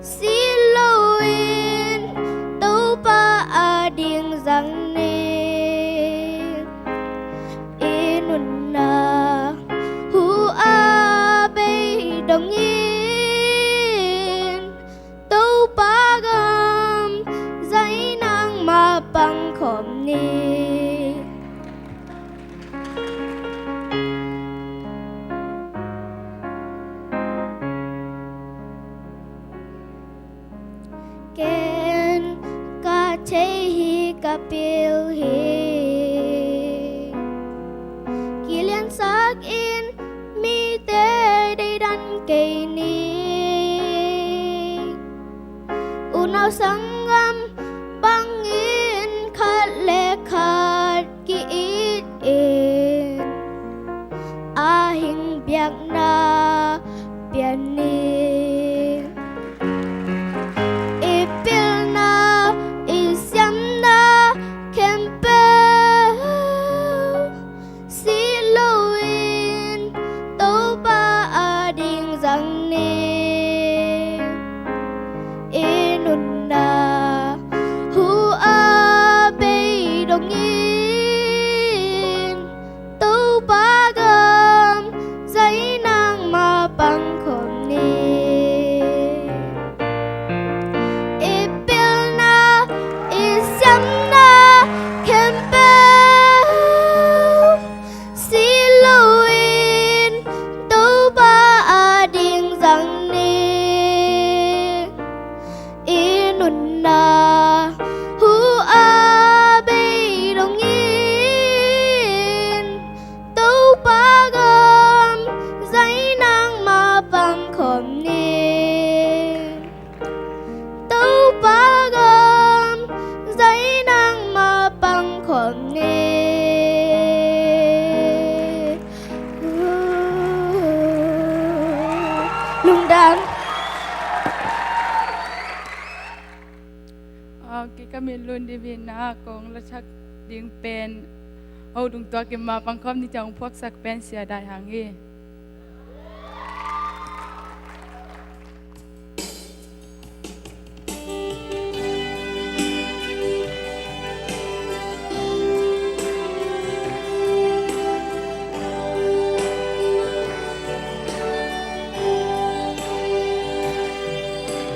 si loin Topa ading zang ni. I nunna hu a bei dongin Topa gam zai nangmah pangkhawm ni. Ken ka thei hi, ka pil hi. Kiliansak in mite deidan kei ni. Unau sanggam bangin khat le khat ki-it in, a hing biakna pian ni. I pilna i siamna khempeuh si loin Topa ading zang ni. I nunna hu a bei dongin Topa gam zai nangmah pangkhawm ni. I pilna i siamna khempeuh si loin Topa ading zang ni. I nunna hu a bei dongin Topa gam zai nangmah pangkhawm ni. Topa gam zai nangmah pangkhawm ni. Lungdam. Ok, ka min Lun Divina, kong lawhthak ding pen, ho dungtuak in mah pangkhawm ni, ciang phuaksak pen Sia Dai Hang hi.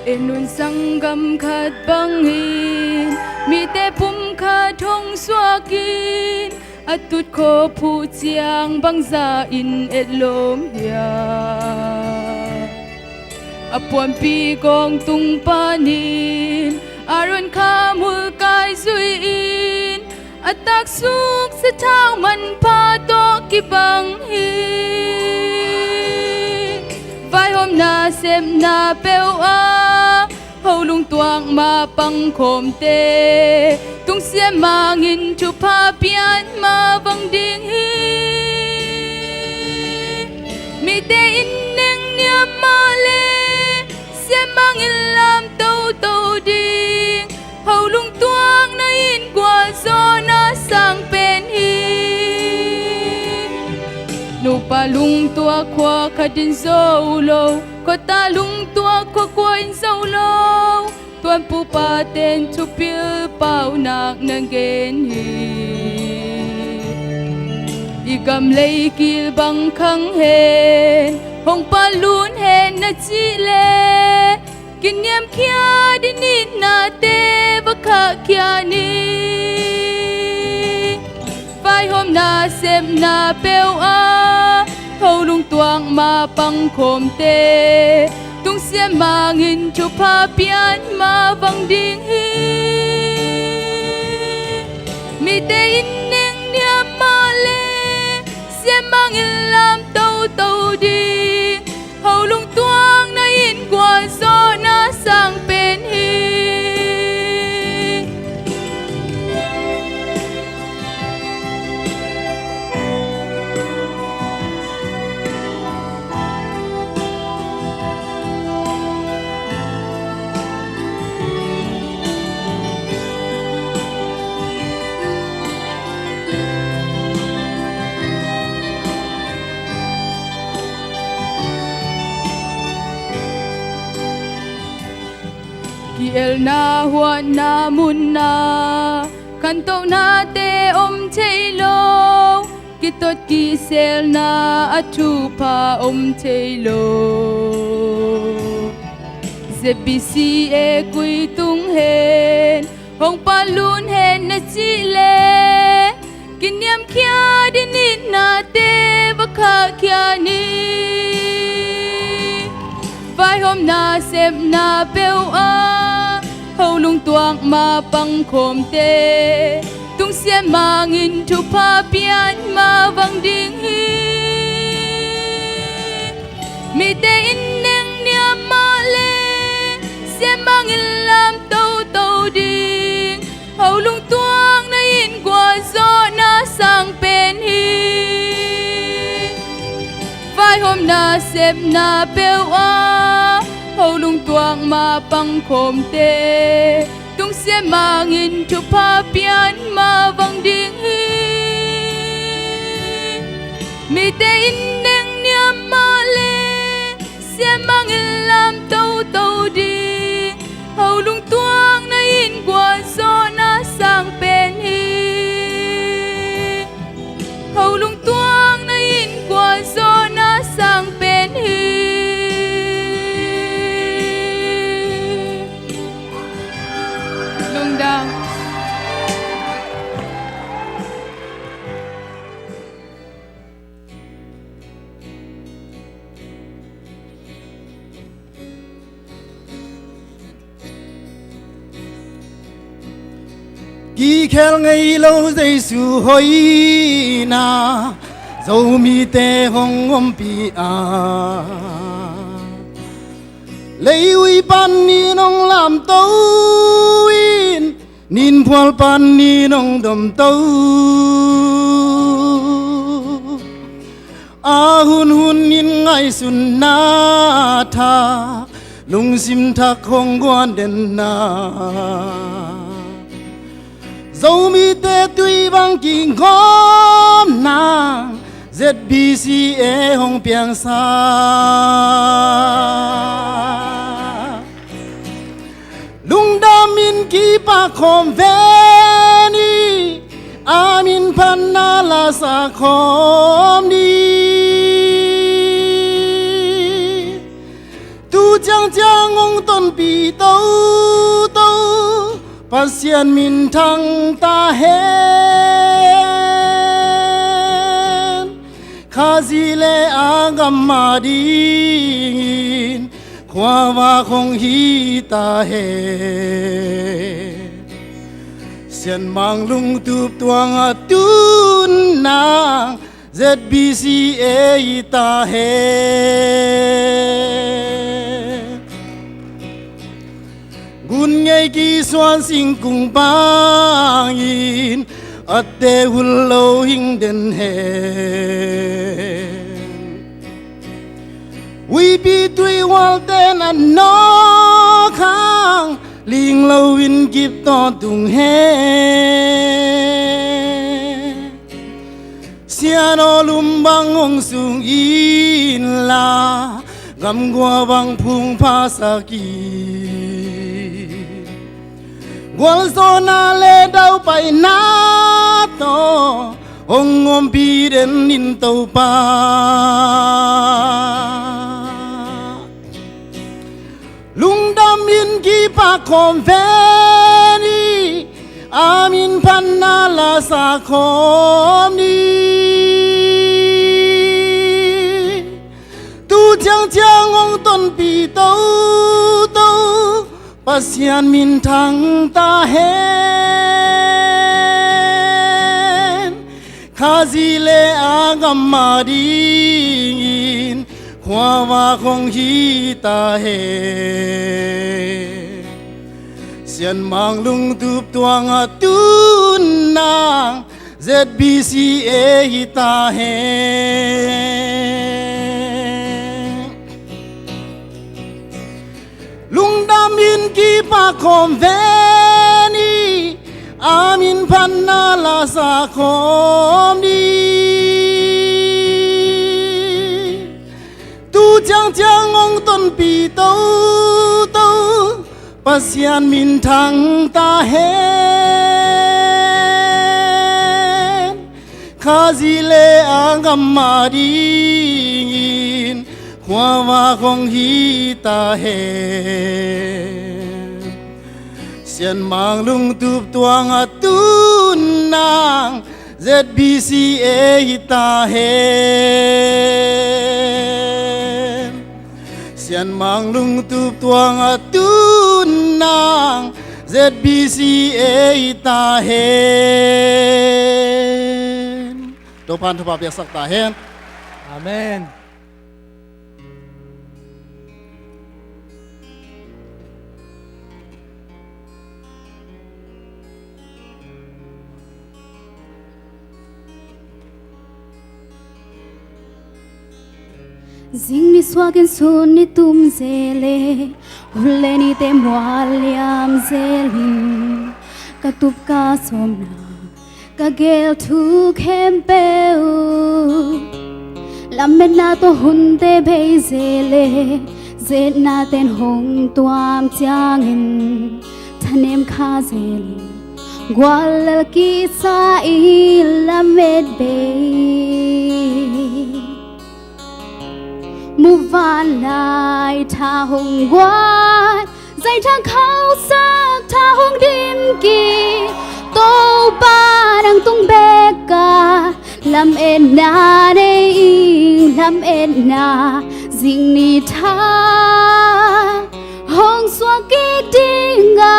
I nun sanggam khat bangin mite pum khat hong suakin, a tut khawh phuh ciang bangzah in etlawm hiam? A puanpi kawng tung panin Aaron kha mulkai zui-in, a taksuk sathau manpha tawh kibang hi. Vaihawmna sepna peuh ah ho lungtuak mah pangkhawmte, tungsiah mangin thupha pian mah vang ding hi. Mite in neng niam mah le siah mangin lam toto ding, ho lungtuakna in gualzawhna sang pen hi. Nupa lungtuak khua khat in zo lo, khuata lungtuak khua kua in zo lo, tuanpupa ten thupil paunak na gen hi. I gam lei kil bang khang hen, hong patlun hen na cih leh, kiniamkhiat i nitnate va khahkhia ni. Vaihawmna sepna peuh ah, ho lungtuak ma pangkhawmte, tungsiah mangin thupha pian ma vang ding hi. Mite in nengniam mah leh, siam mangin lam toto ding, ho lungtuak na in gualzawhna sang pen hi. Ki-elna huatna munah, khantohnate om thei lo, kitot kiselna a thupha om thei lo. Z B C A koi tung hen, hong patlun hen na cih leh, kiniamkhiat i nitnate va khahkhia ni. Vaihawmna sepna peuh ah, ho lungtuak ma pangkhawmte, tungsiah mangin thupha pian ma vang ding hi. Mite in nengniam mah leh, siam mangin lam toto ding, ho lungtuak na in gualzawhna sang pen hi. Vaihawmna sepna peuh ah, ho lungtuak ma pangkhawmte, tungsiah mangin thupha pian ma vang ding hi. Mite in nengniam mah leh, siam mangin lam toto ding, ho lungtuak na in gualzawhna sang pen hi. Ho lungtuak na in gualzawhna sang pen hi. Lungdam. Kikhel ngei lo Jesu hoihna, Zomite hong ompih a, leivui panin hong lamto in, ninphual panin hong domto. A hunhun in ngaihsutna thak, lungsim thak hong guan den na, Zomite tui bang kigawm nang, Z B C A hong piangsa. Lungdam in kipak khawm ve ni, a min phatna la sa khawm ni. Tu ciangciang hong tonpih toto, Pasian minthang ta hen. Khazih le a gam adingin khuavak hong hi ta hen. Sianmang lungtup tuang a tun nang, Z B C A hi ta hen. Gun ngei kisuan singkung bangin, a te hul lo hing den hen. Huipi tui hual ten a nawk hang, ling lo in kip tawntung hen. Sian aw lum bang hong sung inla, gamgua bang phungpha sak in. Gualzawhna le daupaina tawh, hong ompih den in Topa. Lungdamin kipak khawm ve ni, a minphatna la sa khawm ni. Tu ciangciang hong tonpih toto Pasian minthang ta hen. Khazih le a gam a dingin khuavak hong hi ta hen. Sianmang Lungtup Tuang a tu nang Z B C A hi ta hen. Lungdamin kipak khawm ve ni, a minphatna la sa khawm ni. Tu ciangciang hong tonpih toto Pasian minthang ta hen. Khazih le a gam a dingin khuavak hong hi ta hen. Sianmang Lungtup Tuang a tu nang Z B C A hi ta hen. Sianmang Lungtup Tuang a tu nang Z B C A hi ta hen. Topa'n thupha piaksak ta hen. Amen. Zing ni suakin sun ni tum zel e, hun le nite mual liam zel in, ka tup ka sawmna ka gel thu khempeuh, lametna tawh hunte bei zel e, zetna ten hong tuam ciangin thanem kha zel in, gual lel kisa in lamet bei. Muvanlai tha hong guan, zainthang khausak tha hong dim kik, Topa nang tung bek a lametna nei ing, lametna zing ni tha hong suak kik ding a,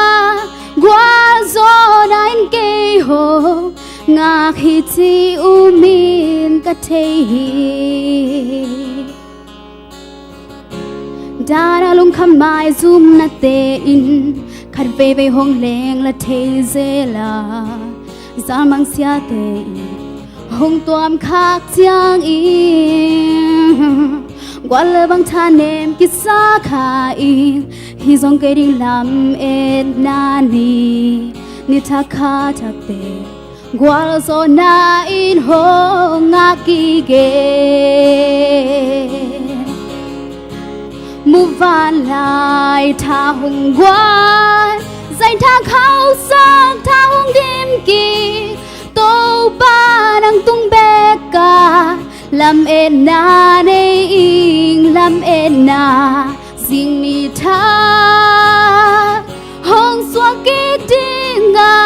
gualzawhna in kei hong ngak hi ci um in ka thei hi. Dana lungkham maizumnate in khat veivei hong leng la thei zel a, zalmang siate in hong tuam khak ciangin, gual le bang thanem kisa kha ing, hih zong kei ding lametna ni, ni thak kha thakte gualzawhna in hong ngak kik e. Muvanlai tha hong guan, zainthang khausak tha hong dim kik, Topa nang tung bek a lametna nei ing, lametna zing ni tha hong suak kik ding a,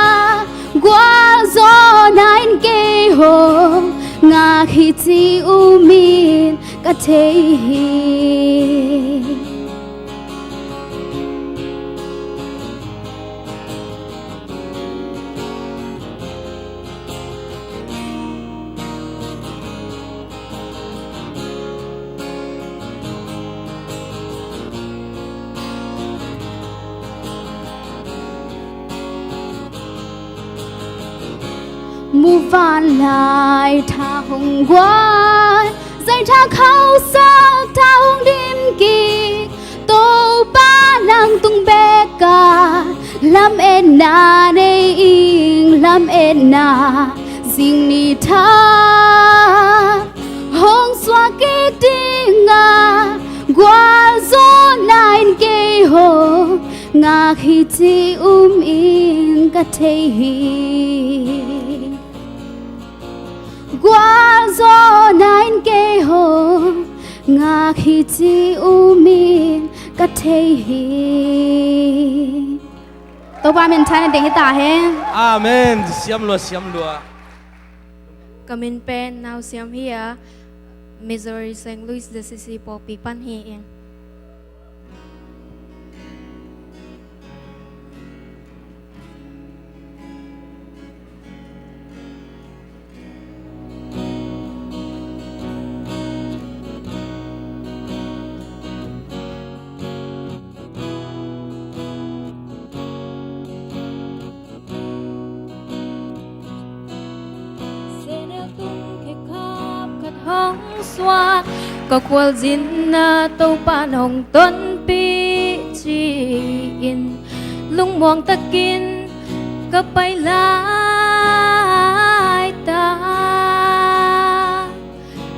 gualzawhna in kei hong ngak hi ci um in ka thei hi. Muvanlai tha hong guan, zainthang khausak tha hong dim kik, Topa nang tung bek a lametna nei ing, lametna zing ni tha hong suak kik ding a, gualzawhna in kei hong ngak hi ci um in ka thei hi. Gualzawhna in kei hong ngak hi ci umin ka thei hi. Topa min thang na ding hi ta hen. Amen. Siam lua, siam lua. Ka min pen Nau Siam hi a, Missouri Saint Louis Z C C pawlpi pan hi ing. Senel tung khekhap khat hong suak, ka khualzinna Topa'n hong tonpih ci-in, lungmuang takin ka pai laitak.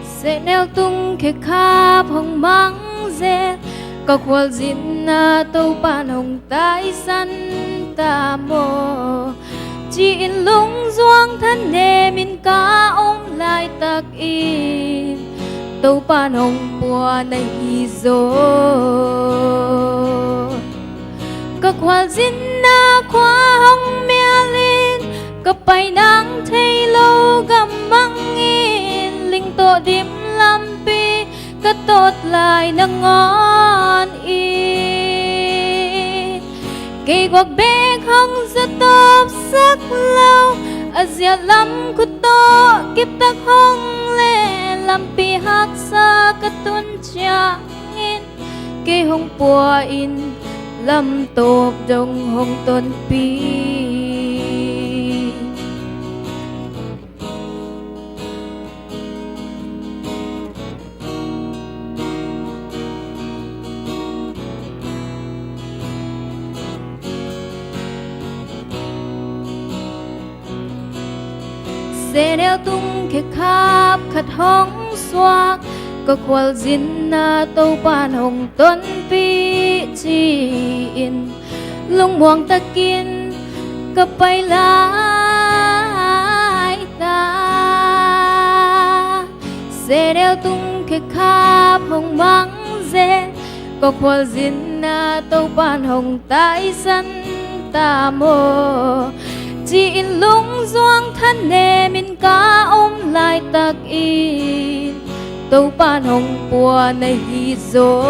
Senel tung khekhap hong mang zel, ka khualzinna Topa'n hong taisan ta maw, ci-in lungzuang thanemin ka om laitakin, Topa'n hong pua na hi zaw. Ka khualzinna khua hong mialin, ka pai nang thei lo gam mangin, ling tawh dim lampi ka tot lai nangawn in. Kei guak bek hong zatawp sak lo, a ziat lam khut tawh kiptak hong le, lampi haksa ka tun ciangin, kei hong pua in, lam tawp dong hong tonpih. Senel tung khekhap khat hong suak, ka khualzinna Topa'n hong tonpih ci-in, lungmuang takin ka pai laitak. Senel tung khekhap hong mang zel, ka khualzinna Topa'n hong taisan ta maw, ci-in lungzuang thanemin ka om laitakin, Topa'n hong pua na hi zaw.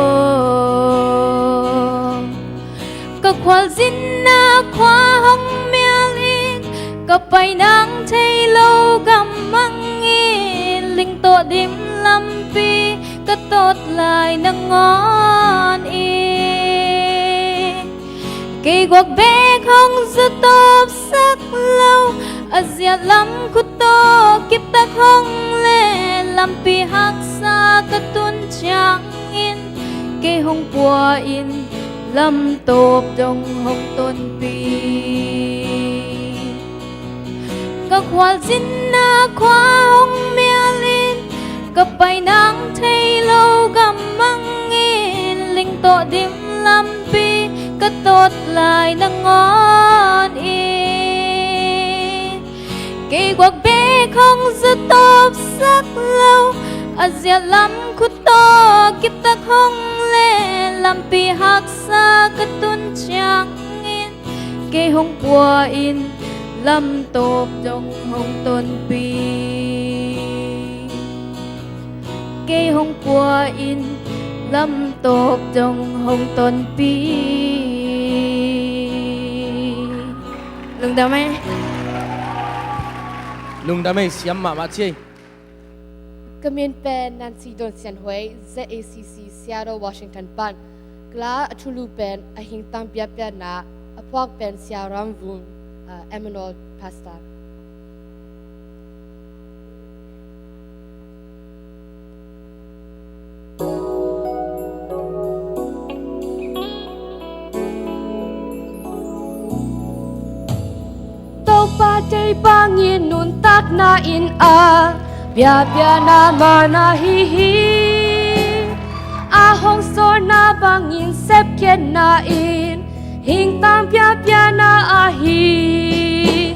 Ka khualzinna khua hong mialin, ka pai nang thei lo gam mangin, ling tawh dim lampi ka tot lai nangawn in. Kei guak bek hong zatawp sak lo, a ziat lam khut tawh kiptak hong le, lampi haksa ka tun ciangin, kei hong pua in, lam tawp dong hong tonpih. Ka khualzinna khua hong mialin, ka pai nang thei lo gam mangin, ling tawh dim lampi ka tot lai nangawn in. Kei guak bek hong zatawp sak lo, a ziat lam khut tawh kiptak hong le, lampi haksa ka tun ciangin, kei hong pua in, lam tawp dong hong tonpih. Kei hong pua in, lam tawp dong hong tonpih. Lungdam ei. Lungdam ei, siam mahmah ci ei. Ka min pen Nancy Don Sian Huai, Z A C C, Seattle, Washington pan. Ka la a thulu pen A Hingtang Piapiana, a phuak pen Sia Ram Vung, uh, Emmanuel Pastor. Topa deih bangin nuntakna in a piapiana man ahi hi. A hong sawlna bangin sepkhiatna in hingtang piapiana ahi.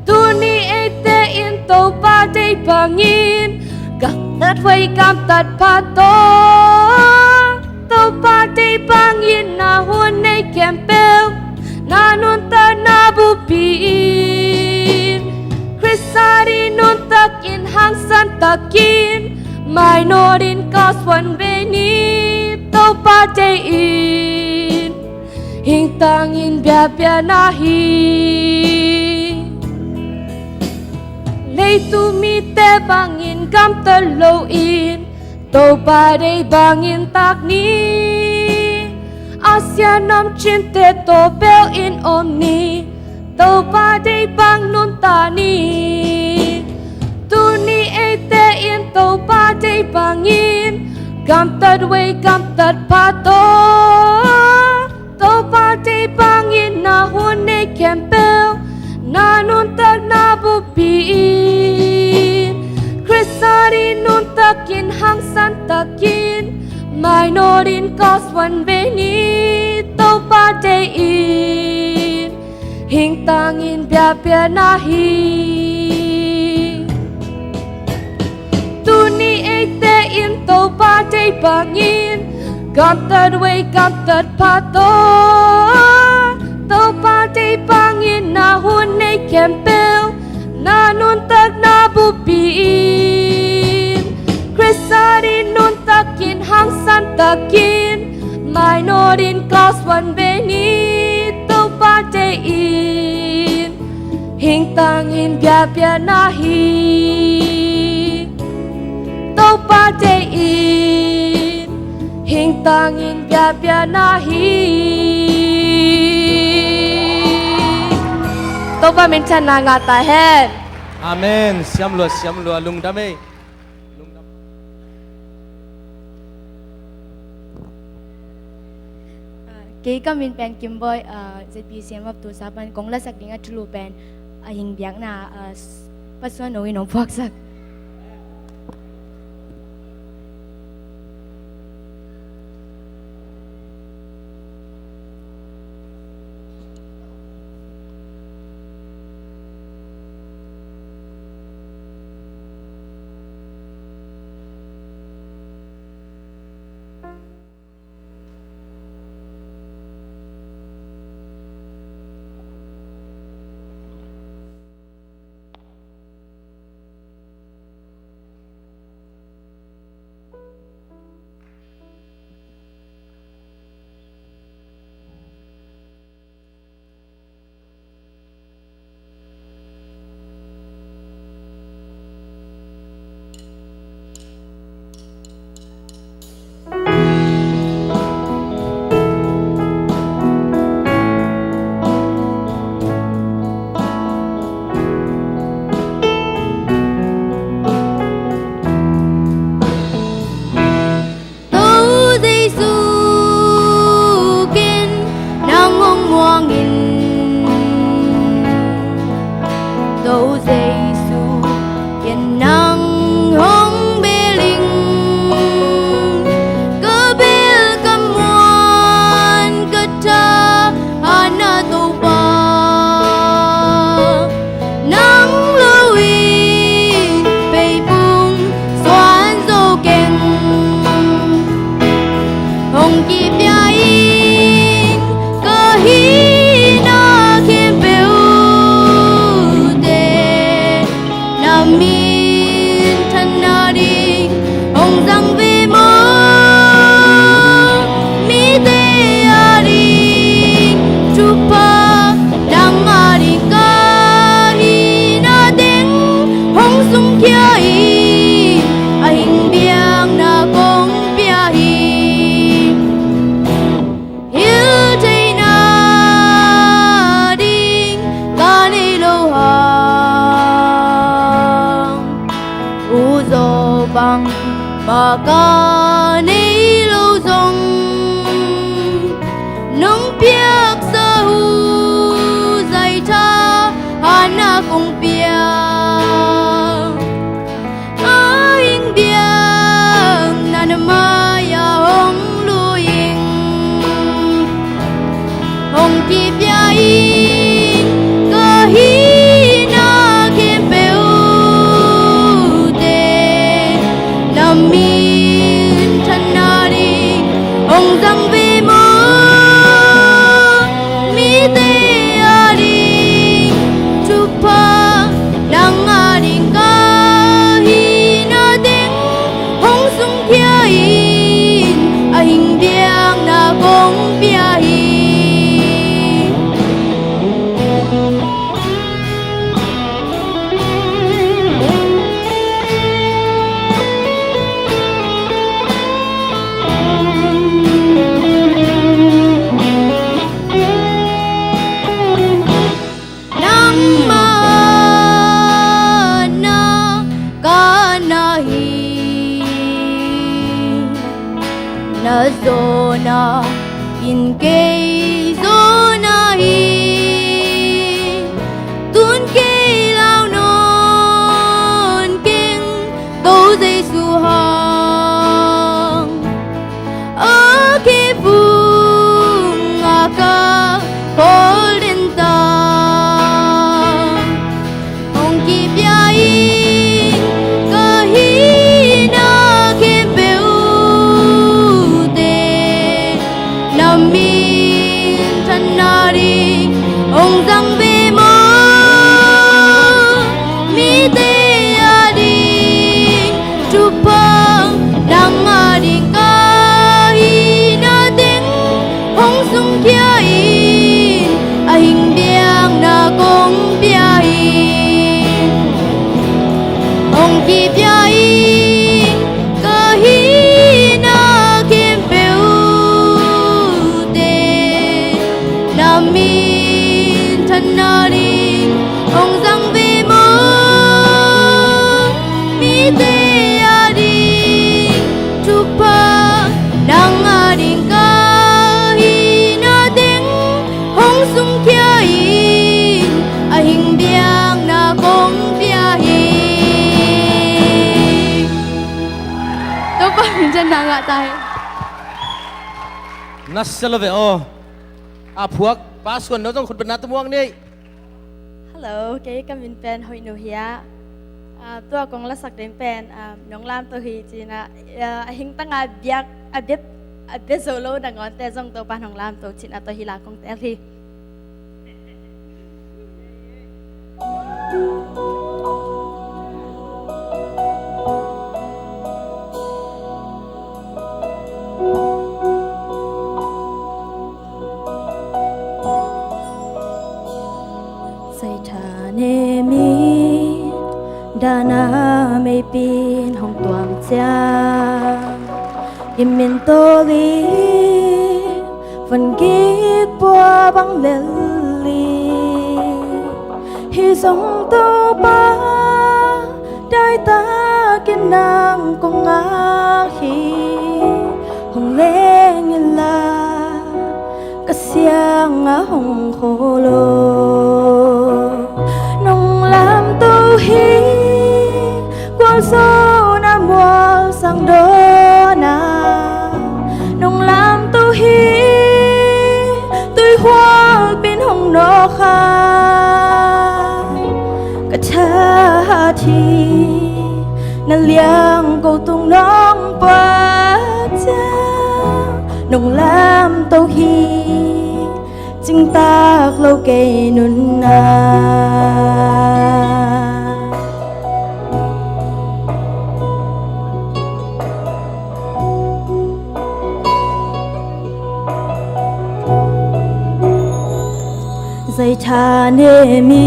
Tuni eite in Topa deih bangin gamtat huai gamtat pha tawh. Topa deih bangin na hun nei khempeuh na nuntakna bupi in. Khrist adingin nuntakin hangsan takin mainawtin kasuan ve ni. Topa deih in hingtangin biakpiakna hi. Leitung mite bangin gamtat loin Topa deih bangin tak ni. Asia nam Chin te tawh peuh in om ni. Topa deih bang nuntak ni. Tuni eite in Topa deih bangin gamtat huai gamtat pha tawh. Topa deih bangin na hun nei khempeuh na nuntakna bupi in. Khrist adingin nuntakin hangsan takin mainawtin kasuan ve ni. Topa deih in hingtangin biakpiakna hi. Tuni eite in Topa deih bangin gamtat huai gamtat pha tawh. Topa deih bangin na hun nei khempeuh na nuntakna bupi in. Khrist adingin nuntakin hangsan takin mainawtin kasuan ve ni. Topa deih in hingtangin biakpiakna hi. Topa deih in hingtangin biakpiakna hi. Topa minthanna ngah ta hen. Amen. Siam lua, siam lua, lungdam ei. Kei ka min pen Kimboy, ah, Z B C M of tu sa pan kong lasak ding a thulu pen, ah, hing biakna, ah, s-, Pasuan No in hong phuaksak. To Jesu, ken nang hong muang in. To Jesu, ken nang hong bel ing. Ka bel ka muan ka tha, ana Topa. Nang lo in pei pung suan zo keng. Hong kipia in ka hihna khempeuh te. Na minthanna ding hong zang ve maw? Mite a ding thupha, nang a ding ka hihna teng hong sungkhia in, a hing biakna kong pia hi. Hilh theihna ding ka nei lo hang, u zaw bangmah ka nei lo zong, nong piaksa uh zai tha, ana kong pia. A hing biakna na mai-ah hong lui ing. Hong kipia in ka hihna khempeuh A zawna in kei zawna hi. Tun kei lau nawn keng, Topa Jesu hang. A kifung a ka khawl den ta. Hong kipia in ka hihna khempeuhte, na minthanna ding hong zang ve maw. Mite ading thupha, nang ading ka hihna teng hong sungkhia in, a hing biakna kong pia hi. Hong kipia in ka hihna khempeuhte, na minthanna ding hong zang ve maw. Mite ading thupha, nang ading ka hihna teng hong sungkhia in, a hing biakna kong pia hi. Topa min thang ngah ta hen. Na sia lo ve aw. A phuak pa suan no zong khutbetna tumuang ni. Hello, kei ka min pen Hoih Nu hi a. Ah, tua kong lasak ding pen, ah, Nong Lamto Hi ci-in ah, ah, a hing tanga biak a bia, a bia zo lo nangawnte zong Topa Nong Lamto cihna tawh hih la kong teel hi. Zaitha ne mi dana meipin hong tuam ciang, i min tawh li van gik pua bang lel li. Hi zong Topa, daitakin nang kong ngak hi. Hong leng inla, ka siang a hong khawl aw. Nong lamto hi, gualzawhna mual sang dawn a. Nong lamto hi, tuihualpi in hong nawk a. Ka thahat hi, na liangko tung nong puak ciang. Nong lamto hi, cingtak lo kei nunna. Zaitha ne mi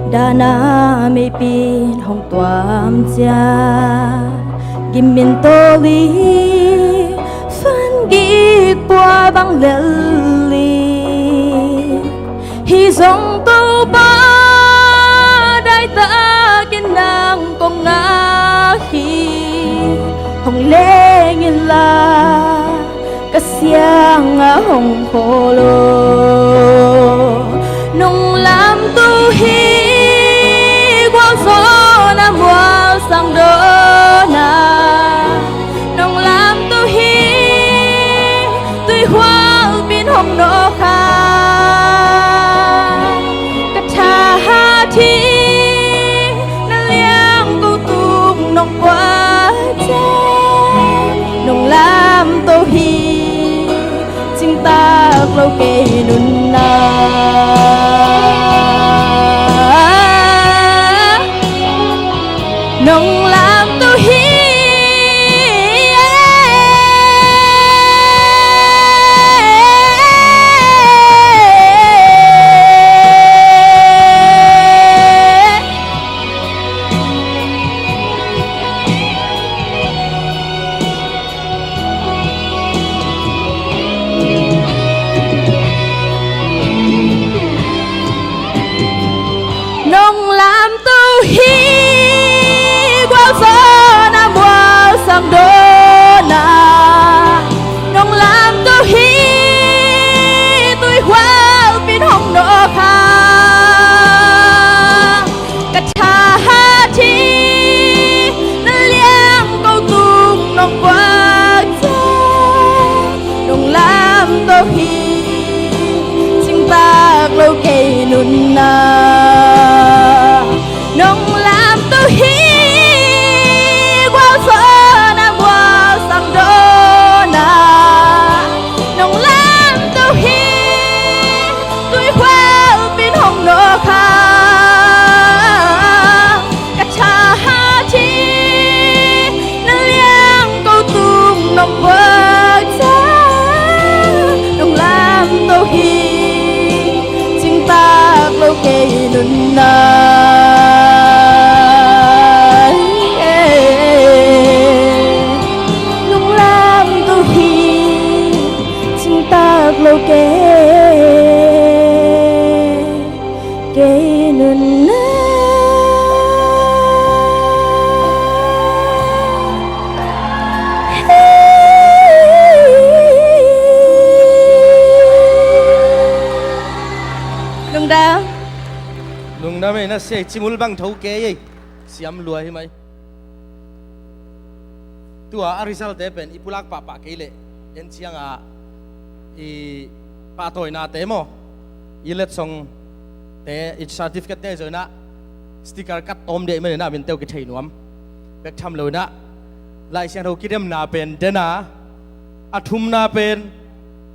dana meipin hong tuam ciang, i min tawh li van gik pua bang lel li. Hi zong Topa, daitakin nang kong ngak hi. Hong leng inla, ka siang a hong khawl aw. Nong lamto hi, gualzawhna mual sang dawn a. Nong lamto hi, tuihualpi in hong nawk a. Ka thahat hi, na liangko tung nong puak ciang. Nong lamto hi, cingtak lo kei nunna. Nong lamto hi. Nong lamto hi, gualzawhna Nai e, nunglam tu hi, cingtak lo ke, kei nunna. Lungdam. Lungdam ei, na sia i cimul bang tho kei ei. Siam lua hi mai. Tua a result te pen i pulak pahpah kei leh en cianga i pahtawinate maw, i letsong te, i certificate te zoina sticker kat tawm deh i manina minteu kithei nuam. Bek tham loina Lai Siangtho kidemna pen dena, a thumna pen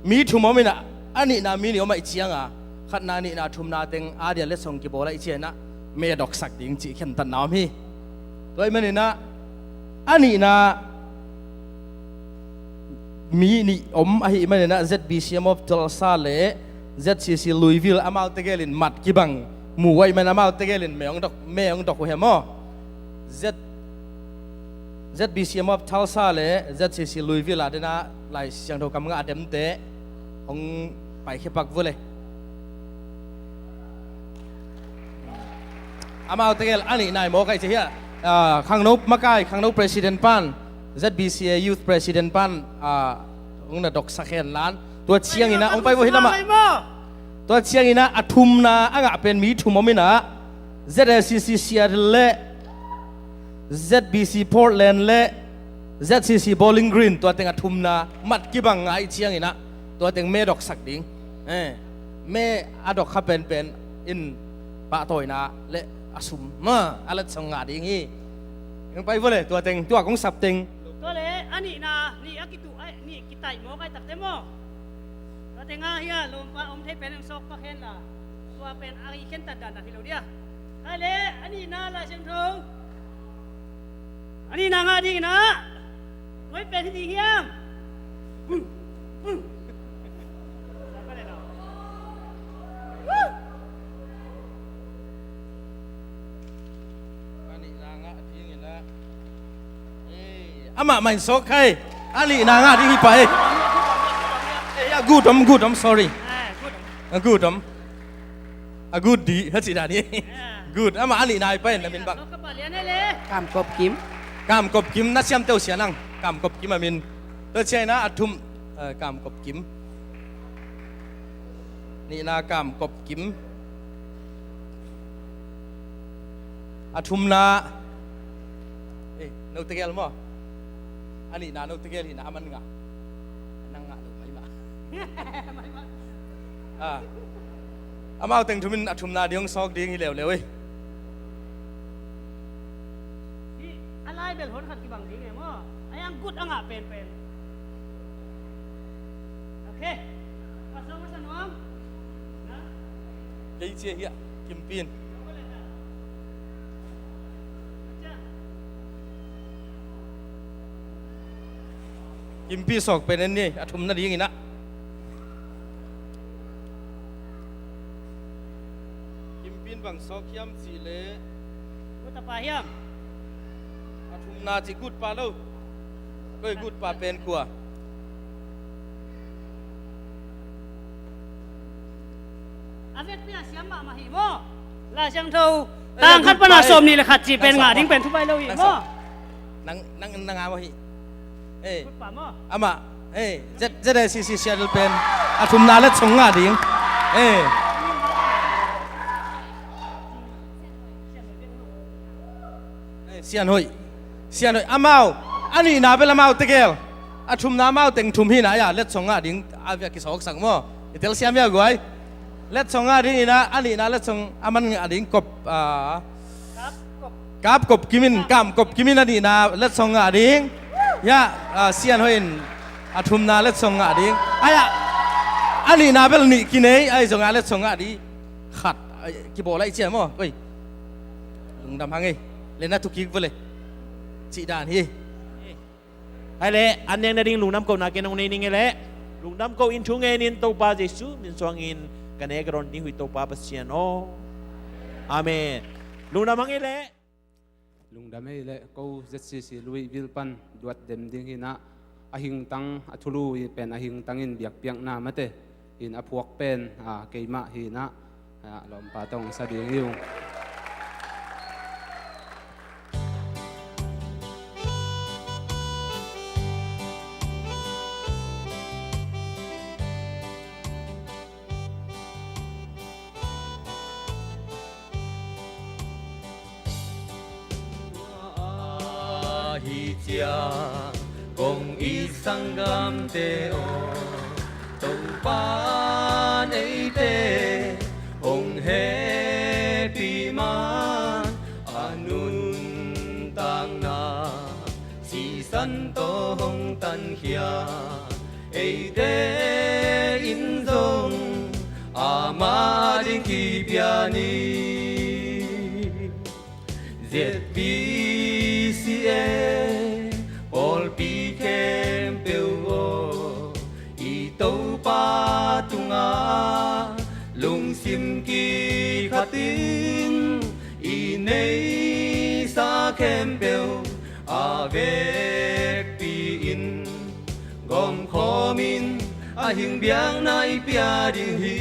mi thum om ina, a nihna mi nih om a i cianga, khatna, nihna, thumna teng a dia letsong kibawl a i ciana me doksak ding cih khentatna om hi. Tua i manina a nihna mi nih om ahi i manina Z B C M of Tulsa le Z C C Louisville amau tegelin mat kibang mu uh a i man amau tegelin me hong dok, me hong dok uh hi maw. Z, Z B C M of Tulsa le Z C C Louisville a dena Lai Siangtho kam ngah a demte hong paikhia pak vua le. Amau tegel a nihna i mawk a i ci hiah, ah, khangno makai, khangno president pan, Z B C A youth president pan, ah, hong na doksak hen lan. Tua ciangina hong pai vua hi lama. Tua ciangina a thumna a ngah pen mi thum om ina, Z A C C Seattle le Z B C Portland le Z C C Bowling Green, tua teng a thumna mat kibang a i ciangina tua teng me doksak ding. Eh, me a dok kha penpen in pahtawina le a sum ma a letsong ngah ding hi. Hong pai vua le tua teng, tua kong sap teng. Tua le a nihna nih a kitu, a nih kitaih mawk a i takte maw. Tua teng a hia lawmpa om thei pen hong sawk pak hen la. Tua pen a i khentat dan dan hi lo dia. Hai le, a nihna Lai Siangtho. A nihna ngah ding ina. Koi pen hi ding hiam. A nihna ngah ding ina. Eh, amah mah in sawk khai. A nihna ngah ding hi pah ei. Eh, ya, good om, good om, sorry. Ah, good om. A good om. A good dih, ha cih dan hi. Ah. Good. Amah a nihna hi pah ei, na min bang. Sawk ka pah lian ei le. Kam Kop Kim. Kam Kop Kim, na siam teuh sia nang. Kam Kop Kim a min. Tua ciangina a thum, eh, Kam Kop Kim. Nihna Kam Kop Kim. A thumna, eh, no tegel maw? A nihna no tegel hina a man ngah. Nang ngah lo mai mah. Ah. Amau teng thumin a thumna ding hong sawk ding hi leuleu ei. Hi, a lai bel hon khat kibang ding e maw? A yang good a ngah penpen. Okay. Pastor masa nuam. Na? Kei cia hiah, Kimpin. Kimpi sawk pen en ni, a thumna ding inah. Kimpin bang sawk hiam cih leh. Kua tapa hiam? A thumna cih gutpa lo. Koi gutpa pen kua? A vekpi a siam mahmah hi maw? Lai Siangtho. Eh, tang khat pana gutpa, eh. Sawm nih le khat cih pen ngah ding pen thupai lo hi maw? Nang, nang, nang a maw hi. Eh. Gutpa maw? Amah. Eh, Z, Z A C C Seattle pen. A thumna letsong ngah ding. Eh. Eh, Sian Hoih. Sian Hoih. Amau. A nihna bel amau tegel. A thumna amau teng thum hi na ya. Letsong ngah ding. A via kisawksak maw. I telsiam ya guai. Letsong ngah ding inah. A nihna letsong a man ngah ding kop. Ah. Kap Kop Kim in. Kam Kop Kim in a nihna letsong ngah ding. Ya. Ah, Sian Hoih in. A thumna letsong ngah ding. Aya. A nihna bel nih kinei. Ai zong a letsong ngah ding. Khat. Ai, kibawl ai cia maw. Oi. Lungdam hang ei. Le na thukik vua le. Cih dan hi. Hai le, an nek nading lungdam kohna ken hong nei ning ei le. Lungdam koh in thu ngenin Topa Jesu min suangin ka nek a ron ding huih Topa Pasian aw. Amen. Lungdam hang ei leh. Lungdam ei leh. Ko Z C C Lui vil pan duat dem ding hi-in ah, a hingtang, a thulu pen a hingtang in biakpiakna mate in a phuak pen, a, keimah hi-in ah, a, lawmpa tawh sa ding hi ung. Ahi ciang kong it sanggamte aw, Topa'n eite hong hehpih man, a nuntakna sisan tawh hong tankhia, eite in zong amah ding kipia ni. Z B C A pawlpi khempeuh aw, i Topa tungah lungsim kikhatin, i neihsa khempeuh a vekpi-in, gawmkhawmin a hing biakna i pia ding hi.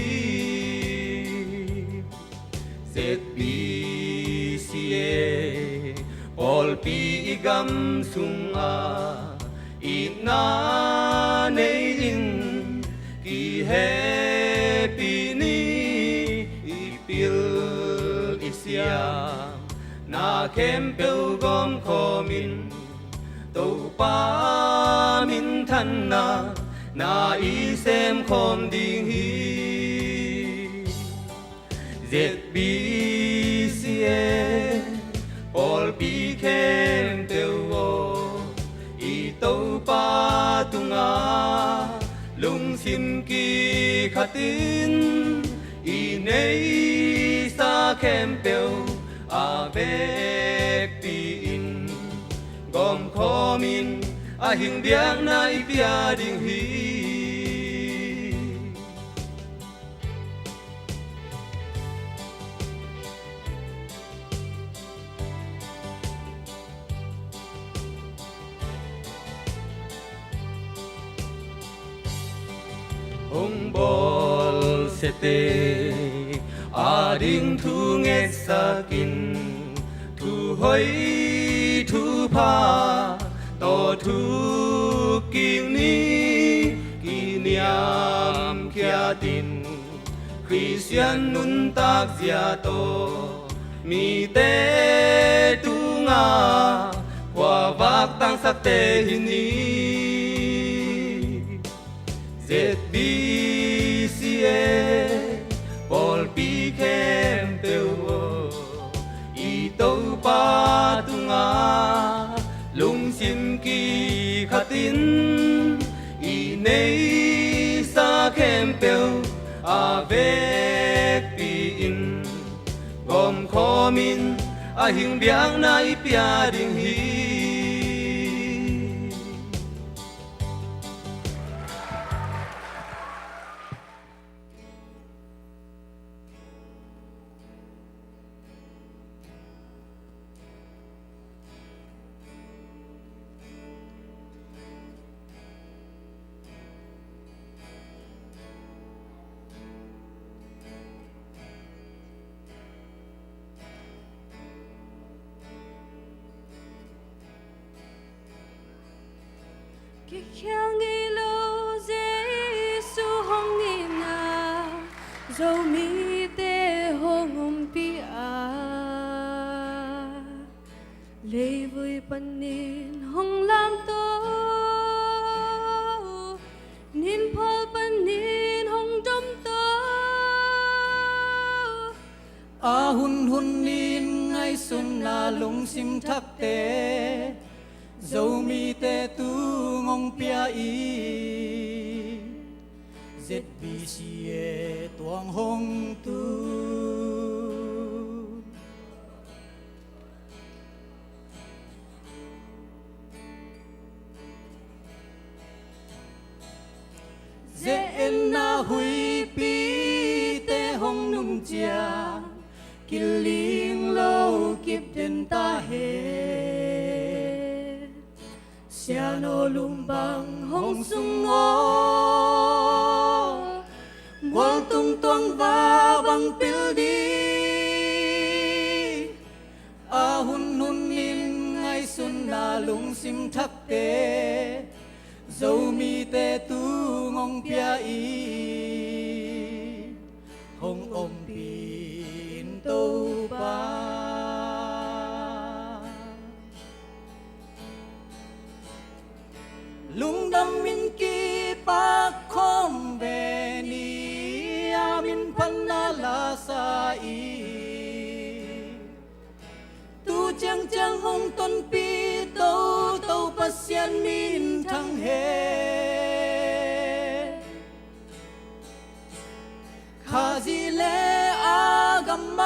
Z B C A pawlpi i gam sungah itna nei-in, kihehpih ni. I pil i siam na khempeuh gawmkhawmin, Topa minthanna na i semkhawm ding hi. Z B C A pawlpi khempeuh aw, i Topa tungah lungsim kikhatin, i neihsa khempeuh a vekpi-in, gawmkhawmin a hing biakna i pia ding hi. Hong bawlsiate ading thu ngetsakin, thu hoih thu pha tawh thukkik ni. Kiniamkhiatin Khristian nuntakzia tawh mite tungah khuavak tangsakte hi ni. Z B C A pawlpi khempeuh aw, i Topa tungah lungsim kikhatin, i neihsa khempeuh a vekpi-in, gawmkhawmin a hing biakna i pia ding hi. Kikhial ngei lo Jesu hong itna, Zomite hong ompih a, leivui panin hong lamto, ninphawl panin hong domto. A hunhun in ngaihsutna lungsim thakte, Zomite tung hong pia i, Z B C A tuang hong tu. Ze-etna huipite hong nung ciang, Kiling lo kip den ta hen. Sian aw, lum bang hong sung aw, mual tung tuang va bang pil ding. A hunhun in ngaihsutna lungsim thakte Zomite tung hong pia in, hong ompih in Topa. Lungdam in kipak khawm ve ni, a min phatna la sa in. Tu ciangciang hong tonpih Topa Pasian minthang hen. Khazih le a gam a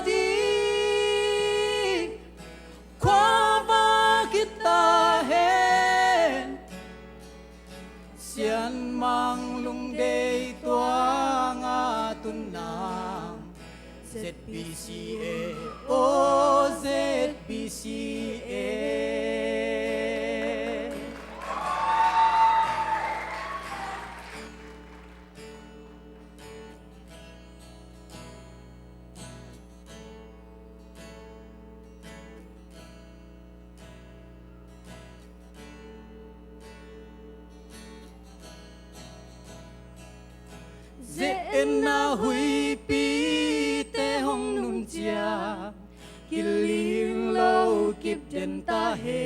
ding khuavak hi ta hen. Sianmang Lungdei tuang a tun nang, Z B C A, oh Z B C A. Ze-etna huipite hong nung ciang, kiling lo kip den ta hen.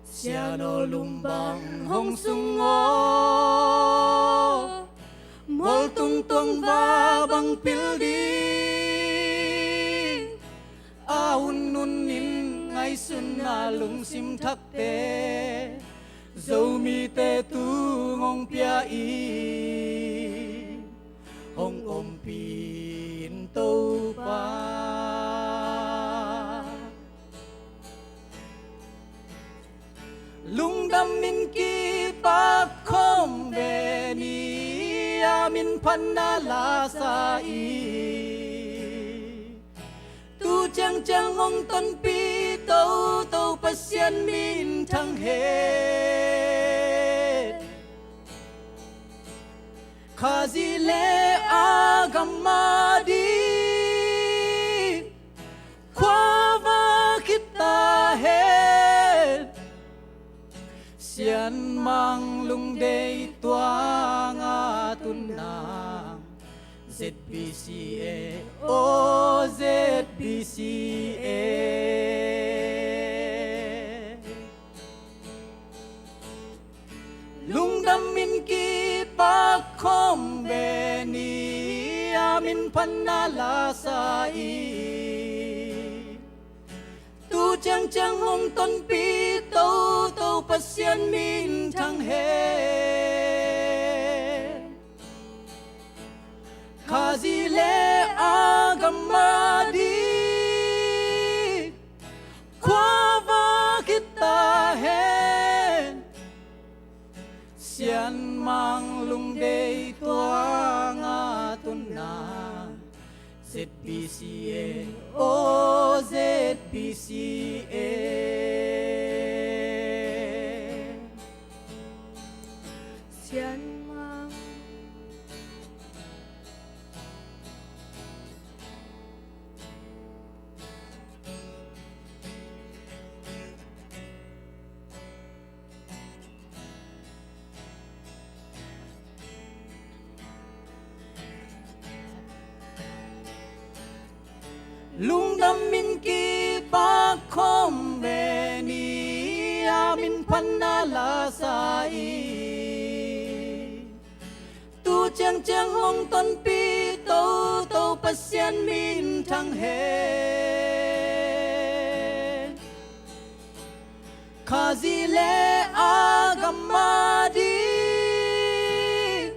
Sian aw, lum bang hong sung aw, mual tung tuang va bang pil ding. A hunhun in ngaihsutna lungsim thakte Zomite tung hong pia in, hong ompih in Topa. Lungdam in kipak khawm ve ni, a min phatna la sa in. Tu ciangciang hong tonpih Topa Pasian minthang hen. Khazih le a gam a ding khuavak hi ta hen. Sianmang Lungdei tuang a tun nang, Z B C A, oh Z B C A. Lungdam in kipak khawm ve ni, a min phatna la sa in. Tu ciangciang hong tonpih Topa Pasian minthang hen. Khazih le a gam a ding khuavak hi ta hen. Sianmang Lungdei tuang a tun nang, Z B C A, oh Z B C A. Sianmang. Lungdam in kipak khawm ve ni, a min phatna la sa in. Tu ciangciang hong tonpih Topa Pasian minthang hen. Khazih le a gam a ding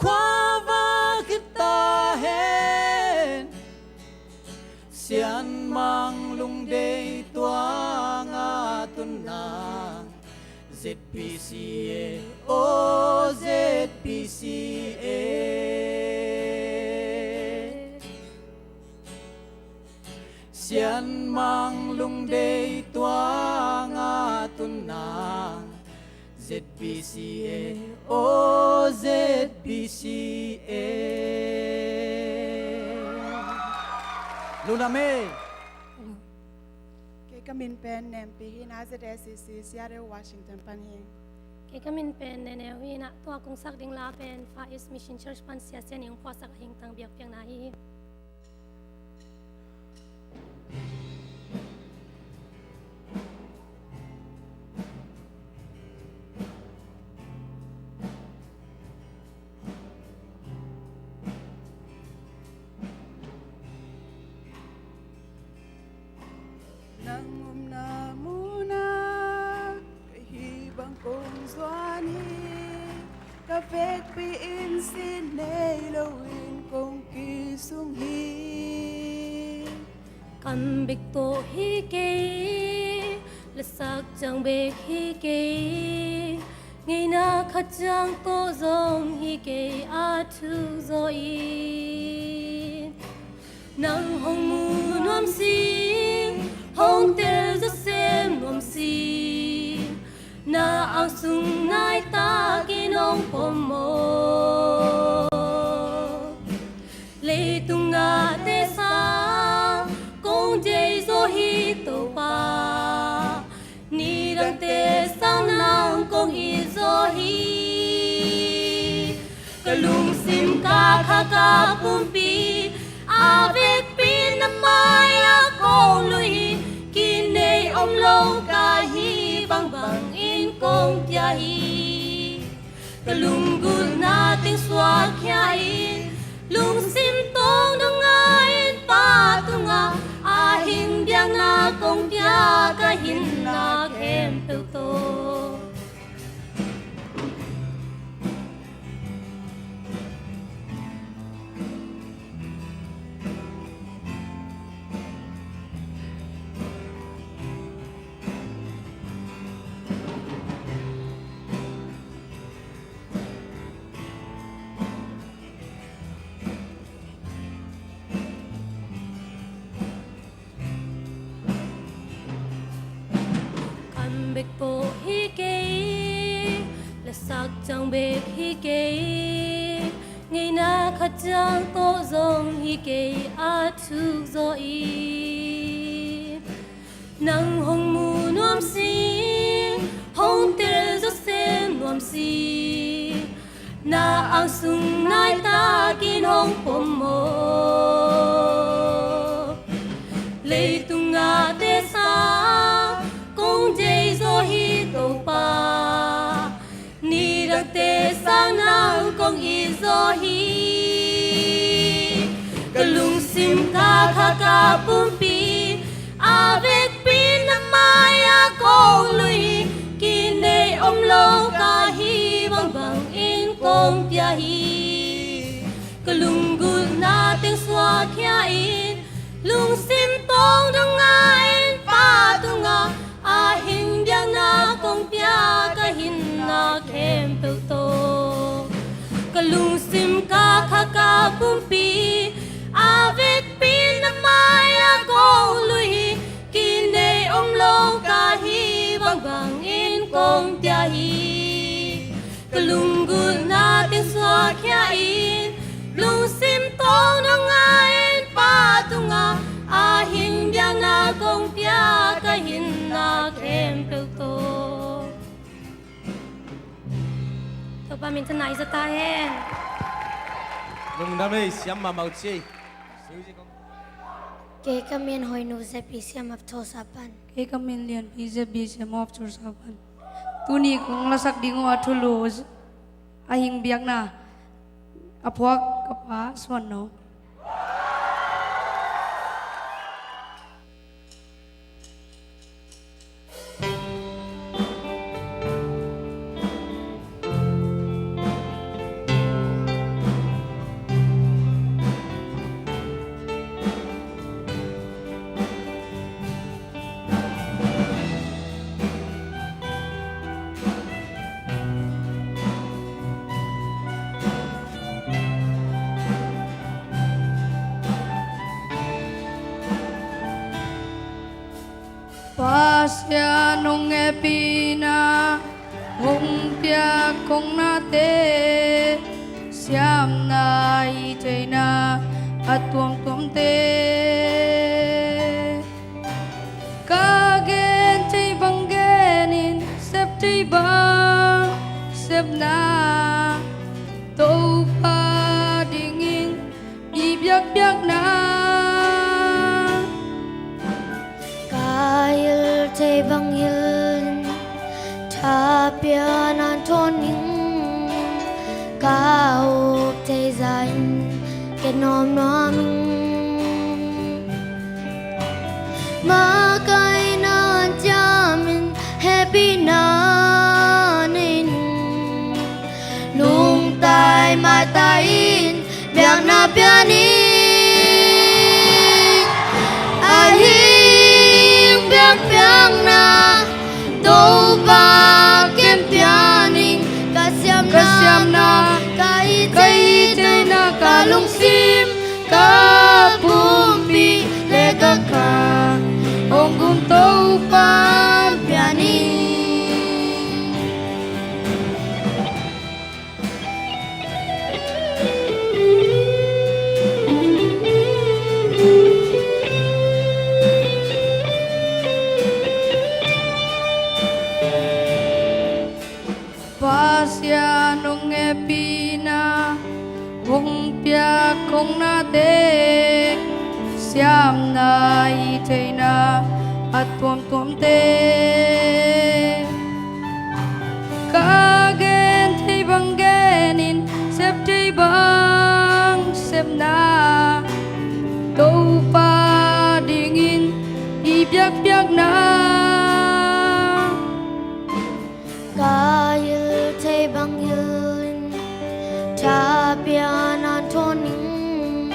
khuavak hi ta hen. Sianmang Lungdei tuang a tun nang, Z B C A, oh Z B C A. Pasian mang lungdei tuang a tun nang, Z B C A, oh Z B C A. Lungdam ei. Kei ka min pen Nempi hi a, Z S C C Seattle, Washington pan hi. Kei ka min pen Neneu hi a, tua kong sak ding la pen Far East Mission Church pan Sia Sian Ing phuahsak a hing tang biakpiakna hi. Nang omna munah ka hih bang kong zuan hi. Ka vekpi in sin nei loin kong kisung hi. Kam bek tawh hi kei, lasak ciang bek hi kei, ngeina khat ciang tawh zong hi kei a thuk zaw in. Nang hong mu nuam sing, hong tel zaw sem nuam sing, na ang sung nai takin hong pom maw. Leitung nate sang kong deih zaw hi Topa, nidangte sang nang kong it zaw hi. Ka lungsim ka kha ka pumpi, a vekpi na mai-ah kong lui hi. Kinei om lo ka hih bangbang in kong pia hi. Ka lunggulhna teng suakkhia in, lungsim tawng dong a in Pa tungah, a hing biakna kong pia ka hinna khempeuh tawh. Kam bek tawh hi kei, lasak ciang bek hi kei, ngeina khat ciang tawh zong hi kei a thuk zaw in. Nang hong mu nuam sing, hong tel zaw sem nuam sing, na ang sung nai takin hong pom maw. Leitung nate sang kong deih zaw hi Topa, nidangte sang nang kong it zaw hi. Ka lungsim ka kha ka pumpi, a vekpi na mai-ah kong lui hi. Kinei om lo ka hih bangbang in kong pia hi. Ka lunggulhna teng suakkhia in, lungsim tawng dong a in Pa tungah, a hing biakna kong pia ka hinna khempeuh tawh. Ka lungsim ka kha ka pumpi, a vekpi na mai-ah kong lui hi. Kinei om lo ka hih bangbang in kong pia hi. Ka lunggulhna teng suakkhia in, lungsim tawng dong a in Pa tungah, a hing biakna kong pia ka hinna khempeuh tawh. Topa min thang nai za ta hen. Lungdam ei, siam mahmah uh ci ei. Kei ka min Hoinu, Z B C M of Tulsa pan. Kei ka min Lianpi, Z B C M of Tulsa pan. Tuni kong lasak ding uh a thulu, a hing biakna, a phuak ka pa Suan Nawng. Pasian hong hehpihna, hong piak hong nate, siamna i theihna a tuamtuamte. Ka gen thei bang genin, sep thei bang sepna, Topa dingin i biakpiakna. Ka hilh thei bang hilhin, thapiakna thawn ning. Ka up thei zah in, ka nuam nuam ning. Makaihna ciamin, hehpihna nei ning. Lungtai maitai in, biakna pia ning. Ahi biakpiakna, Topa ken pia ning. Ka siamna, ka siamna, ka i, ka i theihna, ka lungsim, ka pumpi le ka kha, hong gum Topa pia ning. Pasian hong hehpihna, hong piak hong nate, siamna i theihna a tuamtuamte. Ka gen thei bang genin, sep thei bang sepna, Topa dingin i biakpiakna. Ka hilh thei bang hilhin, thapiakna thawn ning.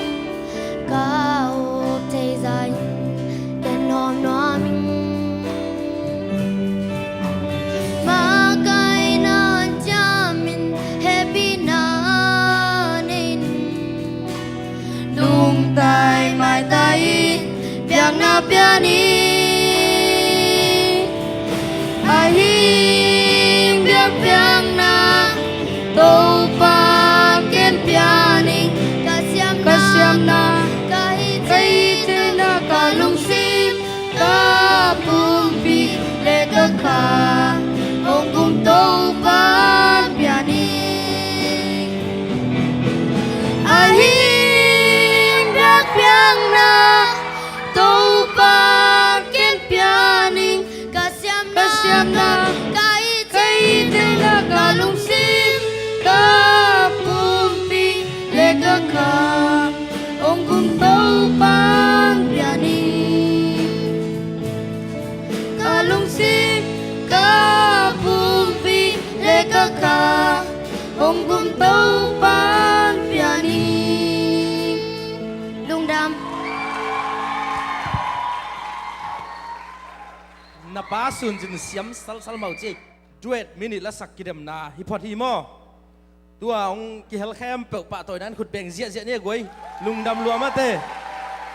Ka up thei zah in, ka nuam nuam ning. Makaihna ciamin, hehpihna nei ning. Lungtai maitai in, biakna pia ning. Ahi biakpiakna, Topa ken pia ning. Ka siamna, ka siamna, ka i, ka i theihna, ka lungsim, ka pumpi le ka kha, hong gum Topa pia ning. Ahi biakpiakna, Topa ken pia ning. Ka siamna, ka siamna, ka i, ka i theihna, ka lungsim, ka pumpi le ka kha, hong gum Topa pia ning. Ka lungsim, ka pumpi le ka kha, hong gum Topa pia ning. Lungdam. Na pa Sun Cin siam salsal mah uh ci. Duet minute lasak kidemna hi phot hi maw? Tua hong kihel khempeuh pahtawina in khut beng ziahziah ni a guai. Lungdam lua mate.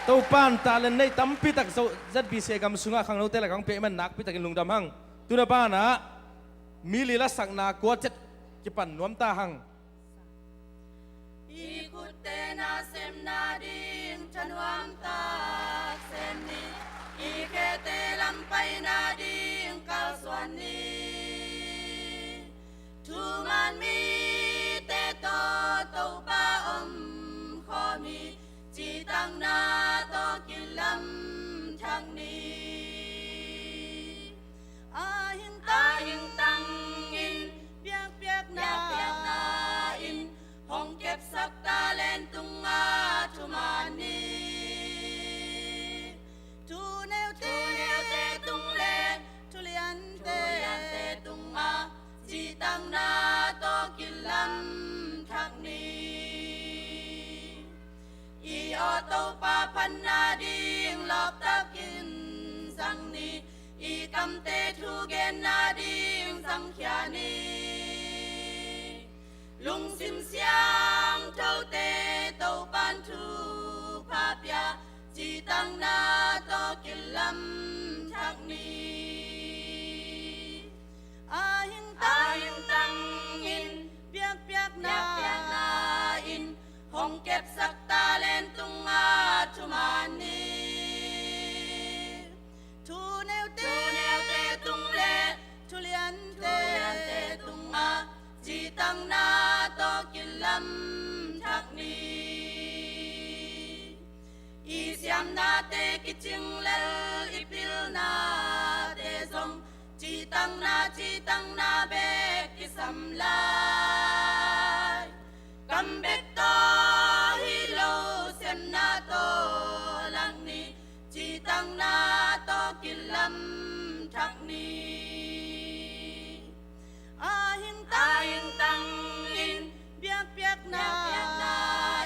Topan talent nei tampi tak Zo Z B C gam sungah khangnote lakah hong pia i man nakpi takin lungdam hang. Tuna banah mi li lasakna kua cet kipan nuam ta hang. I khutte na sem nading thanuam tak sem ni, i khete lam pai nading kalsuan ni. Thuman mite tawh Topa om khawm hi, citakna tawh kilam thak ni. A hing, a hing tangin biakpiakna, biakpiakna in hong kepsak talent tungah thuman ni. Thuneute, thuneute tung le thuliante, thuliante tungah citakna tawh kilam thak ni. I aw Topa phat nading lawptakin zang ni, i kamte thugen nading zangkhia ni. Lungsim siangthote Topan thupha pia, citakna tawh kilam thak ni. Cing lel i pilnate zong citangna, citangna bek kisam lai. Kam bek tawh hi lo, sepna tawh lak ni, citangna tawh kilam thak ni. A hingtang, a hingtang in biakpiakna, biakpiakna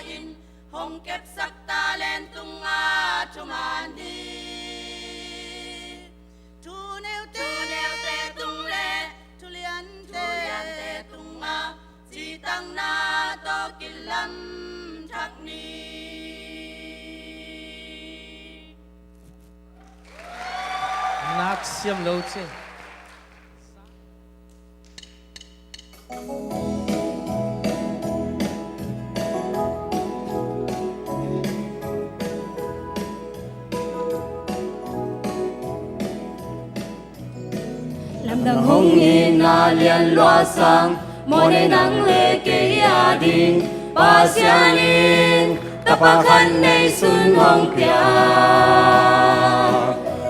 in hong kepsak talent tungah thuman hi. Thu neute, thu neute tung le thu liante, thu liante tungah citangna tawh kilam thak ni. Nak siam lo cin. Lamdang hong itna lian lua sang, mawhnei nang le kei a ding. Pasian in Tapa khat neisun hong piak,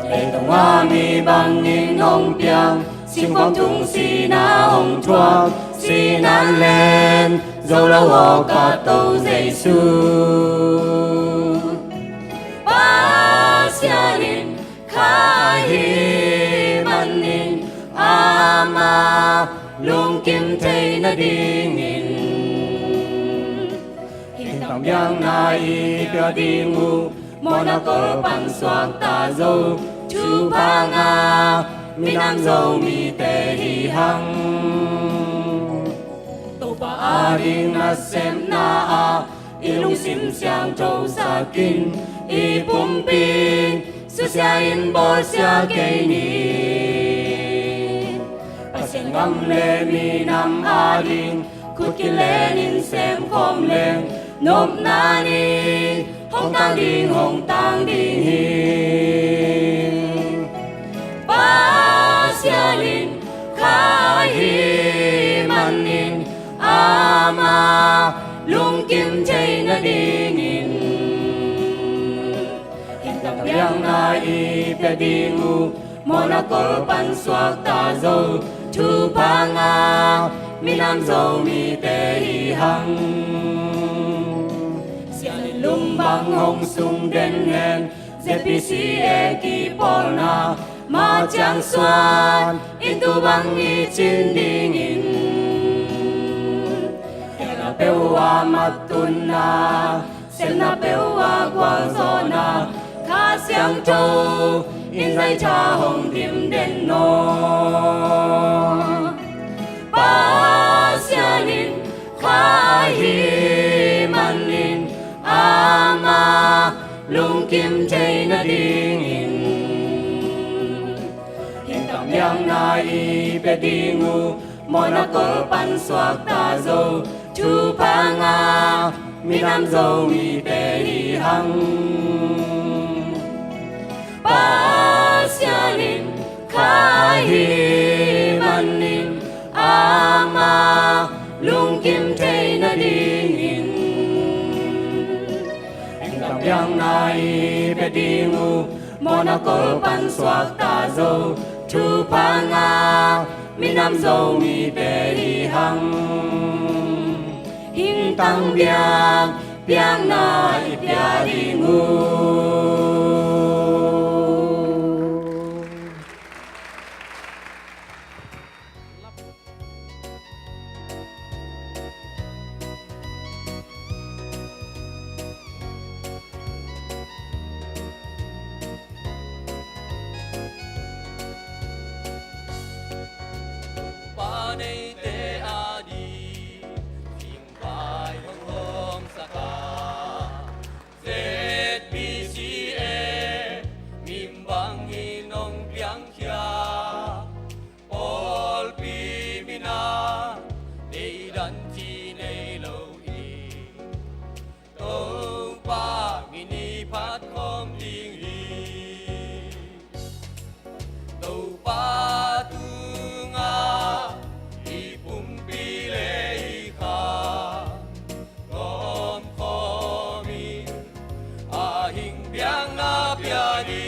leitungah mi bangin hong piang, singkhuam tung sihna hong thuak, sihna len zo lo aw ka To Jesu. Pasian in kha ahih manin, amah lungkim theihna dingin, hingtang biakna i pia ding uh, mawhna kol pan suakta zo, thupha ngah minam Zomite hi hang. Topa ading nasepna ah i lungsim siangthosak in, i pumpi in susia in bawlsia kei ni. Pasian gam le minam ading khut kilenin semkhawm leng, nopna ni hong tang ding, hong tang ding hi. Pasian in kha ahih manin, amah lungkim theihna dingin, hingtang biakna i pia ding uh, mawhna kol pan suakta zo, thupha ngah minam Zomite hi hang. Sian in lum bang hong sung den hen, Z B C A kipawlna mah ciang suan in, tu bang i cin dingin, khelna peuh ah matutna, sepna peuh ah gualzawhna, Kha Siangtho in zaitha hong dim den aw. Pasian in kha ahih manin, amah lungkim theihna dingin, hingtang biakna i pia ding uh, mawhna kol pan suakta zo, thupha ngah minam Zomite hi hang. Pasian in kha ahih manin, amah lungkim theihna dingin, hingtang biakna i pia ding uh, mawhna kol pan suakta zo, thupha ngah minam Zomite hi hang. Hingtang biak, biakna i pia ding uh. Topa neite ading, singpai hong hawmsak a, Z B C A min bangin hong piangkhia. Pawlpi min a nei dan ci nei lo hi. Topa min i phat khawm ding hi. Topa tungah i pumpi le i kha gawm khawm in, a hing biakna pia ni.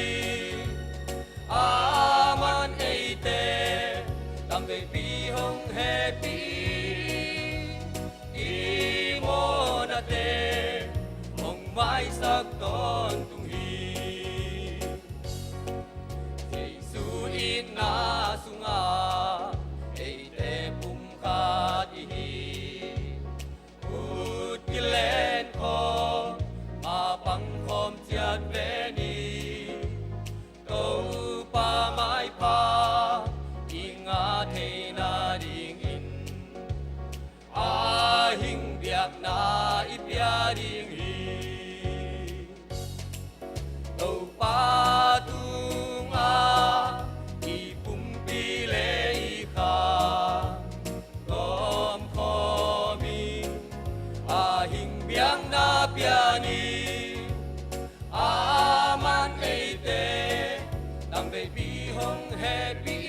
hong hehpih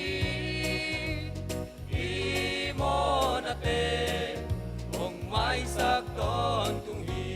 in, i mawhnate hong maisak tawntung hi.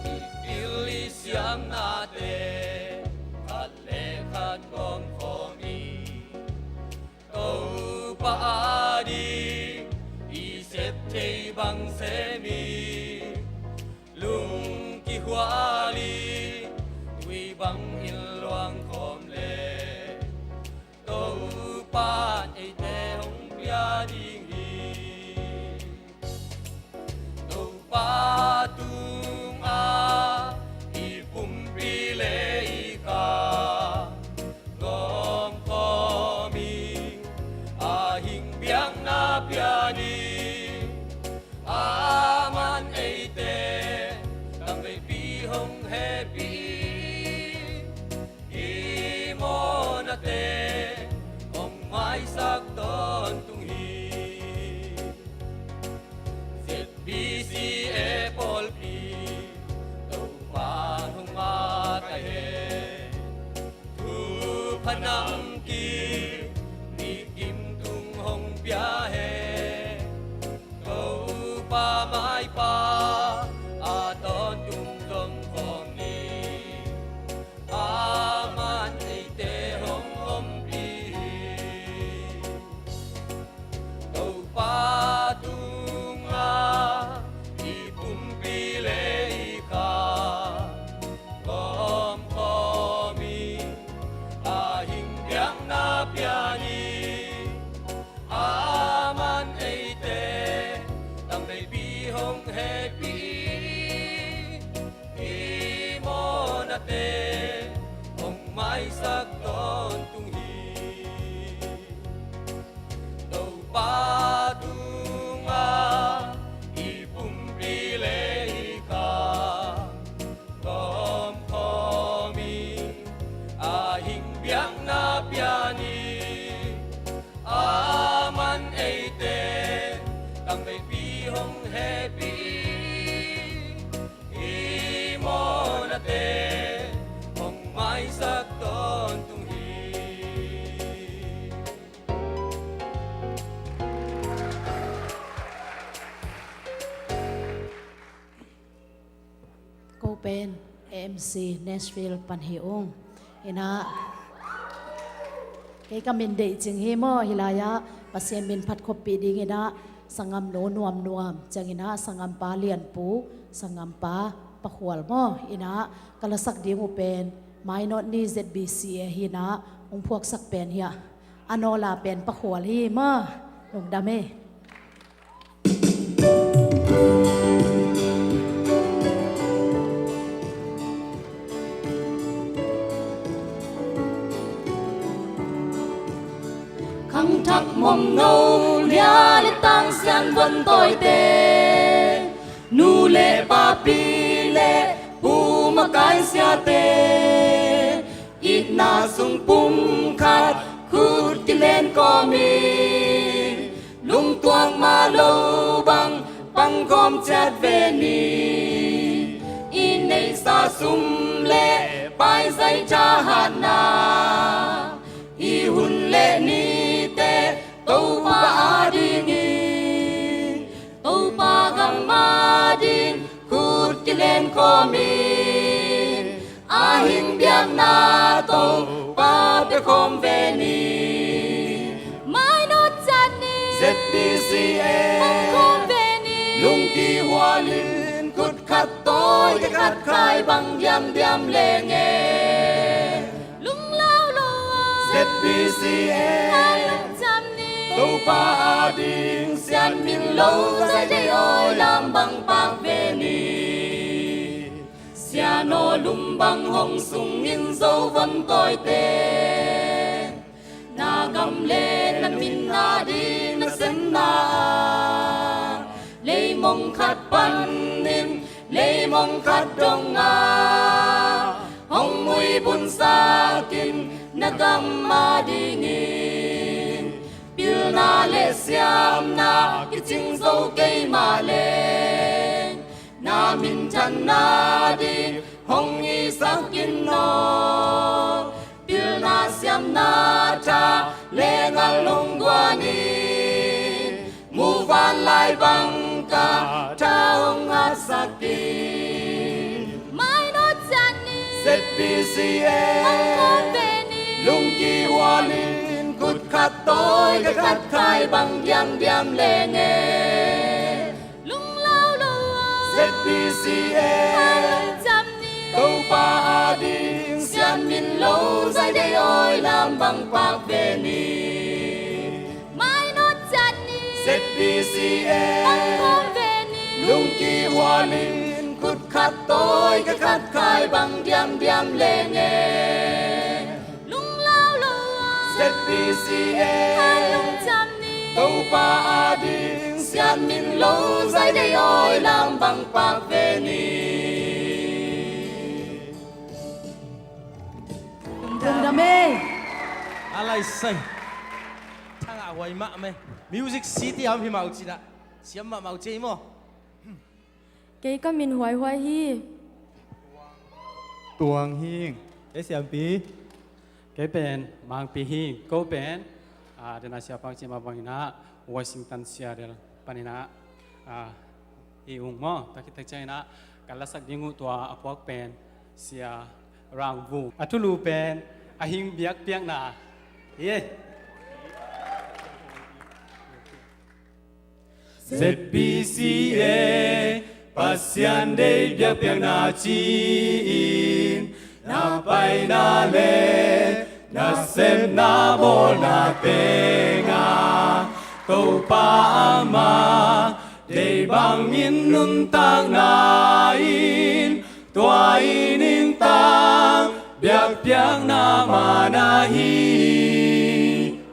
I pil i siamnate khat le khat gawmkhawm hi. Topa ading i sep thei bang sem hi. Lung kihual hi, tui bangin luang khawm le Topa'n eite hong pia ding hi. Topa tungah i pumpi le i kha gawmkhawm hi. A hing biakna pia ni. Aman eite tamveipi hong hehpih hi. I mawhnate hong maisak tawntung hi. Z B C A pawlpi Topa hong makaih hen. Thupha namkim mi kim tung hong pia hen. Topa maipha a tawntung zong khawm ni. Aman eite hong ompih hi. Topa tungah i pumpi le i kha gawmkhawm hi. A hing biakna pia ni. Aman eite tamveipi hong hehpih hi. I mawhnate hong maisak tawntung hi. Topa tungah i pumpi le i kha gawmkhawm hi. A hing biakna pia ni. Aman eite tamveipi hong hehpih hi. I mawhnate hong maisak tawntung hi. Ko pen A M C Nashville pan hi ung. Inah kei ka min deih cing hi maw, hih lai-ah Pasian min phat khoppih ding inah sanggamnu Nuamnuam, ciang inah sanggampa Lianpu, sanggampa Pa Khual maw. Inah ka lasak ding uh pen Mainawt Ni Z B C A hi inah hong phuaksak pen hi a, a nawla pen Pa Khual hi maw. Lungdam hi. Khangthak mawngno lia le tang sian von tawite, nu le papi le pu makai siate, itna sung pumkhat khut kilen kawmin, lungtuak mah lo bang pangkhawm ciat ve ni. I neihsa sum le paizai thahatna, i hun le nite Topa adingin, Topa gam ading khut kilen khawmin, a hing biakna Topa pia khawm ve ni. Mainawt ciat ni Z B C A pia khawm ve ni. Lungkihualin khut khat tawite khat khai bang diamdiam leng e. Lunglau lo a Z B C A ngai lungciam ni. Topa ading sian min lo zai dei awi lam bang pak ve ni. Sian aw lum bang hong sungin zo von tawite, khat panin leimong khat dongah hong muibunsakin na gam adingin pilna le siamna kicing zo kei mah leng na minthanna ding hong hisak in aw. Pilna siamna tha le ngal hong guan in muvanlai bang ka tha hong hatsak in. Mainawt ciat ni ZPCA hong khawm ve ni. Lungki hualin kut khat tawi ka khat khai bang diamdiam leng e. Lunglau lo a ZPCA a lungcam ni. Topa ading sian min lo zaidei awi lam bang pak ve ni. Mainawt ciat ni ZPCA hong khawm ve ni. Lungki hualin kut khat tawi ka khat khai bang diamdiam leng e. Lunglau lo a ZPCA a lungcam ni. Topa ading sian min lo zaidei awi lam bang pak ve ni. Lungdam e. A lai sai. Thangah huai mah meh. Music city a om hi mah uh cinah siam mahmah uh ci ei maw? Kei ka min Huaihuai hi. Tuang hi. Kei siampi. Kei pen Mangpi hi. Ko pen a, dena sia pang cima bangina Washington Seattle panina a, i ung maw, takit tak ciangina kan lasak ding uh tua a puak pen Sia Rangvung a thulu pen a hing biakpiakna hi. ZPCA Pasian deih biakpiakna ci-in na paina le na sepna bawlna tenga Topa ama deih bangin nuntakna in tua i ningtang biakpiakna mana hi.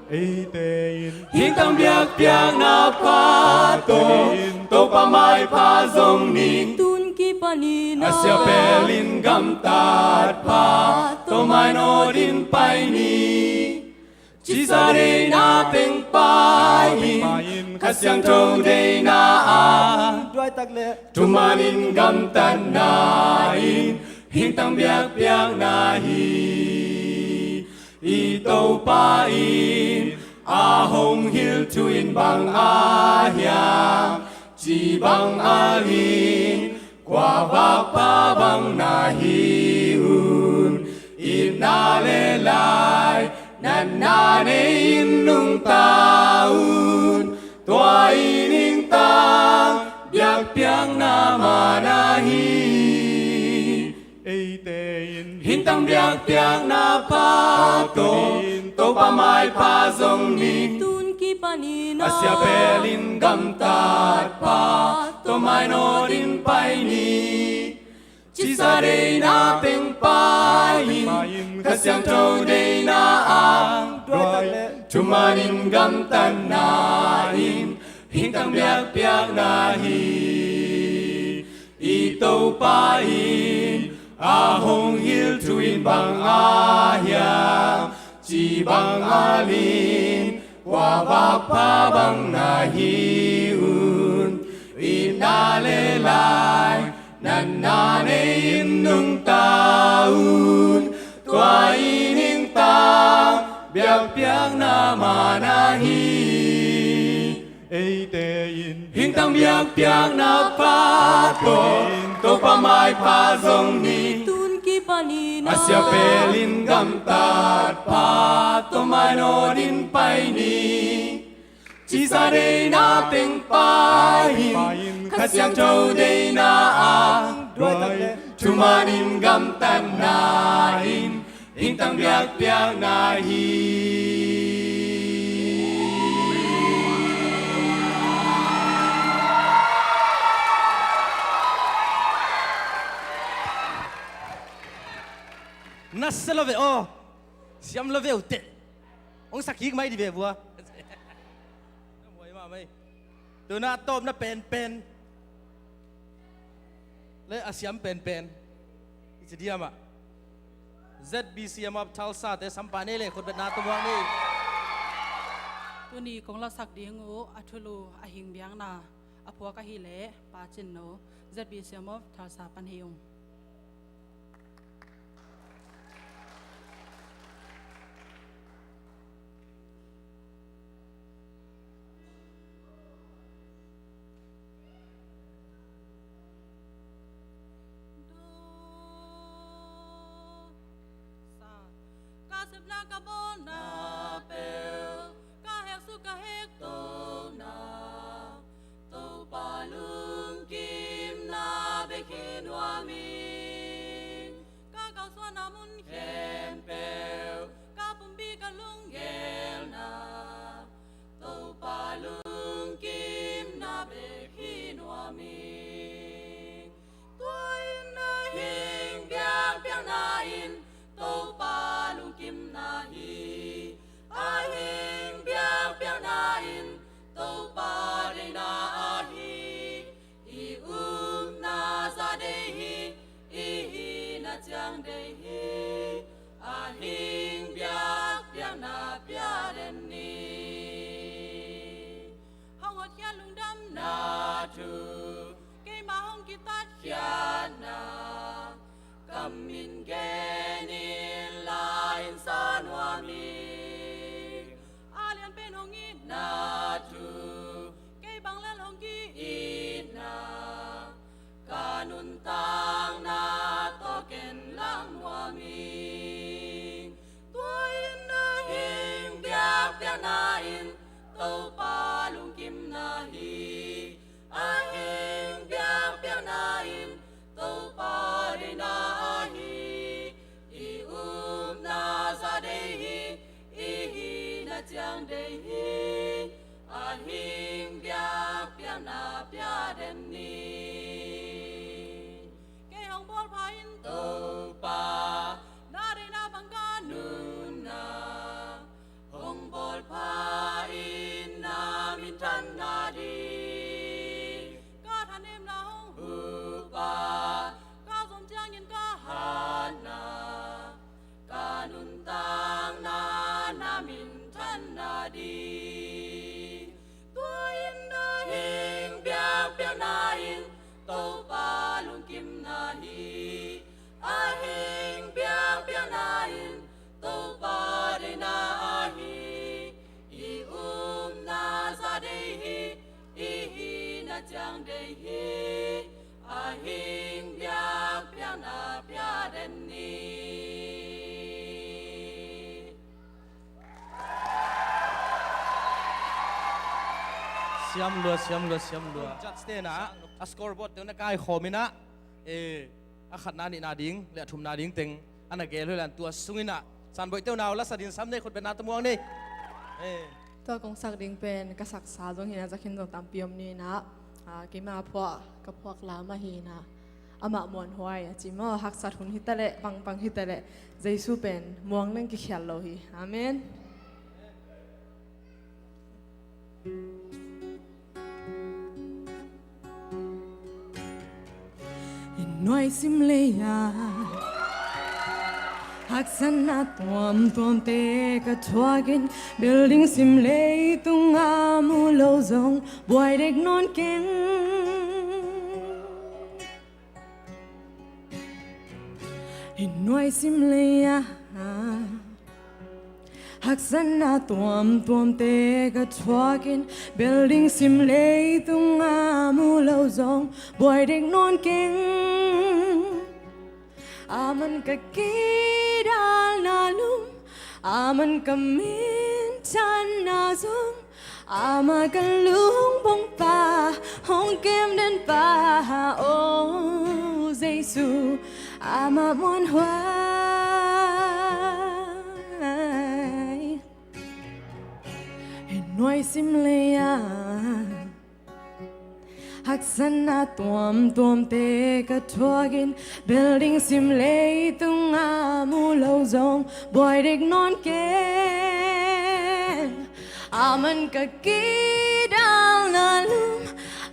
Eite in hingtang biakpiakna pha tawh Topa maipha zong ni. Tun kipanin a sia pelin gamtat pha tawh mainawtin pai ni. Cisa deina peng pai in Kha Siangtho deina a duaitak le thumanin gamtatna in hingtang biakpiakna hi. I Topa in a hong hil thu in bang a hiam ci bang a lin kua vakpha bang na hi un. Itna le lai natna nei in nungta un. Tua i ningtang biakpiakna mana hi. Eite in hingtang biakpiakna pha tawh Topa maipha zong ni. Tun kipanin a sia pelin gamtat pha tawh mainawtin pai ni. Cisa deina peng pai in Kha Siangtho deina a duaitak le thumanin gamtatna in hingtang biakpiakna hi. I Topa in a hong hil thu in bang a hiam ci bang a lin kua vakpha bang na hi un. Itna le lai natna nei in nungta un. Tua i ningtang biakpiakna mana hi. Eite in hingtang biakpiakna pha tawh Topa maipha zong ni. Tun kipanin a sia pelin gamtat pha tawh mainawtin pai ni. Cisa deina peng pai in Kha Siangtho deina a duaitak le thumanin gamtatna in hingtang biakpiakna hi. Nasia lo ve aw. Siam lo ve uh teh. Hong sak kik mai di ve vua. Tuna tawpna penpen le a siam penpen i ci diam ah. ZBCM of Tulsa te sampah nei le khutbetna tumuang ni. Tuni kong lasak ding uh a thulu a hing biakna a phuak ahih leh Pa Cin No, ZBCM of Tulsa pan hi ung. Ka sepna ka bawlna peuh, ka hek suk ka hek tona, Topa lungkimna bek hi nuam ing. Ka kalsuanna mun khempeuh, ka pumpi ka lunggelna, Topa lungkimna bek hi nuam ing. Tua in a hing biakpiakna in Topa lungkimna hi. A hing biakpiakna in Topa deihna ahi. I upna zah deih hi, i hihna ciang deih hi. A hing biakpiakna pia den ni. Hong hotkhiat lungdamna thu, keima hong kitatkhiatna, ka min gen in la in sa nuam ing. A lianpen hong itna thu, kei bang lel hong ki-itna, ka nuntakna tawh ken lang nuam ing. Tua in a hing biakpiakna in Topa lungkimna hi. A hing biakpiakna in Topa deihna ahi. I upna zah deih hi, i hihna ciang deih hi. A hing biakpiakna pia den ni. Kei hong bawl pha in Topa, na deihna bang ka nunna, hong bawl pha in na minthanna ding. Ka thanemna hong hupa, ka zom ciangin ka hatna, ka nuntakna na minthanna ding. Tua in a hing biakpiakna in Topa lungkimna hi. A hing biakpiakna in Topa deihna ahi. I upna zah deih hi, i hihna ciang deih hi. A hing biakpiakna pia den ni. Siam lua, siam lua, siam lua. Judge te na a scoreboard te na kaikhawm in ah, eh, a khatna, nihna ding le a thumna ding teng a na gel uh hi lai-in, tua sung in ah sanboih te uh na uh la sa ding sam nei, khutbetna tawh muang nei. Eh. Tua kong sak ding pen ka saksa zong hi in ah, za khin zong tampi om ni in ah, ah, keima phuak, ka phuak lam ahi in ah, amah muanhuai a ci maw, haksat hun hi ta leh, bangpang hi ta leh, Jesu pen muang leng kikhial lo hi. Amen. Inn nuai sim lei-ah haksatna tuamtuamte ka thuak in, building sim leitungah mu lo zong buai dek nawn keng. Inn nuai sim lei-ah haksatna tuamtuamte ka thuak in, building sim leitungah mu lo zong buai dek nawn keng. Aman ka kidalna lum, aman ka minthanna zong, amah ka lungpong pa, hong kem den pa, oh Jesu, amah muanhuai. Inn nuai sim lei-ah haksatna tuamtuamte ka thuak in, building sim leitungah mu lo zong buai dek nawn keng. Aman ka kidalna lum,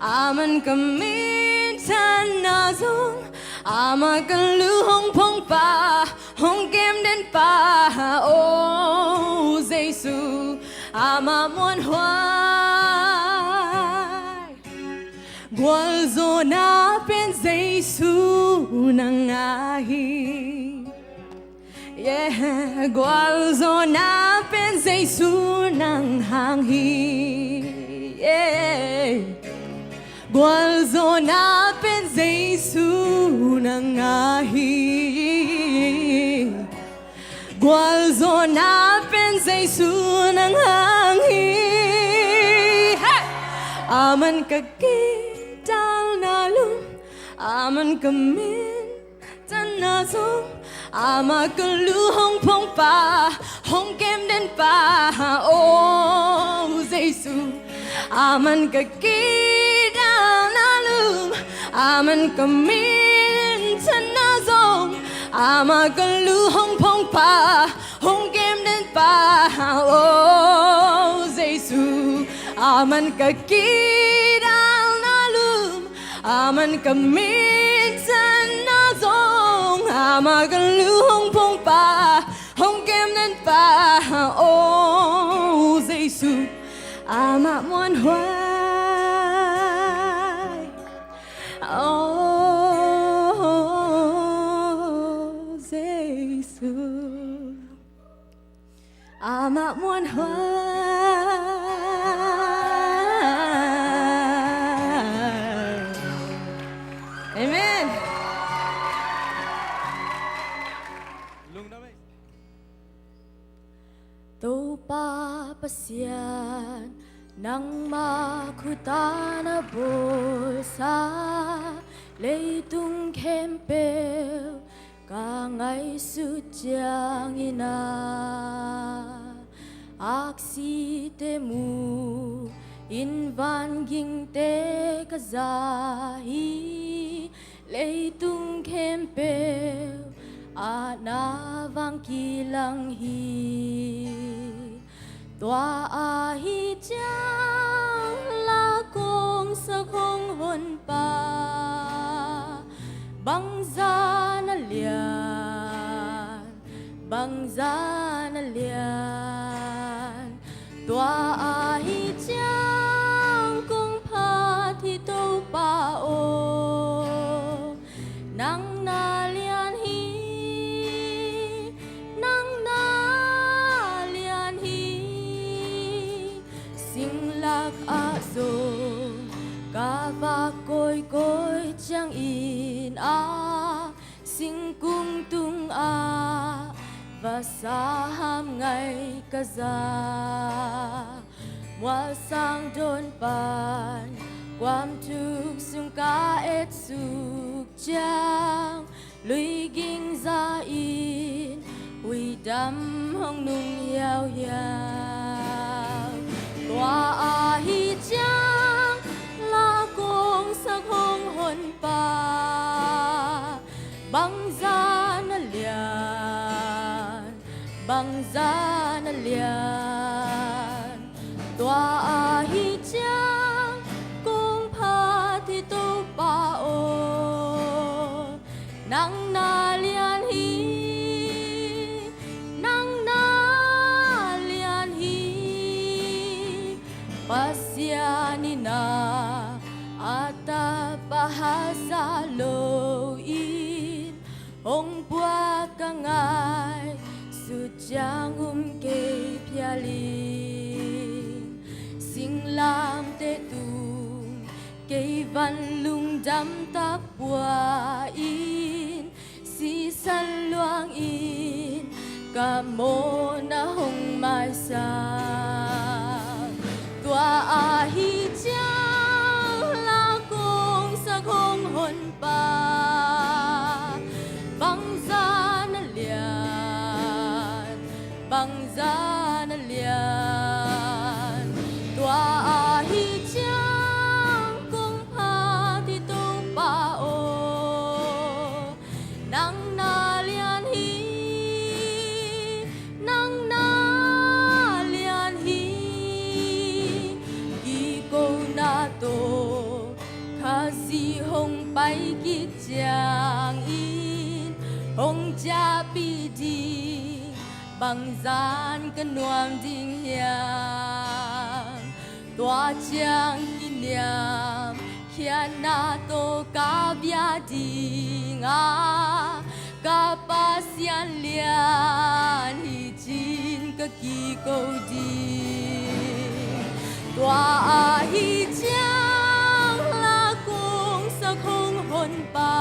aman ka min Thanna zong amah ka lu hong phong pa, hong kem den pa, o Jesu, amah muanhuai. Gualzawhna pen Jesu nang a hi. Yeah, gualzawhna pen Jesu nang hang hi. Yeah. Gualzawhna pen Jesu nang a hi. Gualzawhna pen Jesu nang hang hi. Hey! Aman ka kidalna lum, aman ka min thanna zong, amah ka lu hong phong pa, hong kem den pa, o Jesu. Aman ka kidalna lum, aman ka min thanna zong, amah ka lu hong phong pa, hong kem den pa, o Jesu. Aman ka kidalna lum, aman ka min thanna zong, amah ka lu hong phong pa, hong kem den pa, o Jesu. Amah muanhuai, o Jesu. Amah muanhuai. Amen. Topa Pasian, nangmah khut a na bawlsa leitung khempeuh ka ngaihsut ciangin ah, aksite mu-in vangingte ka za hi. Leitung khempeuh ah na vang kilang hi. Tua ahi ciang la kong sak hong honpa bangzah na lian, bangzah na lian. Tua ahi ciang kong phat hi Topa aw, nang na lian hi, nang na lian hi. Singlak ah zong ka vak kawikawi ciangin ah, singkung tungah vasa ham ngai ka za. Mualsang dawn pan kuamtuk sung ka etsuk ciang, luiging zahin huidam hong nung hiauhiau. Tua ahi ciang la kong sak hong honpa bangzah na lian, bangzah na lian. Tua ahi ciang kong phat hi Topa aw, nang na lian hi, nang na lian hi. Pasian in ah a tapa haza loin, hong puak ka ngaihsut ciang um kei phial in. Singlamteh tung kei van lungdam tak pua in, sisan luangin ka mawhna hong maisak. Tua ahi ciang la kong sak hong honpa bangzah na lian, bangzah na lian. Tua ahi ciang kong phat hi Topa aw, nang na lian hi, nang na lian hi. Kikona tawh Khazih hong Bangzah ka nuam ding hiam? Tua ciang kiniam khiatna tawh ka bia ding a, ka Pasian lian hi cin ka kiko ding. Tua ahi ciang la kong sak hong honpa,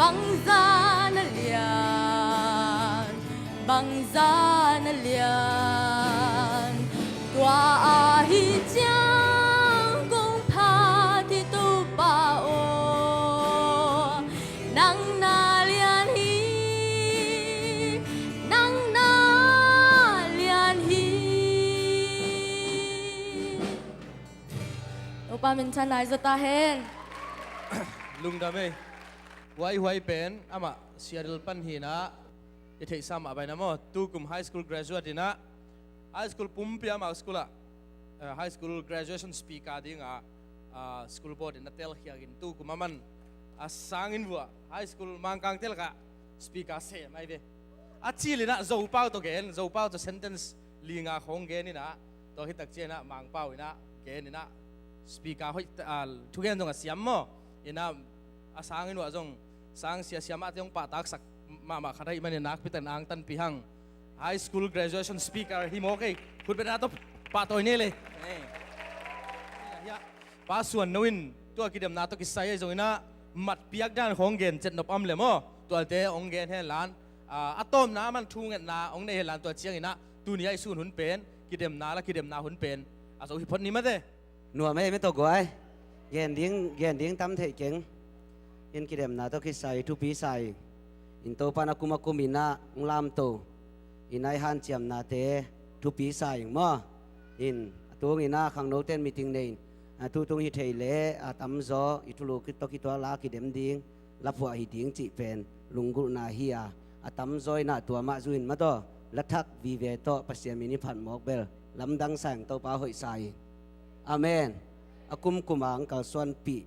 bangzah na lian, bangzah na lian. Tua ahi ciang kong phat hi Topa aw, nang na lian hi, nang na lian hi. Topa minthanna i zata hen. Lungdam ei. Huai huai pen amah Seattle pan hi-in ah, i theihsa mah baina maw, tukum high school graduate in ah, high school pumpi amah school ah, eh, high school graduation speaker ding a, ah, school board in a telkhiak in tukum aman a sangin vuah high school Mangkang telkah speaker sem ai ve. A cil in ah Zopau tawh gen, Zopau tawh sentence li nga khong gen in ah, tua hitak ciang in ah Mangpau in ah gen in ah speaker hoih, ah, thugen zong a siam maw. In ah a sangin vuah zong sang sia siam ahte hong pahtaksak mahmah khat ahih manin nakpitak in angtanpih hang. High school graduation speaker hi mawk ei. Khutbetna tawh pahtawi ni le. Pa Suan No in tua kidemna tawh kisai ahi zong in ah matpiak dan khong gen cetnop am le maw, tuate hong gen hen lan, ah, a tawpna aman thungetna hong nei hen lan, tua ciang in ah tuni a i sun hun pen kidemna la kidemna hun pen a zo hi phot ni mate. Nuam ei, me tawh guai. Gen ding, gen ding tam thei keng. In kidemna tawh kisai thupi sa ing. In Topa in a kum a kum in ah hong lamto in ah i hanciamnate thupi sa ing maw. In a tung in ah khangnoten meeting nei in, a tutung hi thei leh a tamzaw i thulu tawh kituak la kidem ding, laphuah hi ding cih pen lunggulhna hi a, a tamzaw in ah tua mah zui in maw, tua la thak vive tawh Pasian min i phat mawk bel lamdang sa ing, Topa hoih sa ing. Amen. A kumkum a hong kalsuanpih,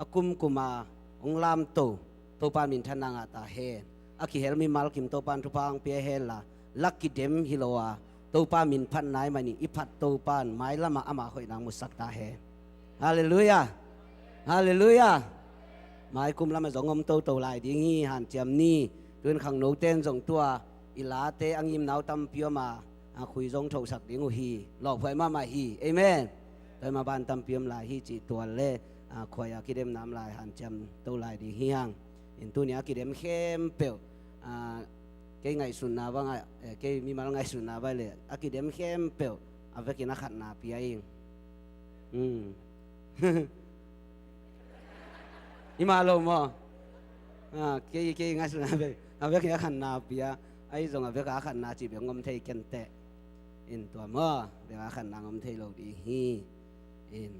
a kumkum a hong lamto Topa in minthanna ngah ta hen. A kihel mimal kim Topa in thupha hong pia hen la, la kidem hi lo a, Topa min phat nai manin i phat Topa in mailam ah ama hoihna hong musak ta hen. Halleluiah. Halleluiah. Mai kum lam ah zong om toto lai ding hi, hanciam ni. Tu-in khangnoten zong tua i late a ngimna uh tampi om a, a khui zong thosak ding uh hi. Lawphuai mahmah hi. Amen. Tua i ma ban tampi om lai hi cih tual le, a, khuai a kidemna om lai hanciam to lai ding hi hang. In tuni a kidem khempeuh, a, kei ngaihsutna bang a, eh, kei mimal ngaihsutna bang le a kidem khempeuh a vekin a khatna pia ing. Hmm. I mah lo maw? A, kei, kei ngaihsutna bek a vekin a khatna pia. Ahi zong a vek a khatna cih bek ngom thei kenteh. In tua maw, bek a khatna ngom thei lo ding hi. In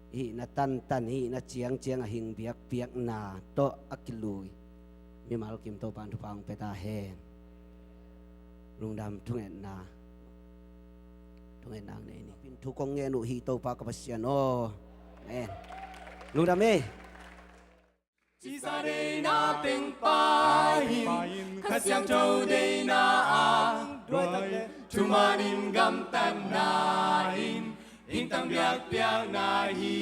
hihna tantan, hihna ciangciang a hing biakpiakna tawh a kilui mimal kim Topa in thupha hong pia ta hen. Lungdam. Thungetna. Thungetna nei ni. Pin thu kong ngen uh hi, Topa ka Pasian aw. Amen. Lungdam ei. Cisa deina pengpa in, Kha Siangtho deina a duai, thumanin gamtatna in, hingtang biakpiakna hi.